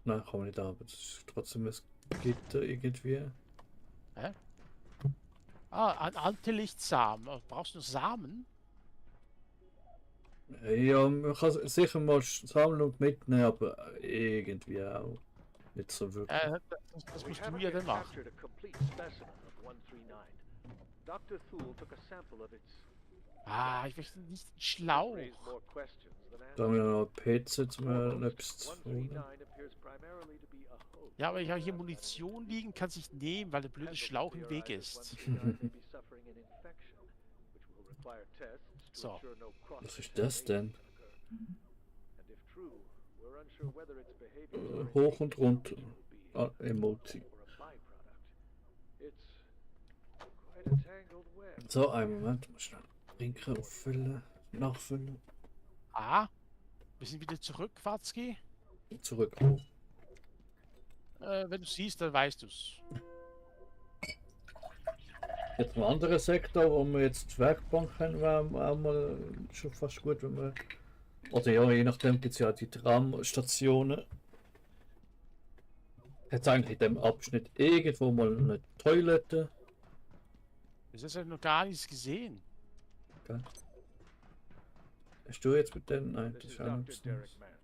Nein, kann man nicht aber das ist trotzdem ein Gitter irgendwie. Ein Antilichtssamen. Brauchst du noch Samen? Ja, man kann sicher mal sammeln und mitnehmen, aber irgendwie auch nicht so wirklich. Das We musst du haven't ja dann yet machen. captured a complete specimen of 139. Dr. Thule took a sample of its Ah, ich möchte nicht den Schlauch. raised more questions than Da haben wir answers. noch PC zum etwas zu holen. 139 appears primarily to be a host. Ja, aber ich habe hier Munition liegen, kann es nicht nehmen, weil der blöde Schlauch im Weg ist. So. Was ist das denn? Hoch und runter. Ah, Emoji. So, einen Moment, mal schnell trinken, auffüllen, nachfüllen, Ah, wir sind wieder zurück, Watzki. zurück. Wenn du siehst, dann weißt du's. Jetzt ein anderer Sektor, wo wir jetzt die Werkbank haben, wäre auch mal schon fast gut, wenn wir. Oder ja, je nachdem gibt es ja die Tramstationen. Hat eigentlich in dem Abschnitt irgendwo mal eine Toilette? Das ist ja noch gar nichts gesehen. Okay. Hast du jetzt mit dem? Nein, das This ist is auch Dr. nichts Derek Neues. Mance.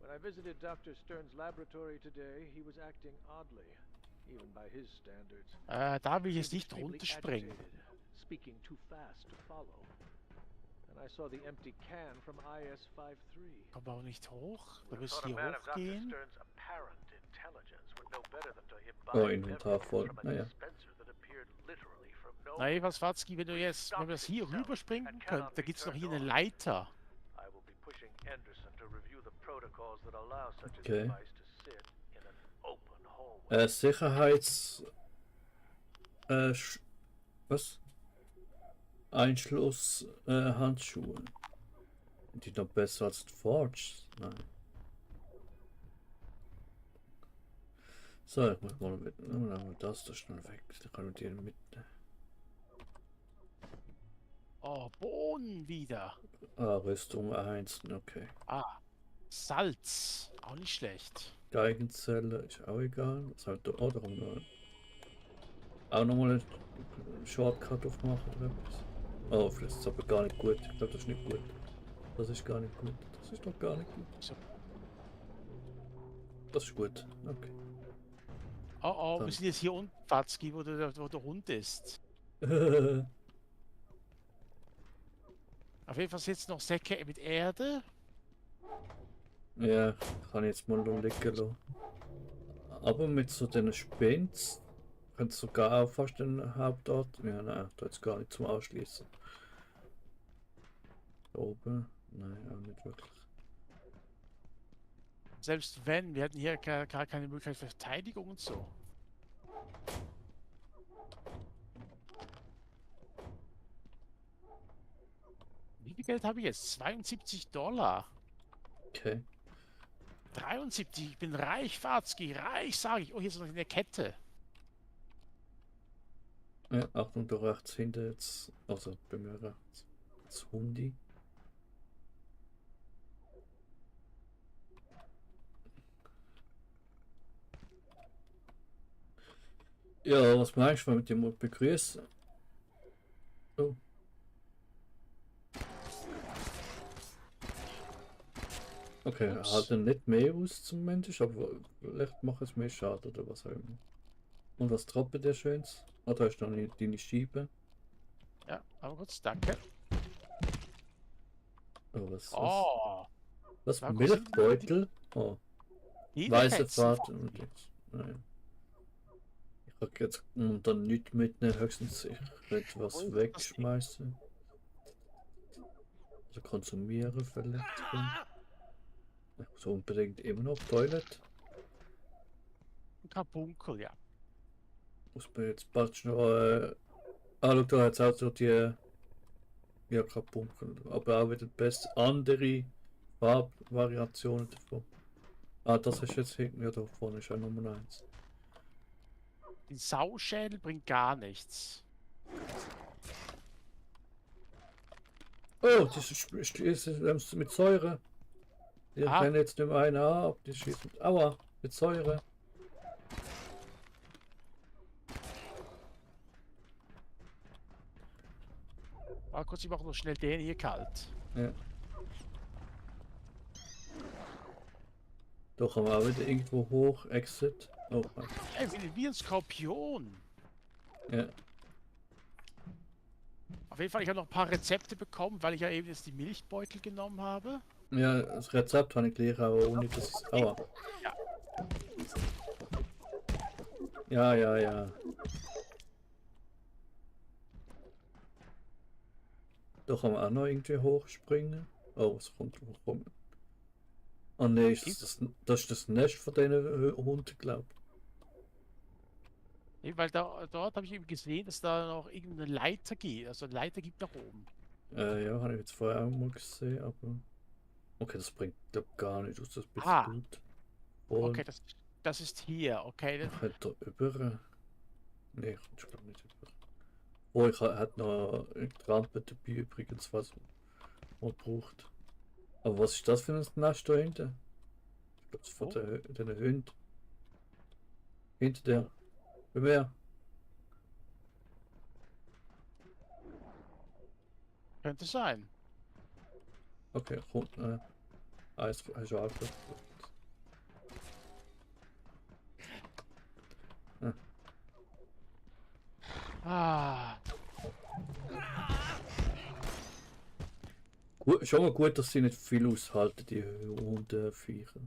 When I visited Dr. Stern's laboratory today, he was acting oddly, even by his standards. Da will ich He jetzt was nicht extremely runterspringen. agitated, speaking too fast to follow. And I saw the empty can from IS-53. Komm auch nicht hoch. Du wirst hier hochgehen. Oh, Inventar voll. Naja. Nein, was Watzki, wenn wir das hier rüberspringen können, da gibt es noch hier eine Leiter. Okay. Sicherheits. Was? Einschluss Handschuhe. Sind die noch besser als die Forge? Nein. So, ich muss mal mit das da schnell weg. Da kann ich die mitnehmen. Oh, Bohnen wieder. Ah, Rüstung 1, okay. Ah, Salz. Auch nicht schlecht. Geigenzelle ist auch egal. Was halt da? Oh, da haben wir auch nochmal einen Shortcut aufmachen oder etwas? Oh, vielleicht ist es aber gar nicht gut. Ich glaube, das ist nicht gut. Das ist gar nicht gut. Das ist doch gar nicht gut. So. Das ist gut. Okay. Oh oh, wir Dann. sind jetzt hier unten, Fatzki, wo der Hund ist. Auf jeden Fall sind jetzt noch Säcke mit Erde. Ja, kann ich jetzt mal noch liegen lassen. Aber mit so den Spins könnte es sogar auch fast den Hauptort. Ja, nein, da jetzt gar nicht zum Ausschließen. Da oben? Nein, auch nicht wirklich. Selbst wenn, wir hätten hier gar keine Möglichkeit für Verteidigung und so. Wie viel Geld habe ich jetzt? 72 $. Okay. 73, ich bin reich, Fatzki, reich, sage ich. Oh, hier ist noch eine Kette. Ja, Achtung, da rechts hinten jetzt. Also bei mir rechts. Das Hundi. Ja, was meinst du, wenn wir dich mal begrüßen? Oh. Okay, er Ups. hat dann nicht mehr aus zumindest, aber vielleicht macht es mehr Schaden oder was auch immer. Und was tropft der Schönes? Ah, da ist noch deine Scheibe. Ja, aber kurz, danke. Oh, was? Oh, Was? Markus, Milchbeutel? Oh, die weiße Fetzen. Fahrt und jetzt. Nein. Ich hab jetzt dann nicht mitnehmen, höchstens ich könnte Wo was ist das wegschmeißen. Also konsumieren vielleicht. Ich muss unbedingt immer noch Toilette. Ein Karbunkel, ja. Muss man jetzt bald noch. Ah, schau, da hat es auch so die. Ja, Karbunkel. Aber auch wieder best andere Farbvariationen davon. Ah, das ist jetzt hinten. Ja, da vorne ist auch Nummer 1. Die Sauschädel bringt gar nichts. Oh, diese ist mit Säure. Die Ah. rennen jetzt nicht mehr einer ab. Die schießen. Aua, mit Säure. Mal kurz, ich mache noch schnell den hier kalt. Ja. Doch haben wir auch wieder irgendwo hoch. Exit. Oh, Ey, wie ein Skorpion. ja. Auf jeden Fall, ich habe noch ein paar Rezepte bekommen, weil ich ja eben jetzt die Milchbeutel genommen habe. Ja, das Rezept habe ich gelesen, aber ohne das ist. Aua. Ja. Ja, ja, ja. Doch haben wir auch noch irgendwie hochspringen. Oh, was kommt rum? Oh ne, das ist das Nest von diesen Hunden, glaube Nee, weil dort habe ich eben gesehen, dass da noch irgendeine Leiter geht. Also eine Leiter gibt nach oben. ich. Ja, habe ich jetzt vorher auch mal gesehen, aber. Okay, das bringt glaub, gar nicht aus, das bisschen Ah. Blut. Und Okay, das ist hier. Okay, halt da über. Ne, ich glaube nicht über. Oh, ich hatte noch eine Rampe dabei übrigens, was man braucht. Aber was ist das für ein Nest da hinten? Ich glaube, das ist von den Hunden. Hinter der. Bei mir. könnte sein. Okay, rund. Eis, schon aufgehört. Ah, Gut, schon mal gut, dass sie nicht viel aushalten, die Hundeviecher.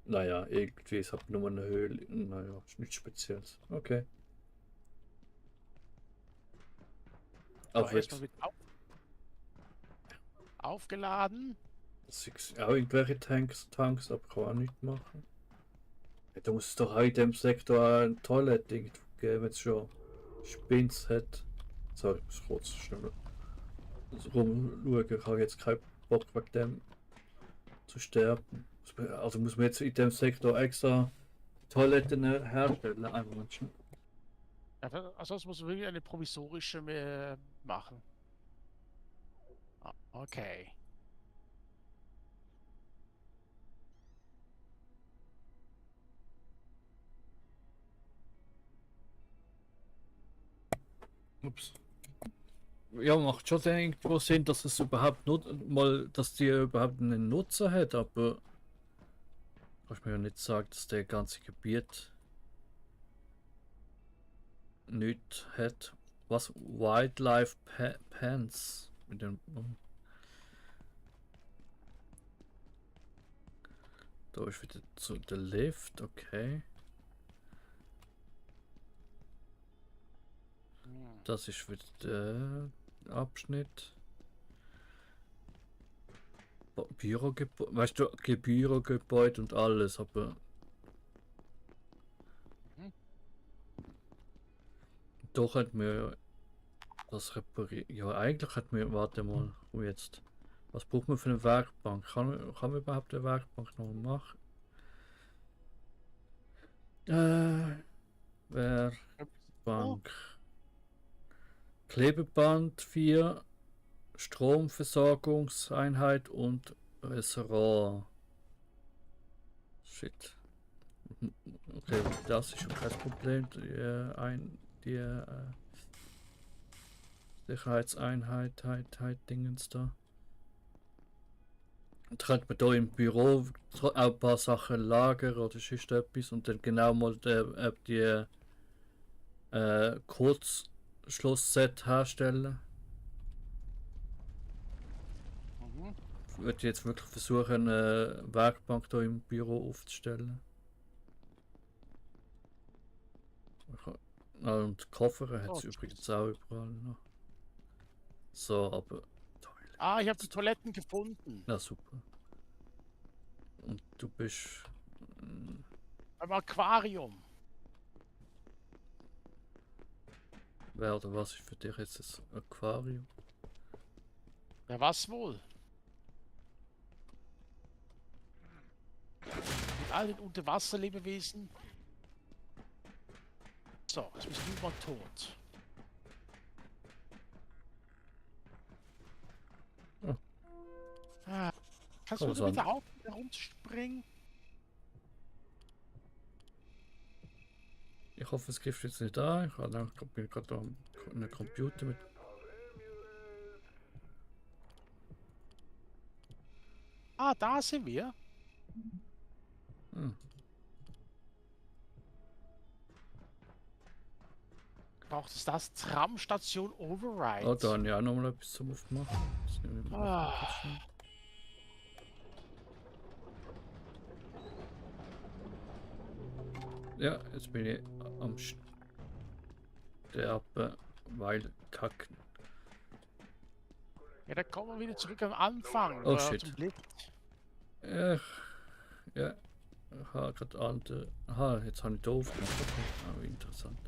Naja, irgendwie, es hat nur eine Höhle. Naja, ist nichts Spezielles. Okay. aber Auch erstmal jetzt. mit aufgeladen. Das ist auch irgendwelche Tanks, aber kann auch nicht machen. Ja, da muss es doch auch in dem Sektor auch ein Toilette irgendwo geben, wenn es schon Spins hat. So, ich muss kurz schnell rumschauen. Ich habe jetzt keinen Bock wegen dem zu sterben. Also muss man jetzt in dem Sektor extra Toiletten herstellen. Einfach mal schnell. Ja, ansonsten muss man wirklich eine provisorische machen. Ah, okay. Ups. Ja, macht schon irgendwo Sinn, dass es überhaupt dass die überhaupt einen Nutzer hat, aber kannst mir ja nicht sagen, dass der ganze Gebiet nichts hat. Was? Wildlife Pants mit dem. Da ist wieder zu der Lift, okay. Das ist wieder der Abschnitt. Bürogebäude, weißt du, Bürogebäude und alles, aber doch hat mir das repariert. Ja, eigentlich hat mir, warte mal, jetzt. Was braucht man für eine Werkbank? Kann man überhaupt eine Werkbank noch machen? Werkbank. Klebeband 4, Stromversorgungseinheit und Restaurant. Shit. Okay, das ist schon kein Problem. Die Sicherheitseinheit, Dingens da. Und könnte man da im Büro auch ein paar Sachen lagern oder sonst etwas und dann genau mal die Kurzschlussset herstellen. Ich würde jetzt wirklich versuchen, eine Werkbank hier im Büro aufzustellen. Und Koffer hat es übrigens auch überall noch. So, aber... Ah, ich habe die Toiletten gefunden. Na super. Und du bist... Beim Aquarium. Wer oder was ist für dich jetzt das Aquarium? Ja, was wohl? Mit all den Unterwasserlebewesen. So, jetzt bist du mal tot. Oh. Ah, kannst du Also, bitte auch herumspringen? ich hoffe, es gibt jetzt nicht an. Ich bin gerade am einem Computer mit. Ah, da sind wir. Hm. Braucht es das? Tramstation Override. Oh, da habe ich auch nochmal etwas zum Aufmachen. Das nehmen wir mal kurz schnell. Ja, jetzt bin ich am sterben, weil kacken. Ja, dann kommen wir wieder zurück am Anfang. Oh, shit. Zum Lift. Ja, ich habe gerade andere. Aha, jetzt habe ich da aufgemacht. Okay. Oh, interessant.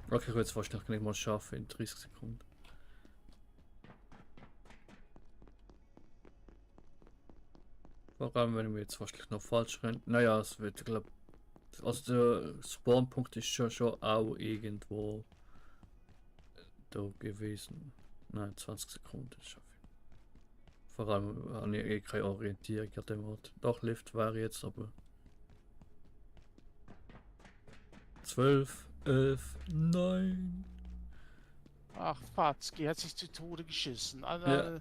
Okay, ich will jetzt wahrscheinlich nicht mal schaffen in 30 Sekunden. Vor allem, wenn ich mir jetzt wahrscheinlich noch falsch renne. Naja, es wird, glaube ich. Also der Spawnpunkt ist schon auch irgendwo da gewesen. Nein, 20 Sekunden schaffe ich. Vor allem habe ich eh keine Orientierung an dem Ort. Doch, Lift wäre jetzt, aber 12, 11, 9. Ach, Fatzki hat sich zu Tode geschissen. An Ja.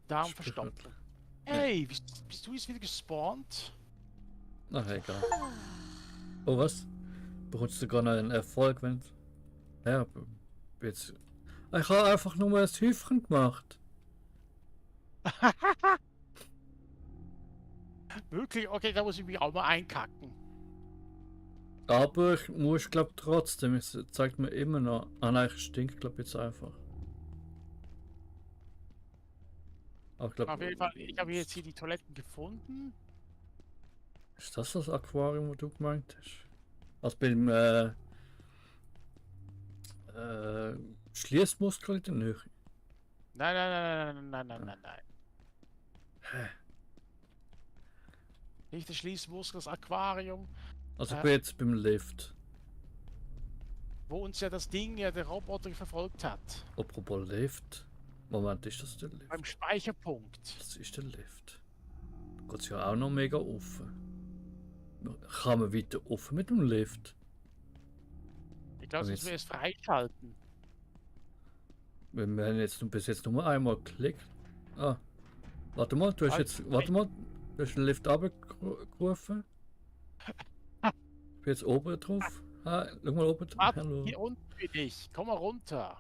Darmverstopfung. Hey, bist du jetzt wieder gespawnt? Ach, egal. Oh, was? Bekommst du gar noch einen Erfolg, wenn... Ja, jetzt... Ich habe einfach nur ein Hüfchen gemacht. Wirklich? Okay, da muss ich mich auch mal einkacken. Aber ich muss, glaube trotzdem, es zeigt mir immer noch... Ah nein, ich stink, glaube jetzt einfach. Aber ich Auf jeden glaube... Fall, ich habe jetzt hier die Toiletten gefunden. Ist das Aquarium, was du gemeint hast? Also beim Schließmuskel in der Nähe. Nein. Hä? Nicht der Schließmuskel, das Aquarium, Also ich bin jetzt beim Lift. wo uns ja das Ding, ja der Roboter verfolgt hat. Apropos Lift. Moment, ist das der Lift? Beim Speicherpunkt. Das ist der Lift. Da geht es ja auch noch mega offen. Kann man weiter offen mit dem Lift? Ich glaube, Aber das müssen wir erst freischalten. Wir haben jetzt bis jetzt nur einmal geklickt. Ah. Warte mal, du hast jetzt. Warte mal. Du hast den Lift abgerufen. Ich bin jetzt oben drauf. Ah, schau mal oben drauf. Warte, Hallo. hier unten bin ich. Komm mal runter.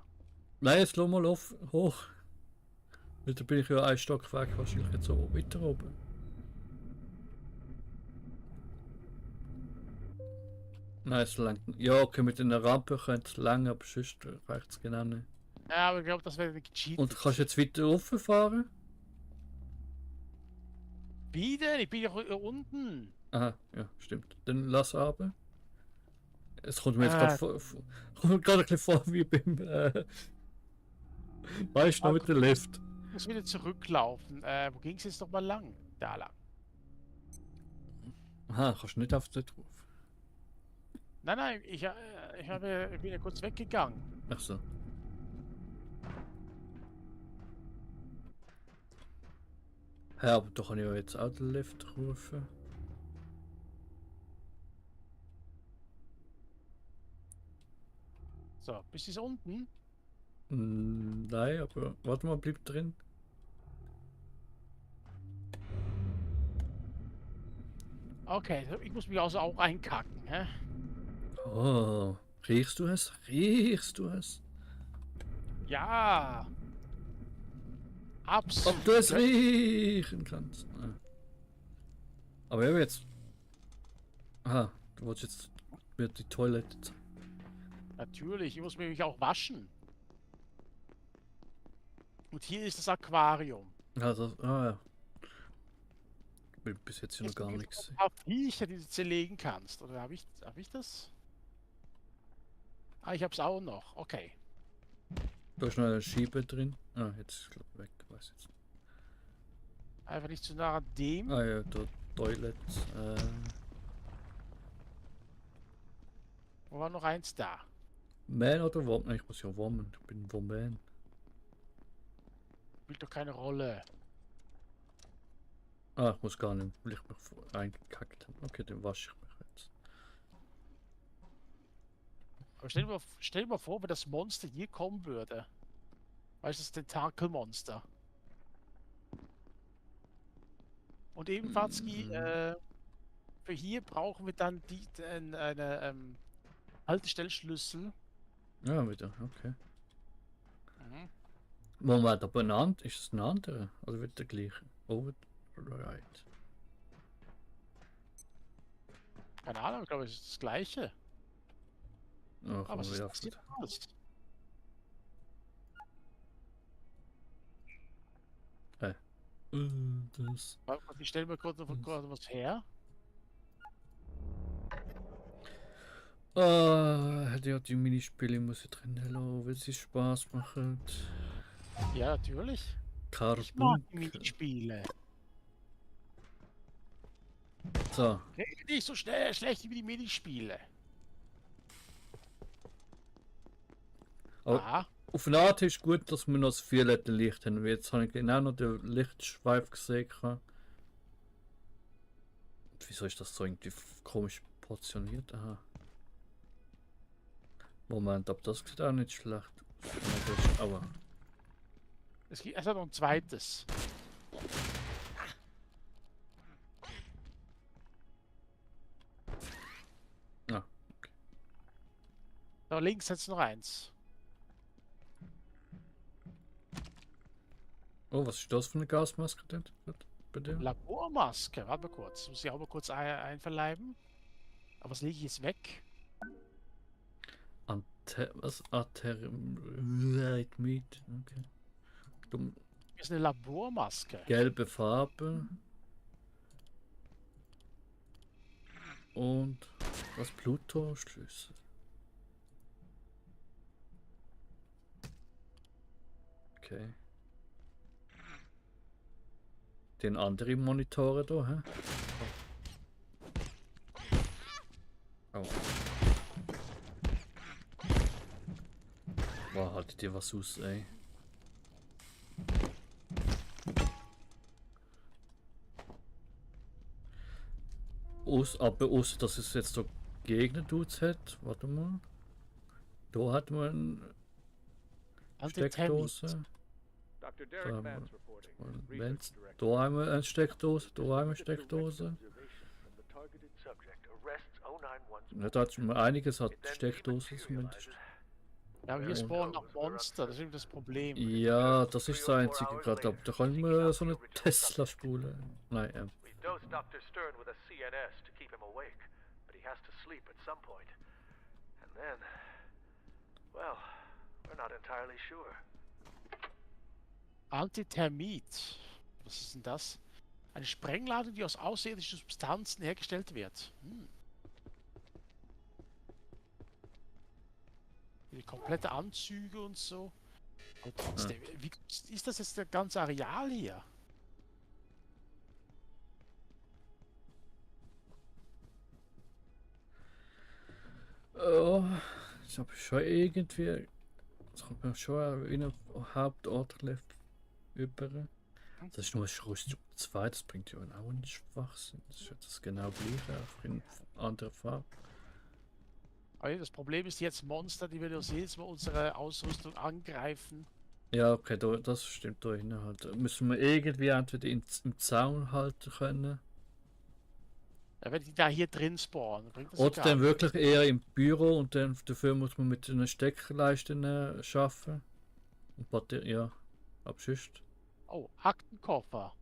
Nein, jetzt schau mal auf, hoch. Weil da bin ich ja ein Stockwerk wahrscheinlich jetzt so weiter oben. Nein, es langt. Ja, okay, mit einer Rampe könnte es lang, aber sonst reicht es genau nicht. Ja, aber ich glaube, das wäre gecheatet. Und kannst du jetzt weiter rauffahren? Wie denn? Ich bin ja hier unten. Aha, ja, stimmt. Dann lass runter. Es kommt mir jetzt Ah. kommt mir gerade ein bisschen vor wie beim. Weißt du noch mit dem Lift? Ich muss wieder zurücklaufen. Wo ging es jetzt noch mal lang? Da lang. Aha, kannst du nicht auf den drauf. Nein, ich bin ja kurz weggegangen. Ach so. Ja, aber doch kann ich ja jetzt auch den Lift rufen. So, bist du unten? Nein, aber warte mal, bleib drin. Okay, ich muss mich also auch einkacken, hä? Oh, riechst du es? Riechst du es? Ja. Absolut. Ob du es riechen kannst. Ah. Aber ja, jetzt. Aha, du wolltest jetzt wieder die Toilette. Natürlich, ich muss mich auch waschen. Und hier ist das Aquarium. Also, ja. Bis jetzt hier noch Jetzt gar gibt's nichts. ein paar Viecher, die du zerlegen kannst. Oder hab ich das? Ah, ich hab's auch noch. Okay. Da ist noch eine Schiebe drin. Ah, jetzt ist glaub ich weg, weiß jetzt. Einfach nicht zu nah an dem. Ah ja, da Toilette. Wo war noch eins da? Man oder Woman? Ich muss ja Woman. Ich bin Woman. Spielt doch keine Rolle. Ah, ich muss gar nicht, weil ich mich reingekackt habe. Okay, dann wasche ich mich jetzt. Aber stell dir mal vor, wenn das Monster hier kommen würde. Weißt du, das Tentakelmonster. Und ebenfalls für hier brauchen wir dann eine Haltestellschlüssel. Ja, wieder, okay. Mhm. Moment, aber ist es ein anderer? Also wird der gleiche? Right. Keine Ahnung, ich glaube, es ist das gleiche. Oh, Aber was ist wieder das hier aus? das. Warte, ich stelle mir kurz was her. Hätte ja die Minispiele muss ich drin hello, weil sie Spaß machen. Ja, natürlich. Ich mag die Carbon. Minispiele. So, Rede nicht so schlecht über die Minispiele. Aber- Aha. auf eine Art ist gut, dass wir noch das violette Licht haben. Weil jetzt habe ich genau noch den Lichtschweif gesehen. Wieso ist das so irgendwie komisch portioniert? Aha. Moment, aber das sieht auch nicht schlecht. Aber Es hat noch ein zweites. Ah, Da links hat es noch eins. oh, was ist das für eine Gasmaske denn? Bei dir? Labormaske. Warte mal kurz. Muss ich auch mal kurz einverleiben. Aber was lege ich jetzt weg? Was? Right Meat. Okay. Dumm. Das ist eine Labormaske. Gelbe Farbe. Und was Bluetooth-Schlüssel. Okay. Den anderen Monitore da, hä? Oh. Boah, haltet ihr was aus, ey. Aber außer dass es jetzt so Gegner-Dudes hat. Warte mal. Da hat man Steckdose. Dr. Da Derek haben Vance wir reporting. Vance. Research Director. Da einmal eine Steckdose, da einmal eine With the direct Steckdose. observation from the targeted subject arrests 091's Ja, da hat schon mal einiges, hat It then Steckdosen dematerializes. zumindest. Ja, hier Und- spawnen noch Monster, das ist eben das Problem. Ja, das ist das einzige gerade, aber da kann man so eine Tesla spulen. Nein, We dosed Dr. Stern with a CNS to keep him awake, but he has to sleep at some point. And then, well, we're not entirely sure. Antithermit. Was ist denn das? Eine Sprengladung, die aus außerirdischen Substanzen hergestellt wird. Die komplette Anzüge und so. Aber trotzdem, wie ist das jetzt das ganze Areal hier? Oh, ich habe schon irgendwie. Ich habe schon in einem Hauptort über. Das ist nur Rüstung 2, das bringt ja auch einen Schwachsinn. Das ist ja das genau gleiche, einfach in anderer Farbe. Aber das Problem ist jetzt Monster, die wir durch jedes Mal unsere Ausrüstung angreifen. Ja, okay, das stimmt da hinten halt. Da müssen wir irgendwie entweder im Zaun halten können. Ja, wenn die da hier drin spawnen, bringt das Oder gar dann nichts. wirklich eher im Büro und dann dafür muss man mit einer Steckleiste arbeiten. Und Batterie, ja, abschüsst. Oh, Aktenkoffer.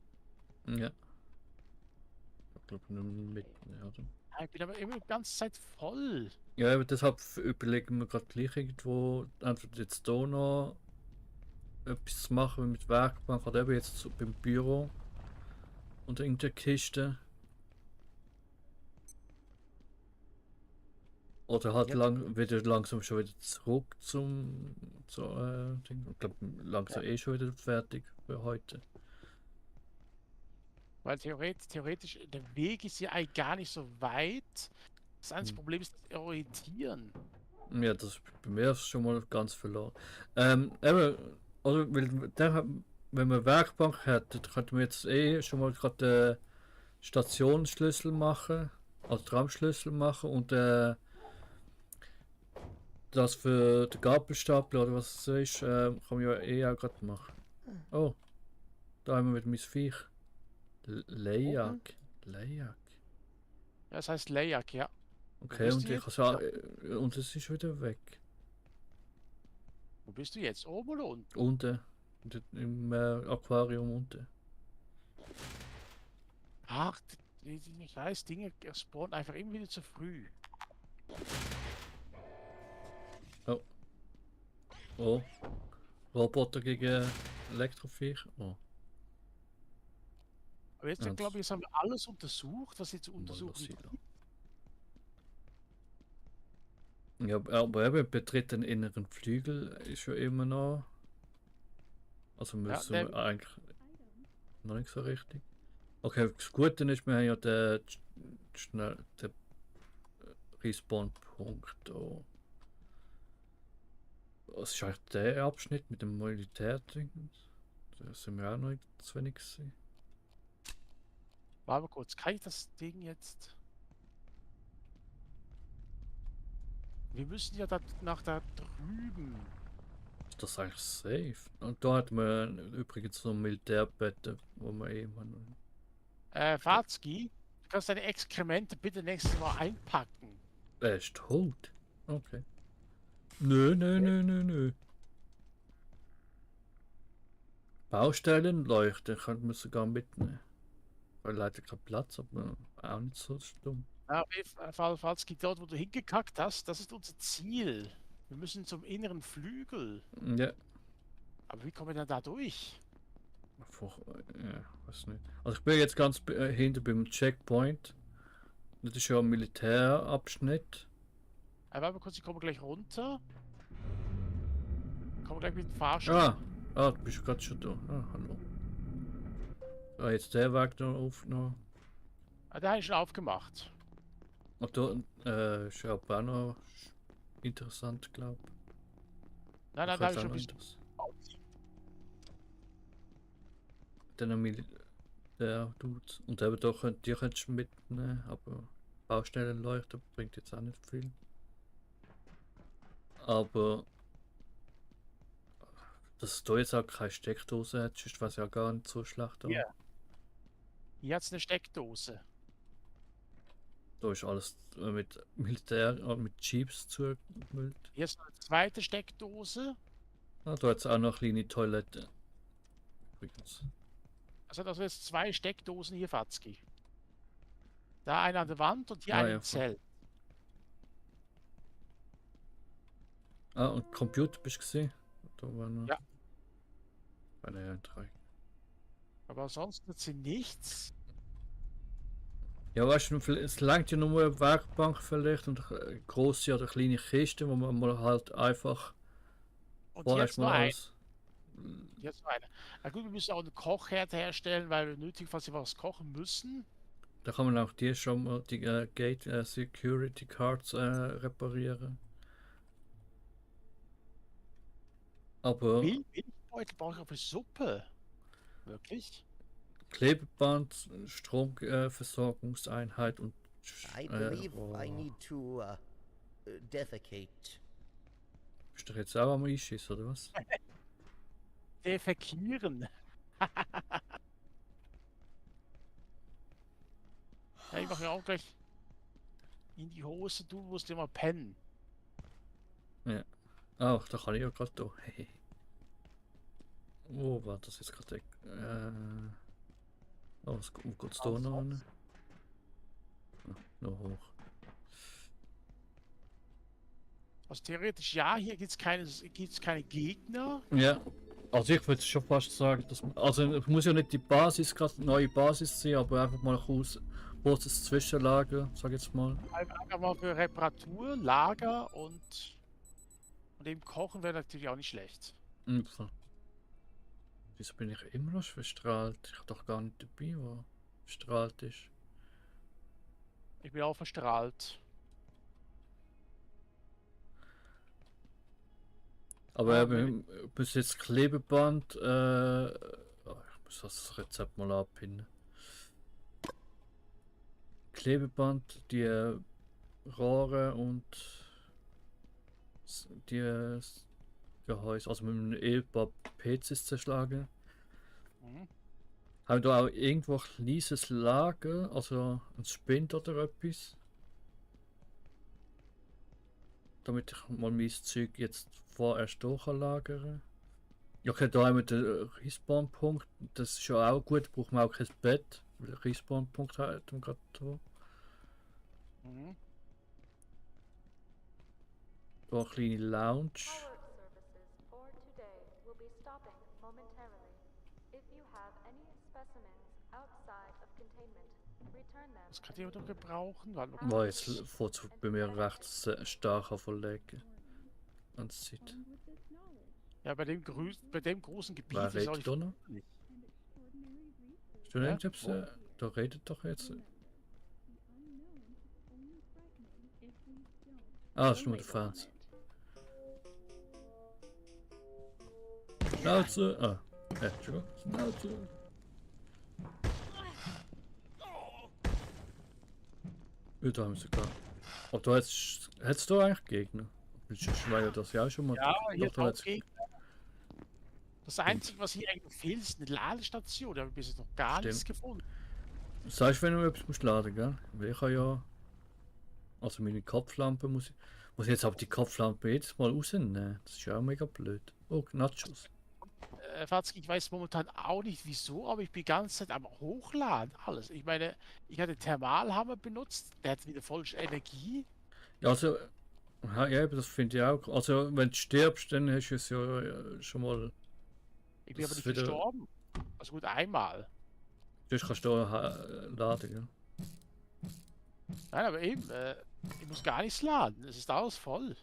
Ja. Ich glaube nur mit. Ja, oder? Ich bin aber immer die ganze Zeit voll. Ja, aber deshalb überlegen wir gerade gleich irgendwo, entweder jetzt hier noch etwas zu machen mit Werkbank oder eben jetzt so beim Büro und irgendeine Kiste. Oder halt Ja. wieder langsam schon wieder zurück zum Ding. Ich glaube langsam schon wieder fertig für heute. Weil theoretisch, der Weg ist ja eigentlich gar nicht so weit. Das einzige Problem ist das Orientieren. Ja, das ist bei mir ist schon mal ganz verloren. Eben, oder weil wenn man Werkbank hätte, könnte man jetzt schon mal gerade den Stationsschlüssel machen, also Tramschlüssel machen und das für den Gabelstapler oder was es ist, kann man ja auch gerade machen. Oh, da haben wir wieder mein Viech. Lejak. Lejak. Ja, das heißt Lejak, ja. Okay, bist und du ich jetzt? und es ist wieder weg. Wo bist du jetzt? Oben oder unten? Unten. Im Aquarium unten. Ach, die scheiß Dinge spawnen einfach immer wieder zu früh. Oh. Roboter gegen Elektroviech. Oh. Aber jetzt, Ja, glaube ich, jetzt haben wir alles untersucht, was sie zu untersuchen Monosilo. gibt. Ja, aber eben betritt den inneren Flügel ist ja immer noch. Also müssen der- wir eigentlich noch nicht so richtig. Okay, das Gute ist, wir haben ja den Respawn-Punkt da. Was ist eigentlich der Abschnitt mit dem Militärding? Da sind wir auch noch nicht zu wenig gewesen. Warte mal kurz, kann ich das Ding jetzt... Wir müssen ja nach da drüben. Ist das eigentlich safe? Und da hat man übrigens so Militärbetten, wo man eben. Fazki, du kannst deine Exkremente bitte nächstes Mal einpacken. Er ist tot. Okay. Nö. Baustellenleuchte könnte man sogar mitnehmen. Weil leider kein Platz, aber auch nicht so dumm. Ja, auf jeden Fall, Fazki, dort wo du hingekackt hast, das ist unser Ziel. Wir müssen zum inneren Flügel. Ja, Aber wie kommen wir denn da durch? einfach, ja, weiß nicht. Also ich bin jetzt ganz hinter beim Checkpoint. Das ist ja ein Militärabschnitt. Warte mal kurz, ich komme gleich runter. Ich komme gleich mit dem Fahrstuhl. Du bist gerade schon da. Ah, hallo. Ah, jetzt der Weg da auf noch. Da habe ich schon aufgemacht. Und da ist ja auch noch interessant, glaube ich. Nein, da habe ich schon ein bisschen. Dann der Dude. Und eben da die könntest du mitnehmen, aber Baustellenleuchter bringt jetzt auch nicht viel. Aber Dass du jetzt auch keine Steckdose hättest, was ja gar nicht so schlecht. Hier. Hier hat's eine Steckdose. Da ist alles mit Militär, mit Jeeps zugemüllt. Hier ist noch eine zweite Steckdose. Ah, da hat es auch noch eine kleine Toilette. Übrigens. Also das sind jetzt 2 Steckdosen hier, Fatzki. Da eine an der Wand und hier Ah, eine ja, im Zelt. Ah, und Computer bist du gesehen? Da war noch. Ja. Ja, 3. Aber ansonsten hat sie nichts. Ja, weißt du, es langt ja nur eine Werkbank vielleicht und eine grosse oder kleine Kiste, wo man mal halt einfach Und hier vorher jetzt nur mal eine. alles. Jetzt nur eine. Na gut, wir müssen auch einen Kochherd herstellen, weil wir nötigenfalls was kochen müssen. Da kann man auch die schon mal die Gate Security Cards reparieren. Aber Milchbeutel brauche ich auch für Suppe. Wirklich? Klebeband, Stromversorgungseinheit und I believe oh, I need to defecate. bist du jetzt auch am Einschissen, oder was? Defekieren. Ja, ich mache ja auch gleich in die Hose, du musst immer pennen. Ach, da kann ich ja gerade da. Oh, war das jetzt gerade. Oh, wo geht's da noch hin? Ah, noch hoch. Also theoretisch ja, hier gibt's keine Gegner. Ja, also ich würde schon fast sagen, dass man, also es muss ja nicht die Basis, gerade neue Basis sein, aber einfach mal kurzes Zwischenlager, sag ich jetzt mal. Einfach mal für Reparatur, Lager und eben Kochen wäre natürlich auch nicht schlecht. Wieso bin ich immer noch verstrahlt? Ich habe doch gar nicht dabei, wo verstrahlt ist. Ich bin auch verstrahlt. Aber Ah, eben, bis jetzt Klebeband, oh, ich muss das Rezept mal abpinnen. Klebeband, die Rohre und die Gehäuse, also mit einem Ehepaar PCs zerschlagen. Mhm. Haben da auch irgendwo ein kleines Lager, also ein Spind oder etwas? Damit ich mal mein Zeug jetzt vorerst durchlagern kann. Ja, okay, da haben wir den Respawn-Punkt, das ist ja auch gut, braucht man auch kein Bett, weil der Respawn-Punkt hat man gerade da. Mhm. Da eine kleine Lounge. Power services for today will be stopping momentarily. If you have any specimens outside of containment, return them. Das kann jemand noch gebrauchen. Warte mal War kurz. jetzt bei mir recht stark auf verlegen. Ganze Zeit. Ja, bei dem großen Gebiet Wer ist auch redet da noch? nicht. Hast du Ja? irgendetwas? Da redet doch jetzt. Ah, das ist nur der Fernseher. Schnauze! Ah, Entschuldigung. Schnauze! Ja, da haben sie gar. Oh, da hättest du eigentlich Gegner. Ich meine, das ja auch schon mal. Ja, hier doch, da auch hat's- Gegner. Das Einzige, was hier eigentlich fehlt, ist eine Ladestation. Da habe ich bis jetzt noch gar nichts Stimmt. gefunden. Sagst du, wenn du etwas musst laden, gell? Weil ich habe ja. Also meine Kopflampe muss ich jetzt aber die Kopflampe jedes Mal rausnehmen. Das ist ja auch mega blöd. Oh, Nachos. Fatzki, ich weiß momentan auch nicht wieso, aber ich bin die ganze Zeit am Hochladen. Alles. Ich meine, ich hatte Thermalhammer benutzt, der hat wieder voll Energie. Ja, also. Ja, eben, das finde ich auch. Also, wenn du stirbst, dann hast du es ja schon mal. Ich bin Das aber nicht ist wieder- gestorben. Also gut, einmal. Du kannst du laden, gell? Nein, aber eben, ich muss gar nichts laden. Es ist alles voll.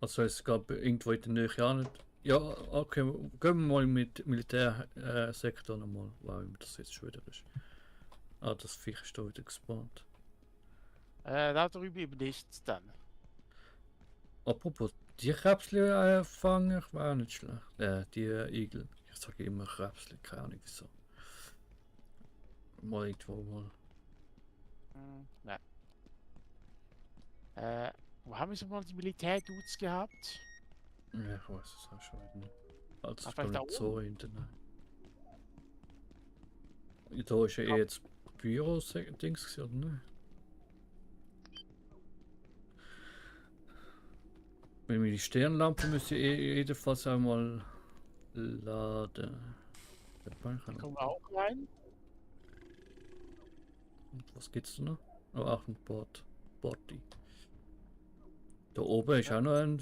Also, es gab irgendwo in der Nähe auch nicht. Ja, okay, gehen wir mal mit Militärsektor nochmal, weil das jetzt schon wieder ist. Ah, das Viech ist da wieder gespawnt. Da drüben eben nichts dann. Apropos, die Krebsli fangen war auch nicht schlecht. Die Igel. Ich sage immer Krebsli, keine Ahnung wieso. Mal irgendwo mal. Nein. Wo haben wir so mal die Militärdudes gehabt? Ja, ich weiß es auch schon wieder nicht. Also Ach, ich glaube da nicht so hinten. Da ist ja eh jetzt Büro-Dings, oder ne? Wenn wir die Stirnlampe müsste ich jedenfalls einmal laden. Da kommen wir auch rein. Und was gibt's da noch? Oh, auch ein Body. Da oben ist auch noch ein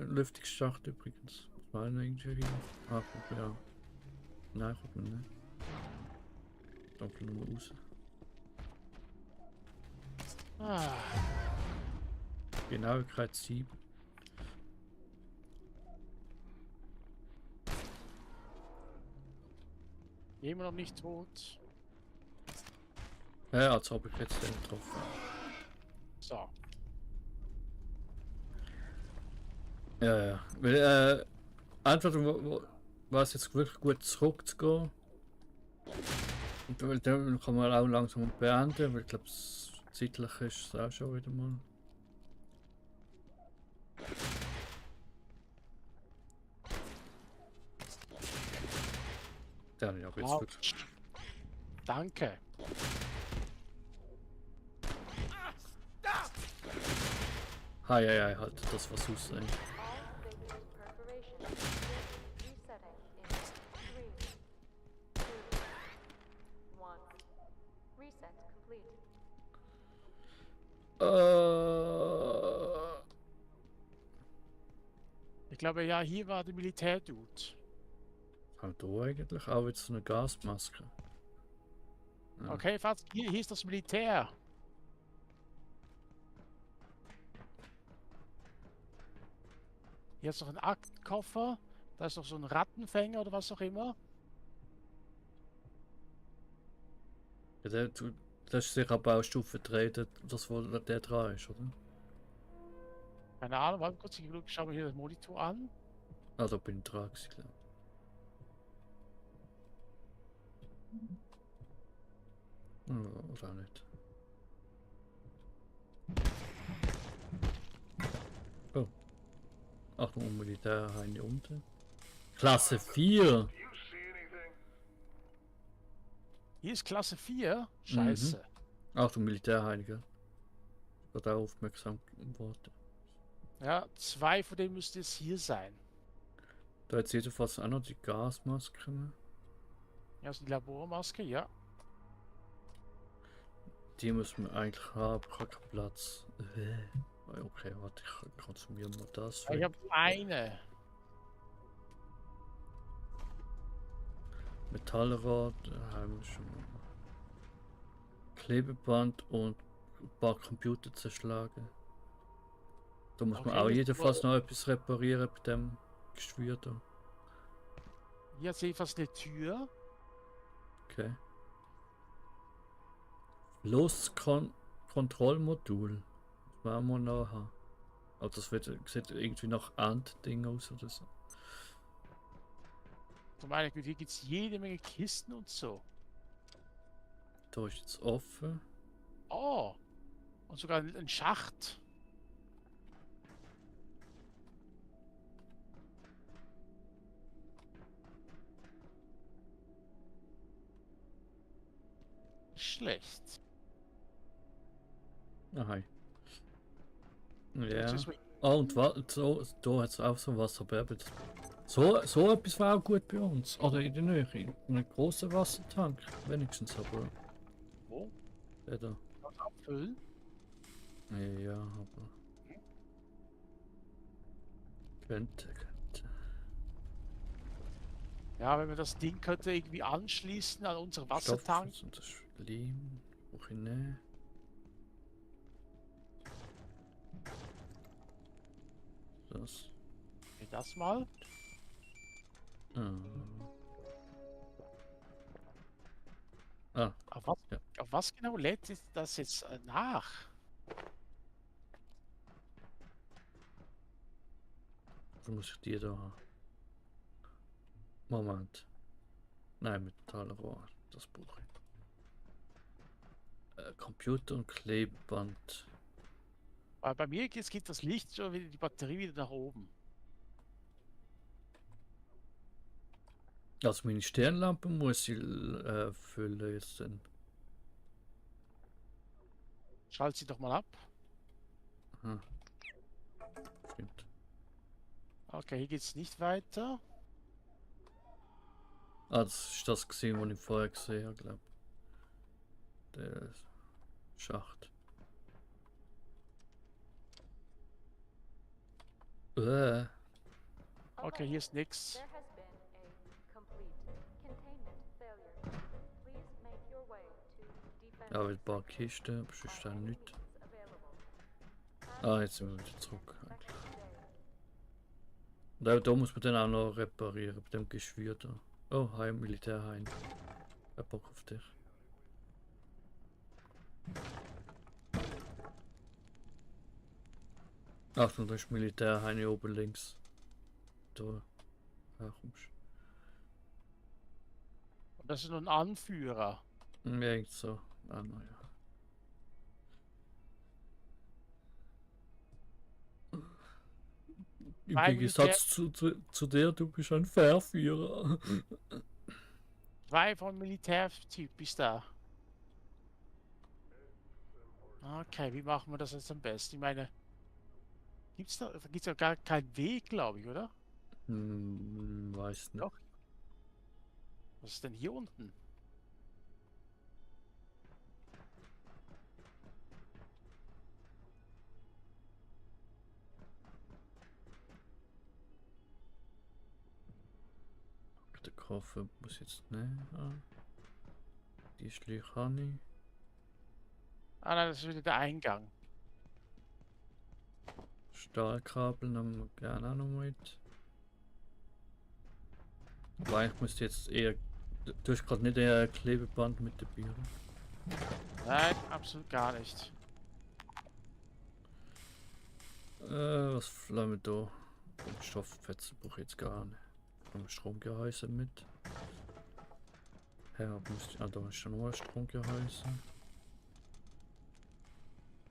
Lüftungsschacht übrigens. Was war denn irgendwie hier? Ah, guck mal, ja. Nein, guck mal nicht. Da kommt nur raus. Ah, Genauigkeit 7. immer noch nicht tot. Ja, als ob ich jetzt den getroffen. So. Ja, ja. Weil, entweder war es jetzt wirklich gut zurückzugehen. Und weil dann kann man auch langsam beenden, weil ich glaube, zeitlich ist es auch schon wieder mal. Ja, aber jetzt Wow. wirklich. Danke. Hi, halt, das was aus. All Victor's perforations will be resetting in 3, 2, 1. Reset complete. Ich glaube, ja, hier war der Militärdude. Haben da eigentlich auch jetzt so eine Gasmaske? Ja. Okay, Faz, hier ist das Militär. Hier ist noch ein Aktenkoffer. Da ist noch so ein Rattenfänger oder was auch immer. Ja, das ist sicher Baustufe 3, das wo der dran ist, oder? Keine Ahnung, warte kurz, ich schaue mir hier den Monitor an. Ah, da bin ich dran gewesen, glaube ich. Oder auch nicht. Oh. Achtung, Militärheine unten. Klasse 4! Hier ist Klasse 4. Scheiße. Achtung, Militärheine, gell? Wird auch aufmerksam geworden. Ja, 2 von denen müsste es hier sein. Da jetzt jedenfalls auch noch die Gasmasken. Ja, also die Labormaske, ja. Die müssen wir eigentlich haben, ich habe keinen Platz. Okay, warte, ich konsumiere mal das. Ich habe eine. Metallrad, haben wir schon. Klebeband und ein paar Computer zerschlagen. Da muss man Okay, auch jetzt jedenfalls noch etwas reparieren bei dem Geschwür da. Hier sehe ich fast eine Tür. Okay. Kontrollmodul. Das werden wir noch haben. Aber das sieht irgendwie nach Endding aus oder so. Zu meiner Güte, hier gibt es jede Menge Kisten und so. Da ist jetzt offen. Oh! Und sogar ein Schacht. Schlecht. Aha. Ja. Jetzt ist- Oh, und so, da hat es auch so Wasserbeben. So etwas war auch gut bei uns. Oder in der Nähe. Einen großen Wassertank. Wenigstens, aber. Wo? Der da. Abfüllen? Ja, aber. Könnte. Ja, wenn wir das Ding könnte irgendwie anschließen an unseren Wassertank. Und das Lehm. Auch in Nähe. Das. Okay, das mal. Ah, Auf was, ja. auf was genau lädt das jetzt nach? dann muss ich die da haben. Moment. Nein, Metallrohr. Das brauche ich. Computer und Klebeband. Weil bei mir jetzt geht das Licht schon wieder, die Batterie wieder nach oben. Also meine Stirnlampe muss ich füllen jetzt dann. Schalt sie doch mal ab. Aha. Stimmt. Okay, hier geht's nicht weiter. Ah, das ist das gesehen, was ich vorher gesehen habe, glaube ich. Der Schacht. Okay, hier ist nix. There has been a complete containment failure. Please make your way to defense. Ja, ein paar Kisten, aber sonst auch nichts. Available. Ah, jetzt sind wir wieder zurück. Und auch da muss man dann auch noch reparieren, bei dem Geschwür da. Oh, hi, Militärhain. Wer Bock auf dich? Achtung, da ist Militärhain hier oben links. Da. Ja, kommst. Und das ist nur ein Anführer. Ja, irgend so. Ah, naja. Im Weil Gegensatz zu dir, du bist ein Verführer. 2 von Militärtyp ist da. Okay, wie machen wir das jetzt am besten? Ich meine, da gibt's ja gar keinen Weg, glaube ich, oder? Weiß nicht. Doch. Was ist denn hier unten? Der Koffer muss jetzt nehmen. Die Schläuche habe ich. Ah nein, das ist wieder der Eingang. Stahlkabel nehmen wir gerne auch noch mit. Aber ich muss jetzt eher. Du hast gerade nicht eher ein Klebeband mit dabei, oder? Nein, absolut gar nicht. Was flammen wir da? Stoffplätze brauche ich jetzt gar nicht. Stromgehäuse mit. Ja, da ist schon noch ein Stromgehäuse.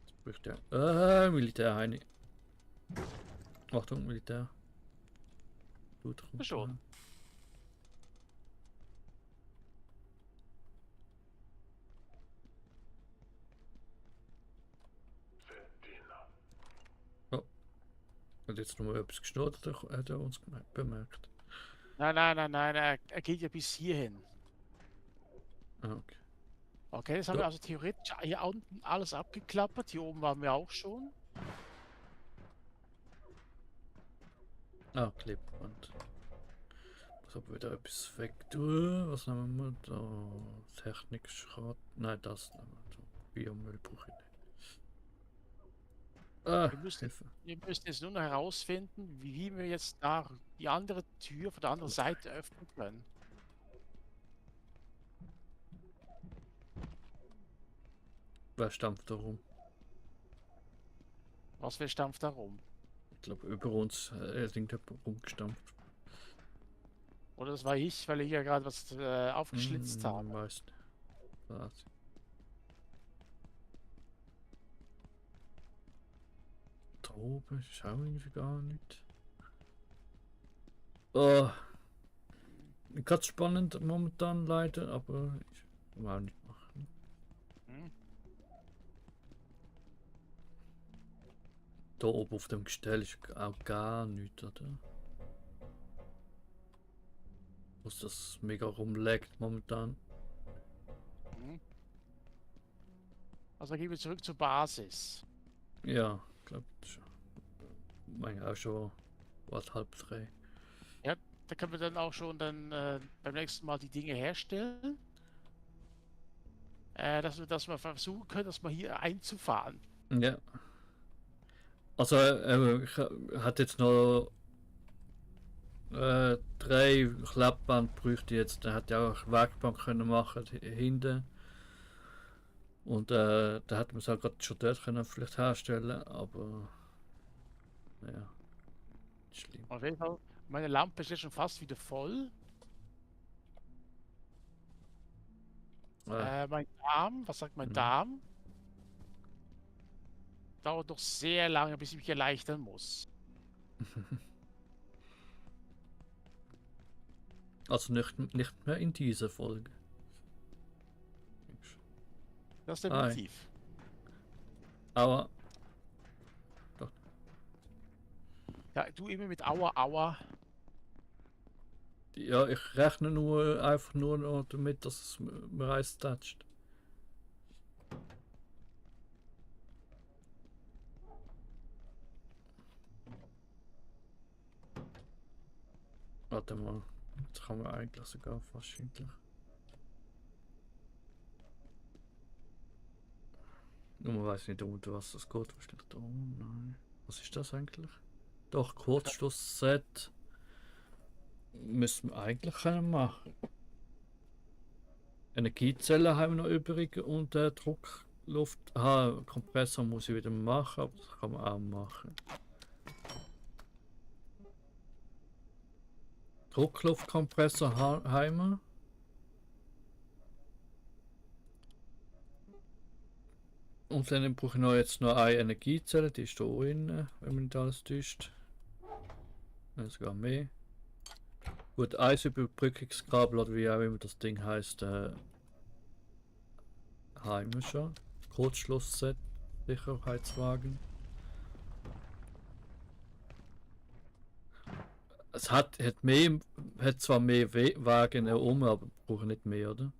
Jetzt bräuchte ich Militärheini. Achtung, Militär. Blut runter. Schon. Oh. Hat jetzt noch mal etwas geschnurrt, oder hat er uns bemerkt? Nein, er geht ja bis hierhin. Ah, okay. Okay, das haben wir also theoretisch hier unten alles abgeklappert. Hier oben waren wir auch schon. Ah, Klebeband. Muss aber wieder etwas weg tun. Was haben wir da? Technik, Schrott. Nein, das nehmen wir da. Biomüll brauche ich nicht. Ah, Hilfe. Wir müssen jetzt nur noch herausfinden, wie wir jetzt da die andere Tür von der anderen Seite öffnen können. Wer stampft da rum? Was für stampft da rum? Ich glaube, über uns ist irgendjemand rumgestampft. Oder das war ich, weil ich ja gerade was aufgeschlitzt habe. Weiß nicht. Was? Da oben ist auch irgendwie gar nicht. Oh. Ganz spannend momentan leider, aber ich will auch nicht machen. Hm? Da oben auf dem Gestell ist auch gar nichts, oder? Wo das mega rumlegt momentan. Hm? Also gehen wir zurück zur Basis. Ja, ich glaube schon. Meine auch schon was 2:30. Da können wir dann auch schon beim nächsten Mal die Dinge herstellen. Dass wir versuchen können, das mal hier einzufahren. Ja. Also, ich hatte jetzt noch 3 Klappband bräuchte ich jetzt. Dann hätte ich auch eine Werkbank können machen hinten. Und da hätte man es auch gerade schon dort können vielleicht herstellen, aber naja, nicht schlimm. Auf jeden Fall, meine Lampe ist jetzt schon fast wieder voll. Mein Darm, was sagt mein Darm? Dauert doch sehr lange, bis ich mich erleichtern muss. Also nicht mehr in dieser Folge. Das definitiv. Aber Ja, du immer mit Aua, Aua. ja, ich rechne einfach nur noch damit, dass es mir eins toucht. Warte mal, jetzt kann man eigentlich sogar wahrscheinlich. Nur man weiß nicht, um was das geht. Wahrscheinlich da. Nein. Was ist das eigentlich? Doch, Kurzschlussset. Müssen wir eigentlich können machen. Energiezellen haben wir noch übrig und Druckluft. Aha, Kompressor muss ich wieder machen, aber das kann man auch machen. Druckluftkompressor haben wir. Und dann brauche ich jetzt noch eine Energiezelle, die ist da drin, wenn man nicht alles täuscht. Sogar mehr. Gut, Eisüberbrückungskabel oder wie auch immer das Ding heißt, haben wir schon. Kurzschlussset, Sicherheitswagen. Es hat zwar mehr Wagen herum, aber brauchen nicht mehr, oder?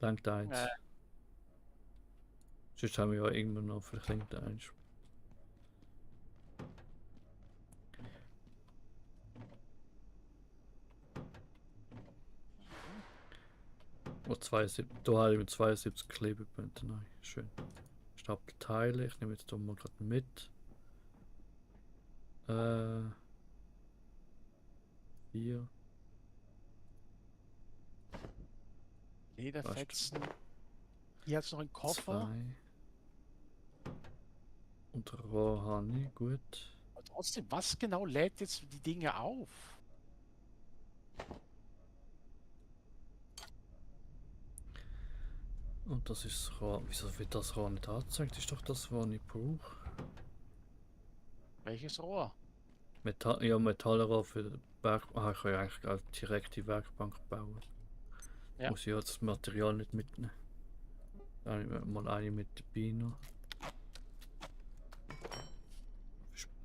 Langt eins. Sonst haben wir ja irgendwann noch vielleicht eins. Oh, 72, da habe ich mit 72 Klebepunkte. Nein, schön. Stapel Teile, ich nehme jetzt da mal gerade mit. 4. Lederfetzen. Hier hat es noch einen Koffer. 2. Und Rohani, gut. Aber trotzdem, was genau lädt jetzt die Dinge auf? Und das ist das Rohr. Wieso wird das Rohr nicht angezeigt? Ist doch das, was ich brauche. Welches Rohr? Metallrohr für den Berg. Ah, ich kann ja eigentlich auch direkt die Werkbank bauen. Ja. Muss ich jetzt das Material nicht mitnehmen. Dann nehme ich mal eine mit dabei noch.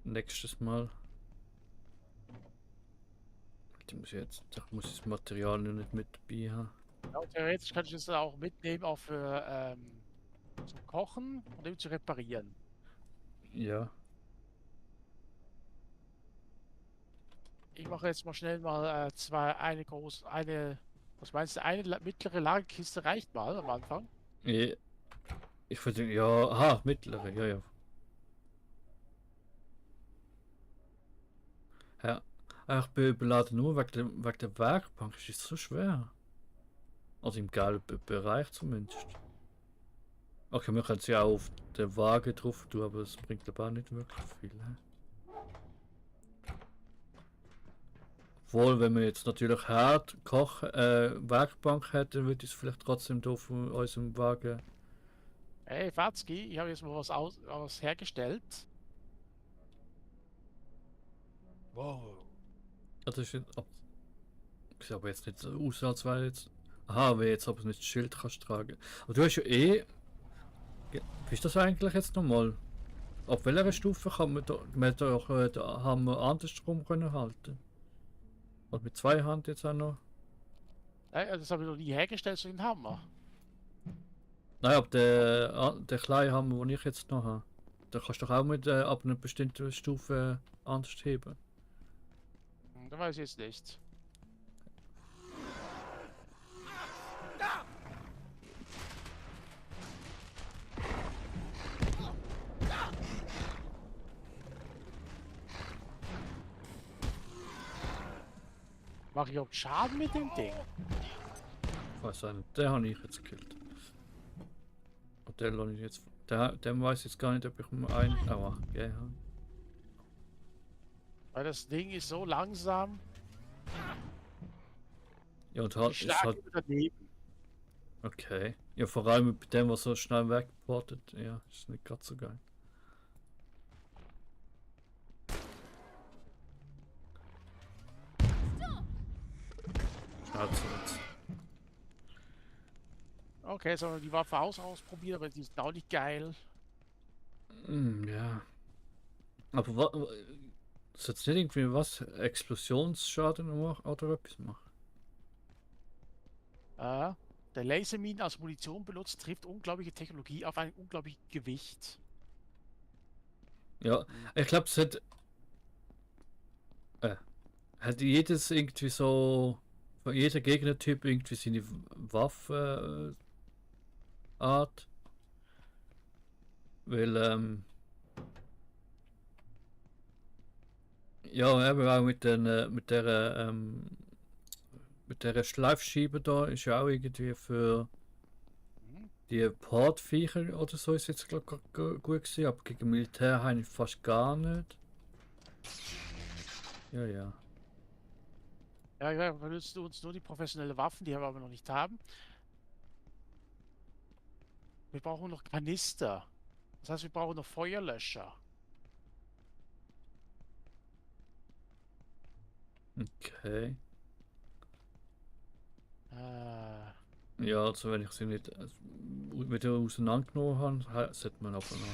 Nächstes Mal. Ich muss das Material noch nicht mit dabei haben. Ja, theoretisch kann ich es auch mitnehmen, auch für zum Kochen und eben zu reparieren. Ja. Ich mache jetzt mal schnell mal was meinst du, eine mittlere Lagerkiste reicht mal am Anfang? Ich würde ja, aha, mittlere, ja. Ja, ich bin überladen nur wegen der Werkbank, ist es so schwer. Also im gelben Bereich zumindest. Okay, wir können sie auch auf den Wagen drauf tun, aber das bringt aber auch nicht wirklich viel. Obwohl, wenn wir jetzt natürlich hart kochen, Werkbank hätten, würde ich es vielleicht trotzdem hier auf unserem Wagen. Hey, Fatzki, ich habe jetzt mal was hergestellt. Wow. Das ist sieht aber jetzt nicht so aus, als wäre jetzt. Aha, wenn jetzt aber nicht das Schild kannst tragen. Aber du hast ja wie ist das eigentlich jetzt nochmal? Auf welcher Stufe kann man da haben wir andersrum können halten? Und mit zwei Hand jetzt auch noch? Das habe ich noch nie hergestellt, so einen Hammer. Nein, aber der kleine Hammer, den ich jetzt noch habe, da kannst du doch auch mit ab einer bestimmten Stufe anders heben. Da weiß ich jetzt nicht. Mache ich auch Schaden mit dem Ding? Ich weiß nicht, den habe ich jetzt gekillt. Und den lasse ich jetzt. Den weiß jetzt gar nicht, ob ich mal einen. Aber ja. Weil das Ding ist so langsam. Ja, und Ich schlage daneben. Okay. Ja, vor allem mit dem, was so schnell wegportet. Ja, ist nicht gerade so geil. Schnauze jetzt. Okay, so die Waffe ausprobieren, aber die ist auch nicht geil. Ja. Aber was. Ist jetzt nicht irgendwie was? Explosionsschaden oder etwas machen? Der Laserminen als Munition benutzt, trifft unglaubliche Technologie auf ein unglaubliches Gewicht. Ja, ich glaube, es hat jedes irgendwie so. Von jeder Gegnertyp irgendwie seine Waffenart. Weil, ja, eben auch mit der Schleifscheibe da ist ja auch irgendwie für die Portviecher oder so ist jetzt glaube ich gut gewesen, aber gegen Militär habe ich fast gar nicht. Ja, ja. Ja, wir benutzen uns nur die professionelle Waffen, die wir aber noch nicht haben. Wir brauchen noch Kanister. Das heißt, wir brauchen noch Feuerlöscher. Okay. Ja, also wenn ich sie nicht wieder auseinandergenommen habe, sollte man aber noch.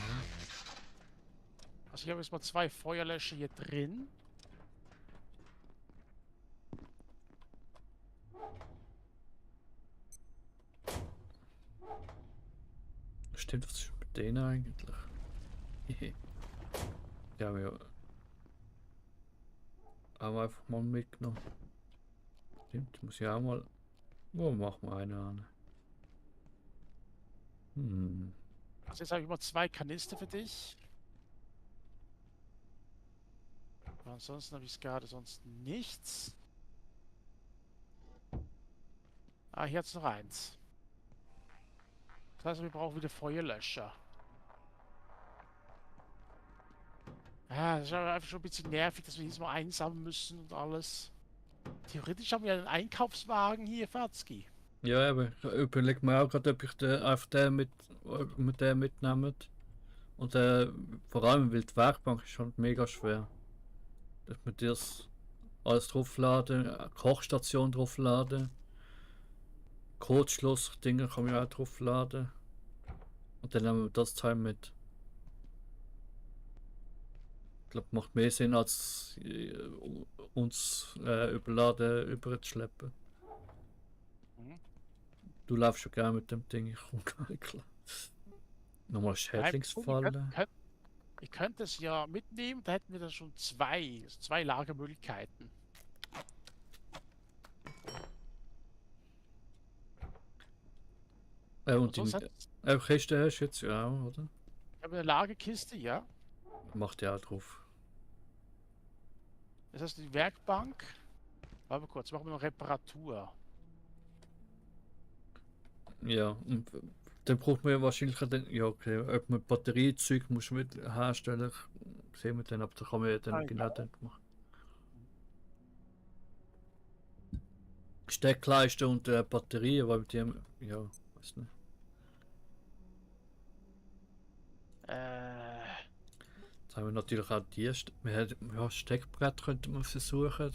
Also ich habe jetzt mal 2 Feuerlöscher hier drin. Stimmt, was ist mit denen eigentlich? Die haben wir einfach mal mitgenommen. Stimmt, muss ich auch mal. Wo machen wir eine an? Also jetzt habe ich mal 2 Kanister für dich. Aber ansonsten habe ich gerade sonst nichts. Hier hat es noch 1. Das heißt, wir brauchen wieder Feuerlöscher. Das ist aber einfach schon ein bisschen nervig, dass wir diesmal einsammeln müssen und alles. Theoretisch haben wir einen Einkaufswagen hier, Fatzki. Ja, aber ich überlege mir auch gerade, ob ich einfach den mit dem mitnehme. Und vor allem, weil die Werkbank ist schon mega schwer. Dass man das alles draufladen, eine Kochstation draufladen. Kurzschluss-Dinge kann man auch draufladen. Und dann nehmen wir das Teil mit. Ich glaube, macht mehr Sinn, als uns überladen überzuschleppen. Du laufst schon gerne mit dem Ding, ich komme gar nicht klar. Nochmal Schädlingsfalle. Ich könnte es ja mitnehmen, da hätten wir dann schon 2 Lagermöglichkeiten. Und die Kiste hast du jetzt ja auch, oder? Ich habe eine Lagerkiste, ja. Macht ja auch drauf. Das heißt die Werkbank. Warte mal kurz, machen wir noch Reparatur. Ja, und dann braucht man ja wahrscheinlich dann, ja okay, ob man Batteriezeug muss mit herstellen, sehen wir dann, aber da kann man ja dann genau das machen. Steckleiste und Batterien, weil die haben, ja, weiß nicht. Jetzt haben wir natürlich auch die, Steckbrett könnte man versuchen.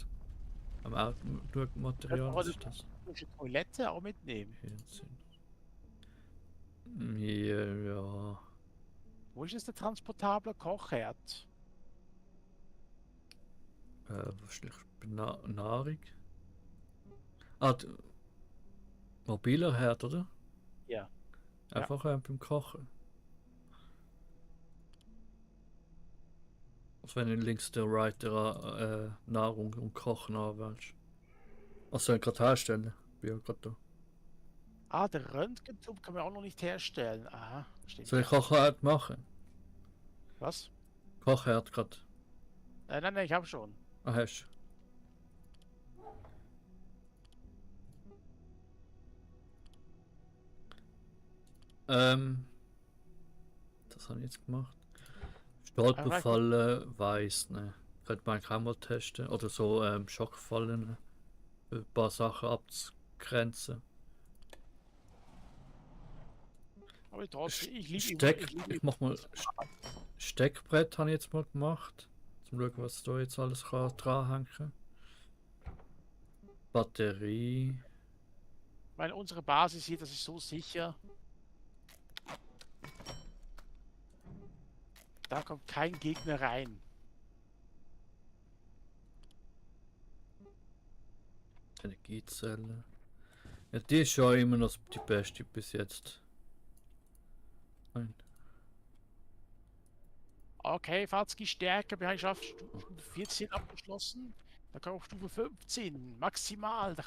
Aber auch genug Material. Was ist das? Die Toilette auch mitnehmen. Ja. Wo ist jetzt der transportable Kochherd? Wahrscheinlich Nahrung. Mobiler Herd, oder? Ja. Einfach beim Kochen. Also wenn du links der Writer Nahrung und Kochen anwählst. Also gerade herstellen. Bin ja gerade da. Der Röntgenturm kann man auch noch nicht herstellen. Aha, stimmt. Soll ich Kochherd machen? Was? Kochherd gerade. Nein, ich habe schon. Hast du? Das habe ich jetzt gemacht. Stolperfalle, weiß, ne. Könnte man eigentlich auch mal testen. Oder so Schockfallen. Ein paar Sachen abzugrenzen. Aber trotzdem, ich mach mal Steckbrett habe ich jetzt mal gemacht. Zum schauen, was da jetzt alles kann dranhängen. Batterie. Weil unsere Basis hier, das ist so sicher. Da kommt kein Gegner rein. Energiezelle. Ja, die ist schon immer noch die beste bis jetzt. Nein. Okay, Fahrzeugstärke, wir haben schon auf Stufe 14 abgeschlossen. Da kommt auf Stufe 15, maximal. Da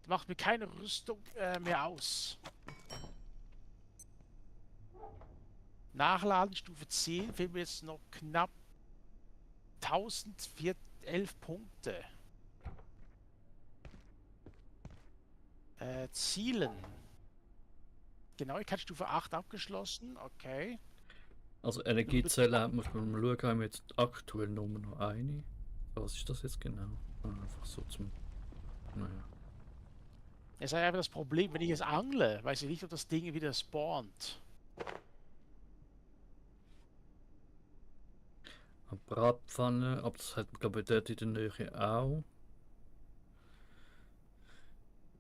macht mir keine Rüstung mehr aus. Nachladen, Stufe 10, fehlen mir jetzt noch knapp 1011 Punkte. Zielen. Genauigkeitsstufe 8 abgeschlossen, okay. Also Energiezelle muss man mal schauen, haben wir jetzt aktuell nur noch eine. Was ist das jetzt genau? Einfach so zum... Naja. Es ist einfach das Problem, wenn ich es angle, weiß ich nicht, ob das Ding wieder spawnt. Eine Bratpfanne, aber das hat man glaube ich dort in der Nähe auch.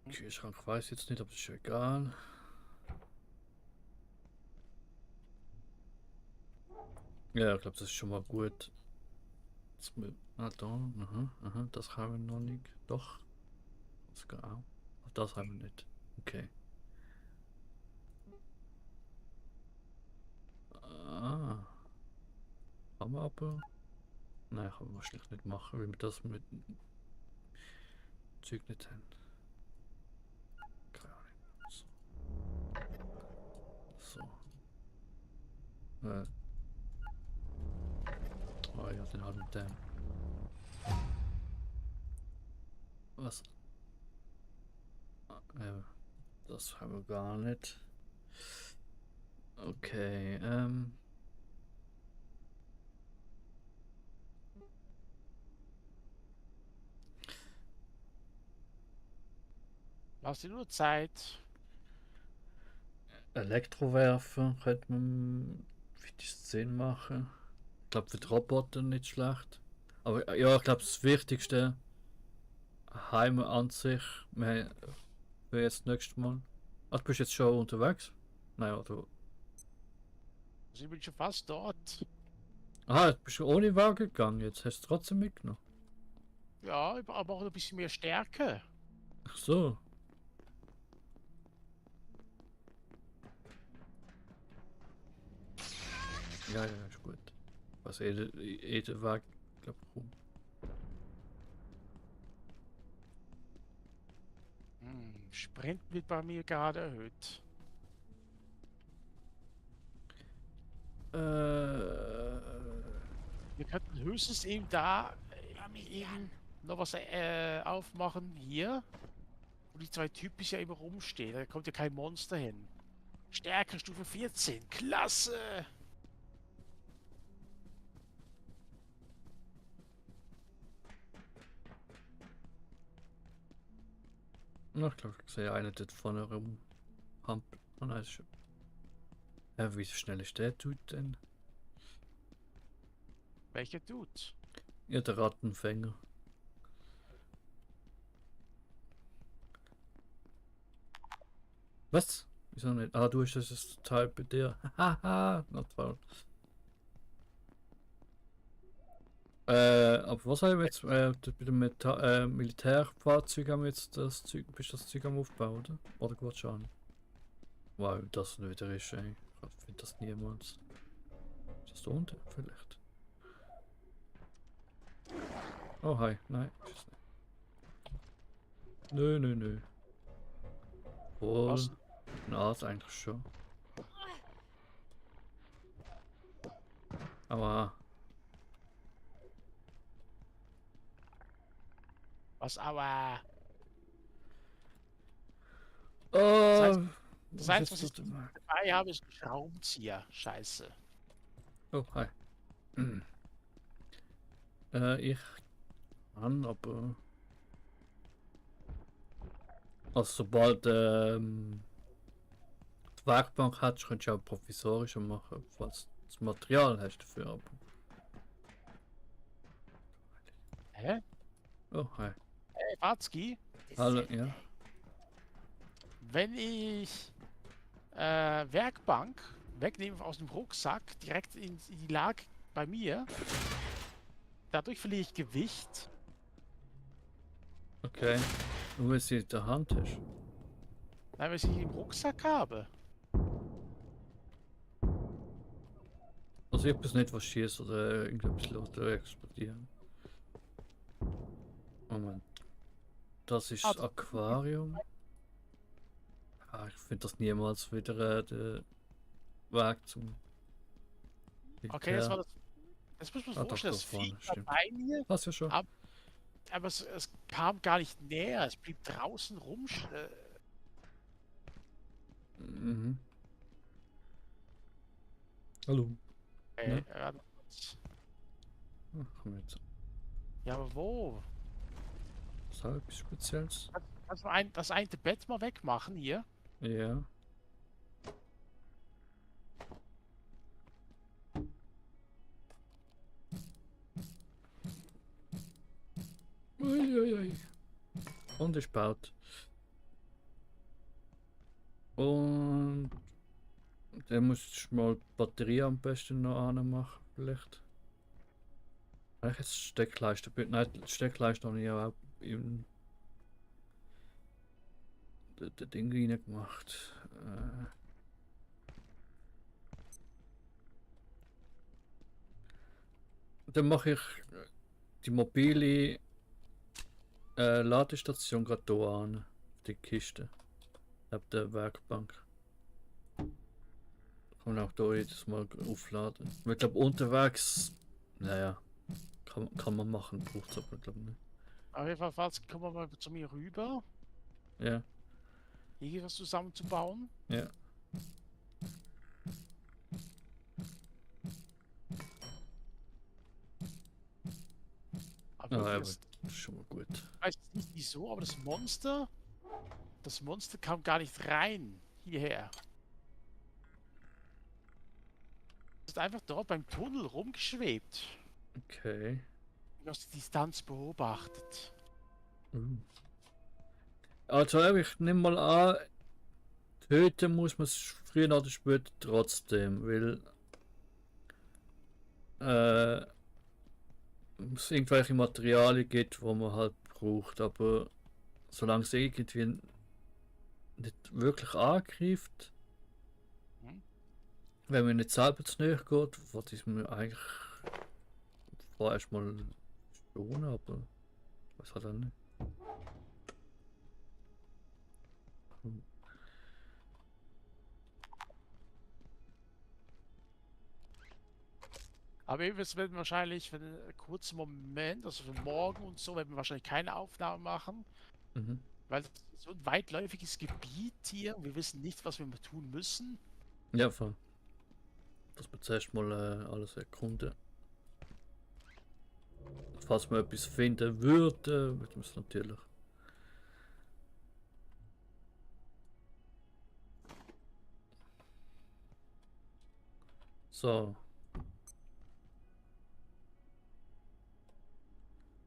Kühlschrank weiß ich jetzt nicht, aber das ist ja egal. Ja, ich glaube, das ist schon mal gut. Da, das haben wir noch nicht. Doch. Das geht auch. Das haben wir nicht. Okay. Ah. Haben wir aber. Nein, kann man wahrscheinlich nicht machen, weil wir das mit Zeug nicht haben. Keine Ahnung. So. Oh ja, den haben wir den. Was? Das haben wir gar nicht. Okay, Lass dir nur Zeit. Elektrowerfer könnte man für die Szene machen. Ich glaube, für die Roboter nicht schlecht. Aber ja, ich glaube, das Wichtigste Heim an sich. Wir haben für jetzt das nächste Mal. Ah, du bist jetzt schon unterwegs? Nein, oder? Also ich bin schon fast dort. Aha, du bist schon ohne Wagen gegangen. Jetzt hast du es trotzdem mitgenommen. Ja, aber auch ein bisschen mehr Stärke. Ach so. Ja, ja, ist gut. Was jeder Weg, glaube ich, rum. Sprint wird bei mir gerade erhöht. Wir könnten höchstens eben da eben noch was aufmachen hier. Wo die zwei Typen ja immer rumstehen. Da kommt ja kein Monster hin. Stärke Stufe 14. Klasse! Na, ich glaube, ich sehe einen dort vorne rum. Oh nein, ist schon. Wie schnell ist der Dude denn? Welcher Dude? Ja, der Rattenfänger. Was? Wieso nicht? Ah, du hast das Teil bei dir. Haha, not toll. Aber was haben wir jetzt? Bei dem Militärfahrzeug haben wir jetzt das Zeug, bist das Zeug am Aufbau, oder? Oder gut schon? Wow, das wieder ist, ey. Ich finde das niemals. Ist das da unten? Vielleicht. Oh, hi. Nein. Nö, nö, nö. Wohl. Was? Na, ist eigentlich schon. Aber. Was aber? Das Das heißt, was ich dabei habe, ist ein Schraubenzieher. Scheiße. Oh, hi. Ich kann aber. Also sobald die Werkbank hast, könntest du auch provisorisch machen, falls du das Material hast dafür. Aber... Hä? Oh, hi. Stefanski, Hallo, ja. wenn ich Werkbank wegnehme aus dem Rucksack, direkt in die Lage bei mir, dadurch verliere ich Gewicht. Okay. Nur wenn sie in der Hand hast. Nein, weil ich sie im Rucksack habe. Also etwas nicht was schießt oder irgendetwas lässt oder explodieren. Moment. Das ist das Also- Aquarium. Ah, ich finde das niemals wieder der Weg zum Okay, das Militär. war das. Das muss man Ah, doch, vorstellen, da das vorne, Vieh war stimmt. bei mir, Das ja schon. aber es kam gar nicht näher. Es blieb draußen rum. Mhm. Hallo. Warte kurz. Ach, komm jetzt. Ja, aber wo? Was habe ich Spezielles? Kannst du das eine Bett mal wegmachen hier? Ja. Uiuiui. Und ich baut. Und dann muss ich mal die Batterie am besten noch anmachen, vielleicht. Eigentlich jetzt Steckleiste. Nein, die Steckleiste habe ich ja auch in das Ding rein gemacht. Dann mache ich die mobile Ladestation gerade hier an. Die Kiste. Ab der Werkbank. Kann man auch hier jedes Mal aufladen. Ich glaube unterwegs, naja, kann man machen, braucht es aber glaube nicht. Auf jeden Fall, falls kommen wir mal zu mir rüber, Ja, hier was zusammenzubauen. ja. Aber Ah, ja, das, das ist schon mal gut. ich weiß nicht wieso, aber das Monster kam gar nicht rein hierher. Es ist einfach dort beim Tunnel rumgeschwebt. Okay. Und aus der Distanz beobachtet. Also ich nehme mal an, töten muss man es früher oder später trotzdem, weil es irgendwelche Materialien gibt, wo man halt braucht, aber solange es irgendwie nicht wirklich angreift, Hm? wenn man nicht selber zu nahe geht, was ist mir eigentlich vorerst mal schon, aber was hat er nicht. Aber eben, es werden wahrscheinlich für einen kurzen Moment, also für morgen und so, werden wir wahrscheinlich keine Aufnahme machen. Mhm. Weil es ist so ein weitläufiges Gebiet hier und wir wissen nicht, was wir tun müssen. Ja, voll. Dass wir zuerst mal alles erkunden. Falls man etwas finden würde, wird man es natürlich. So.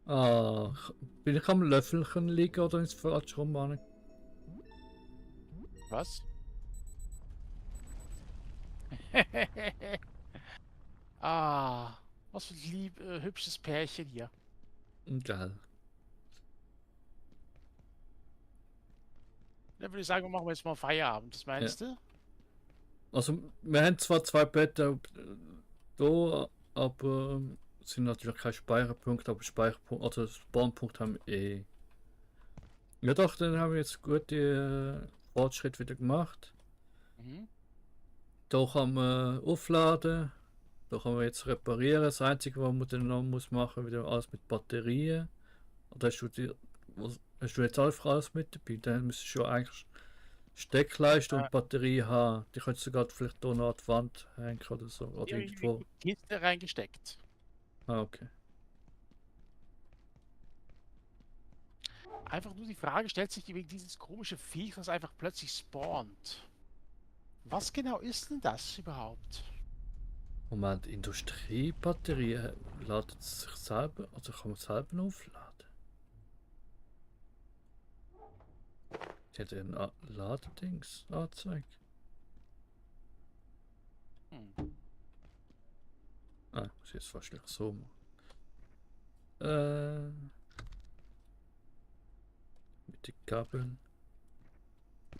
Ah, bin ich am Löffelchen liegen oder ins falsche rum? Was? Ah, was für ein hübsches Pärchen hier. Geil. Dann würde ich sagen, machen wir jetzt mal Feierabend. Was meinst du? Also, wir haben zwar zwei Betten da, aber es sind natürlich keine Speicherpunkte, aber Speicherpunkt, also Spawnpunkt haben wir eh. Ja doch, dann haben wir jetzt gute Fortschritt wieder gemacht. Mhm. Da kann man aufladen, da kann man jetzt reparieren. Das Einzige, was man dann noch muss machen, wieder alles mit Batterien. Oder hast du jetzt einfach alles mit dabei? Dann müsstest du ja eigentlich Steckleiste und Batterie haben. Die könntest du sogar vielleicht hier noch an die Wand hängen oder so. Oder Hier irgendwo. in die Kiste reingesteckt. Ah, okay. Einfach nur die Frage stellt sich wegen dieses komische Viech, das einfach plötzlich spawnt. Was genau ist denn das überhaupt? Moment, Industriebatterie ladet sich selber, also kann man selber aufladen. Ich hätte ein Ladedings anzeigt. Ah, muss ich jetzt wahrscheinlich so machen. Mit den Gabeln.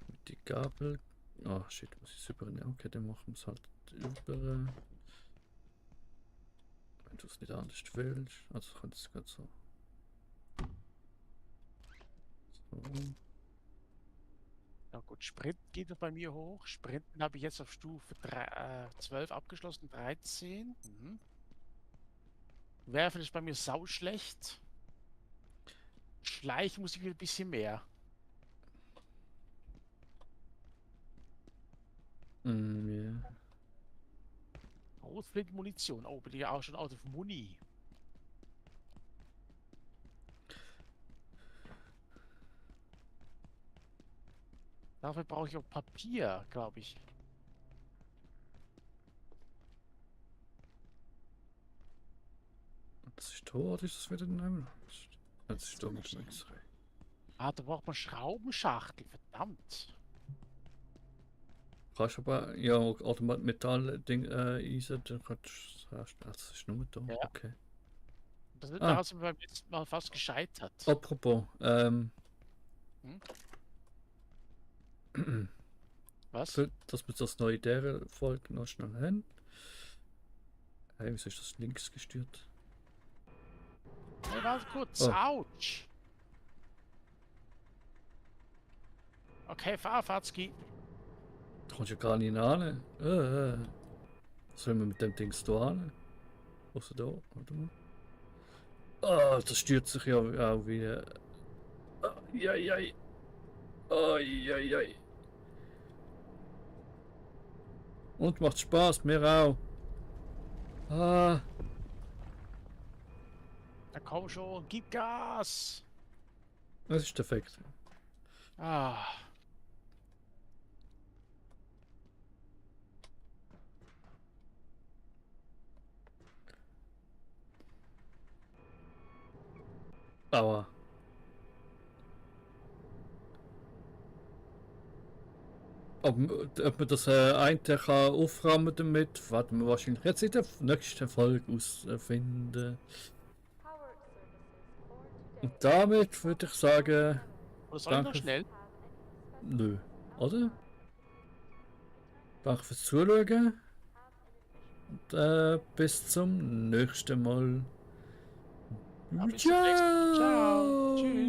Mit den Gabel. Oh shit, muss ich es übernehmen? Okay, dann machen wir es halt über. Wenn du es nicht anders willst. Also kann es gerade so. So. Ja gut, Sprint geht ja bei mir hoch. Sprinten habe ich jetzt auf Stufe 12 abgeschlossen, 13. Mhm. Werfen ist bei mir sauschlecht. Schleichen muss ich wieder ein bisschen mehr. Ja. Großflintenmunition. Oh, bin ich auch schon out of Muni. Dafür brauche ich auch Papier, glaube ich. Das ist tot, ist das wieder nehmen? Das ist dumm, das ist Ah, da braucht man Schraubenschachtel, verdammt. Kannst aber, ja, oder mit Metall-Ding eisen, dann kannst du, das ist nur da, Ja. okay. Das ist Ah. da sind wir beim letzten Mal fast gescheitert. Apropos, Was? dass wir das neue der Folge noch schnell haben. Hey, wieso ist das links gesteuert? Hey, warte kurz. Oh. Autsch. Okay, Fahrradski. Da kommst du ja gar nicht an. Was sollen wir mit dem Ding da an? Außer da, warte mal. Ah, das stört sich ja auch wie. Ai. Und macht Spaß, mir auch. Ah, Na komm schon, gib Gas. das ist defekt. Ah. Aua. Ob man das eigentlich kann aufräumen damit, warten wir wahrscheinlich jetzt in der nächsten Folge ausfinden. Power services for today. Und damit würde ich sagen, Oder soll ich noch Danke. schnell? nö, oder? Danke fürs Zuschauen und bis zum nächsten Mal. Ja, bis zum nächsten Mal. Ciao. Tschüss.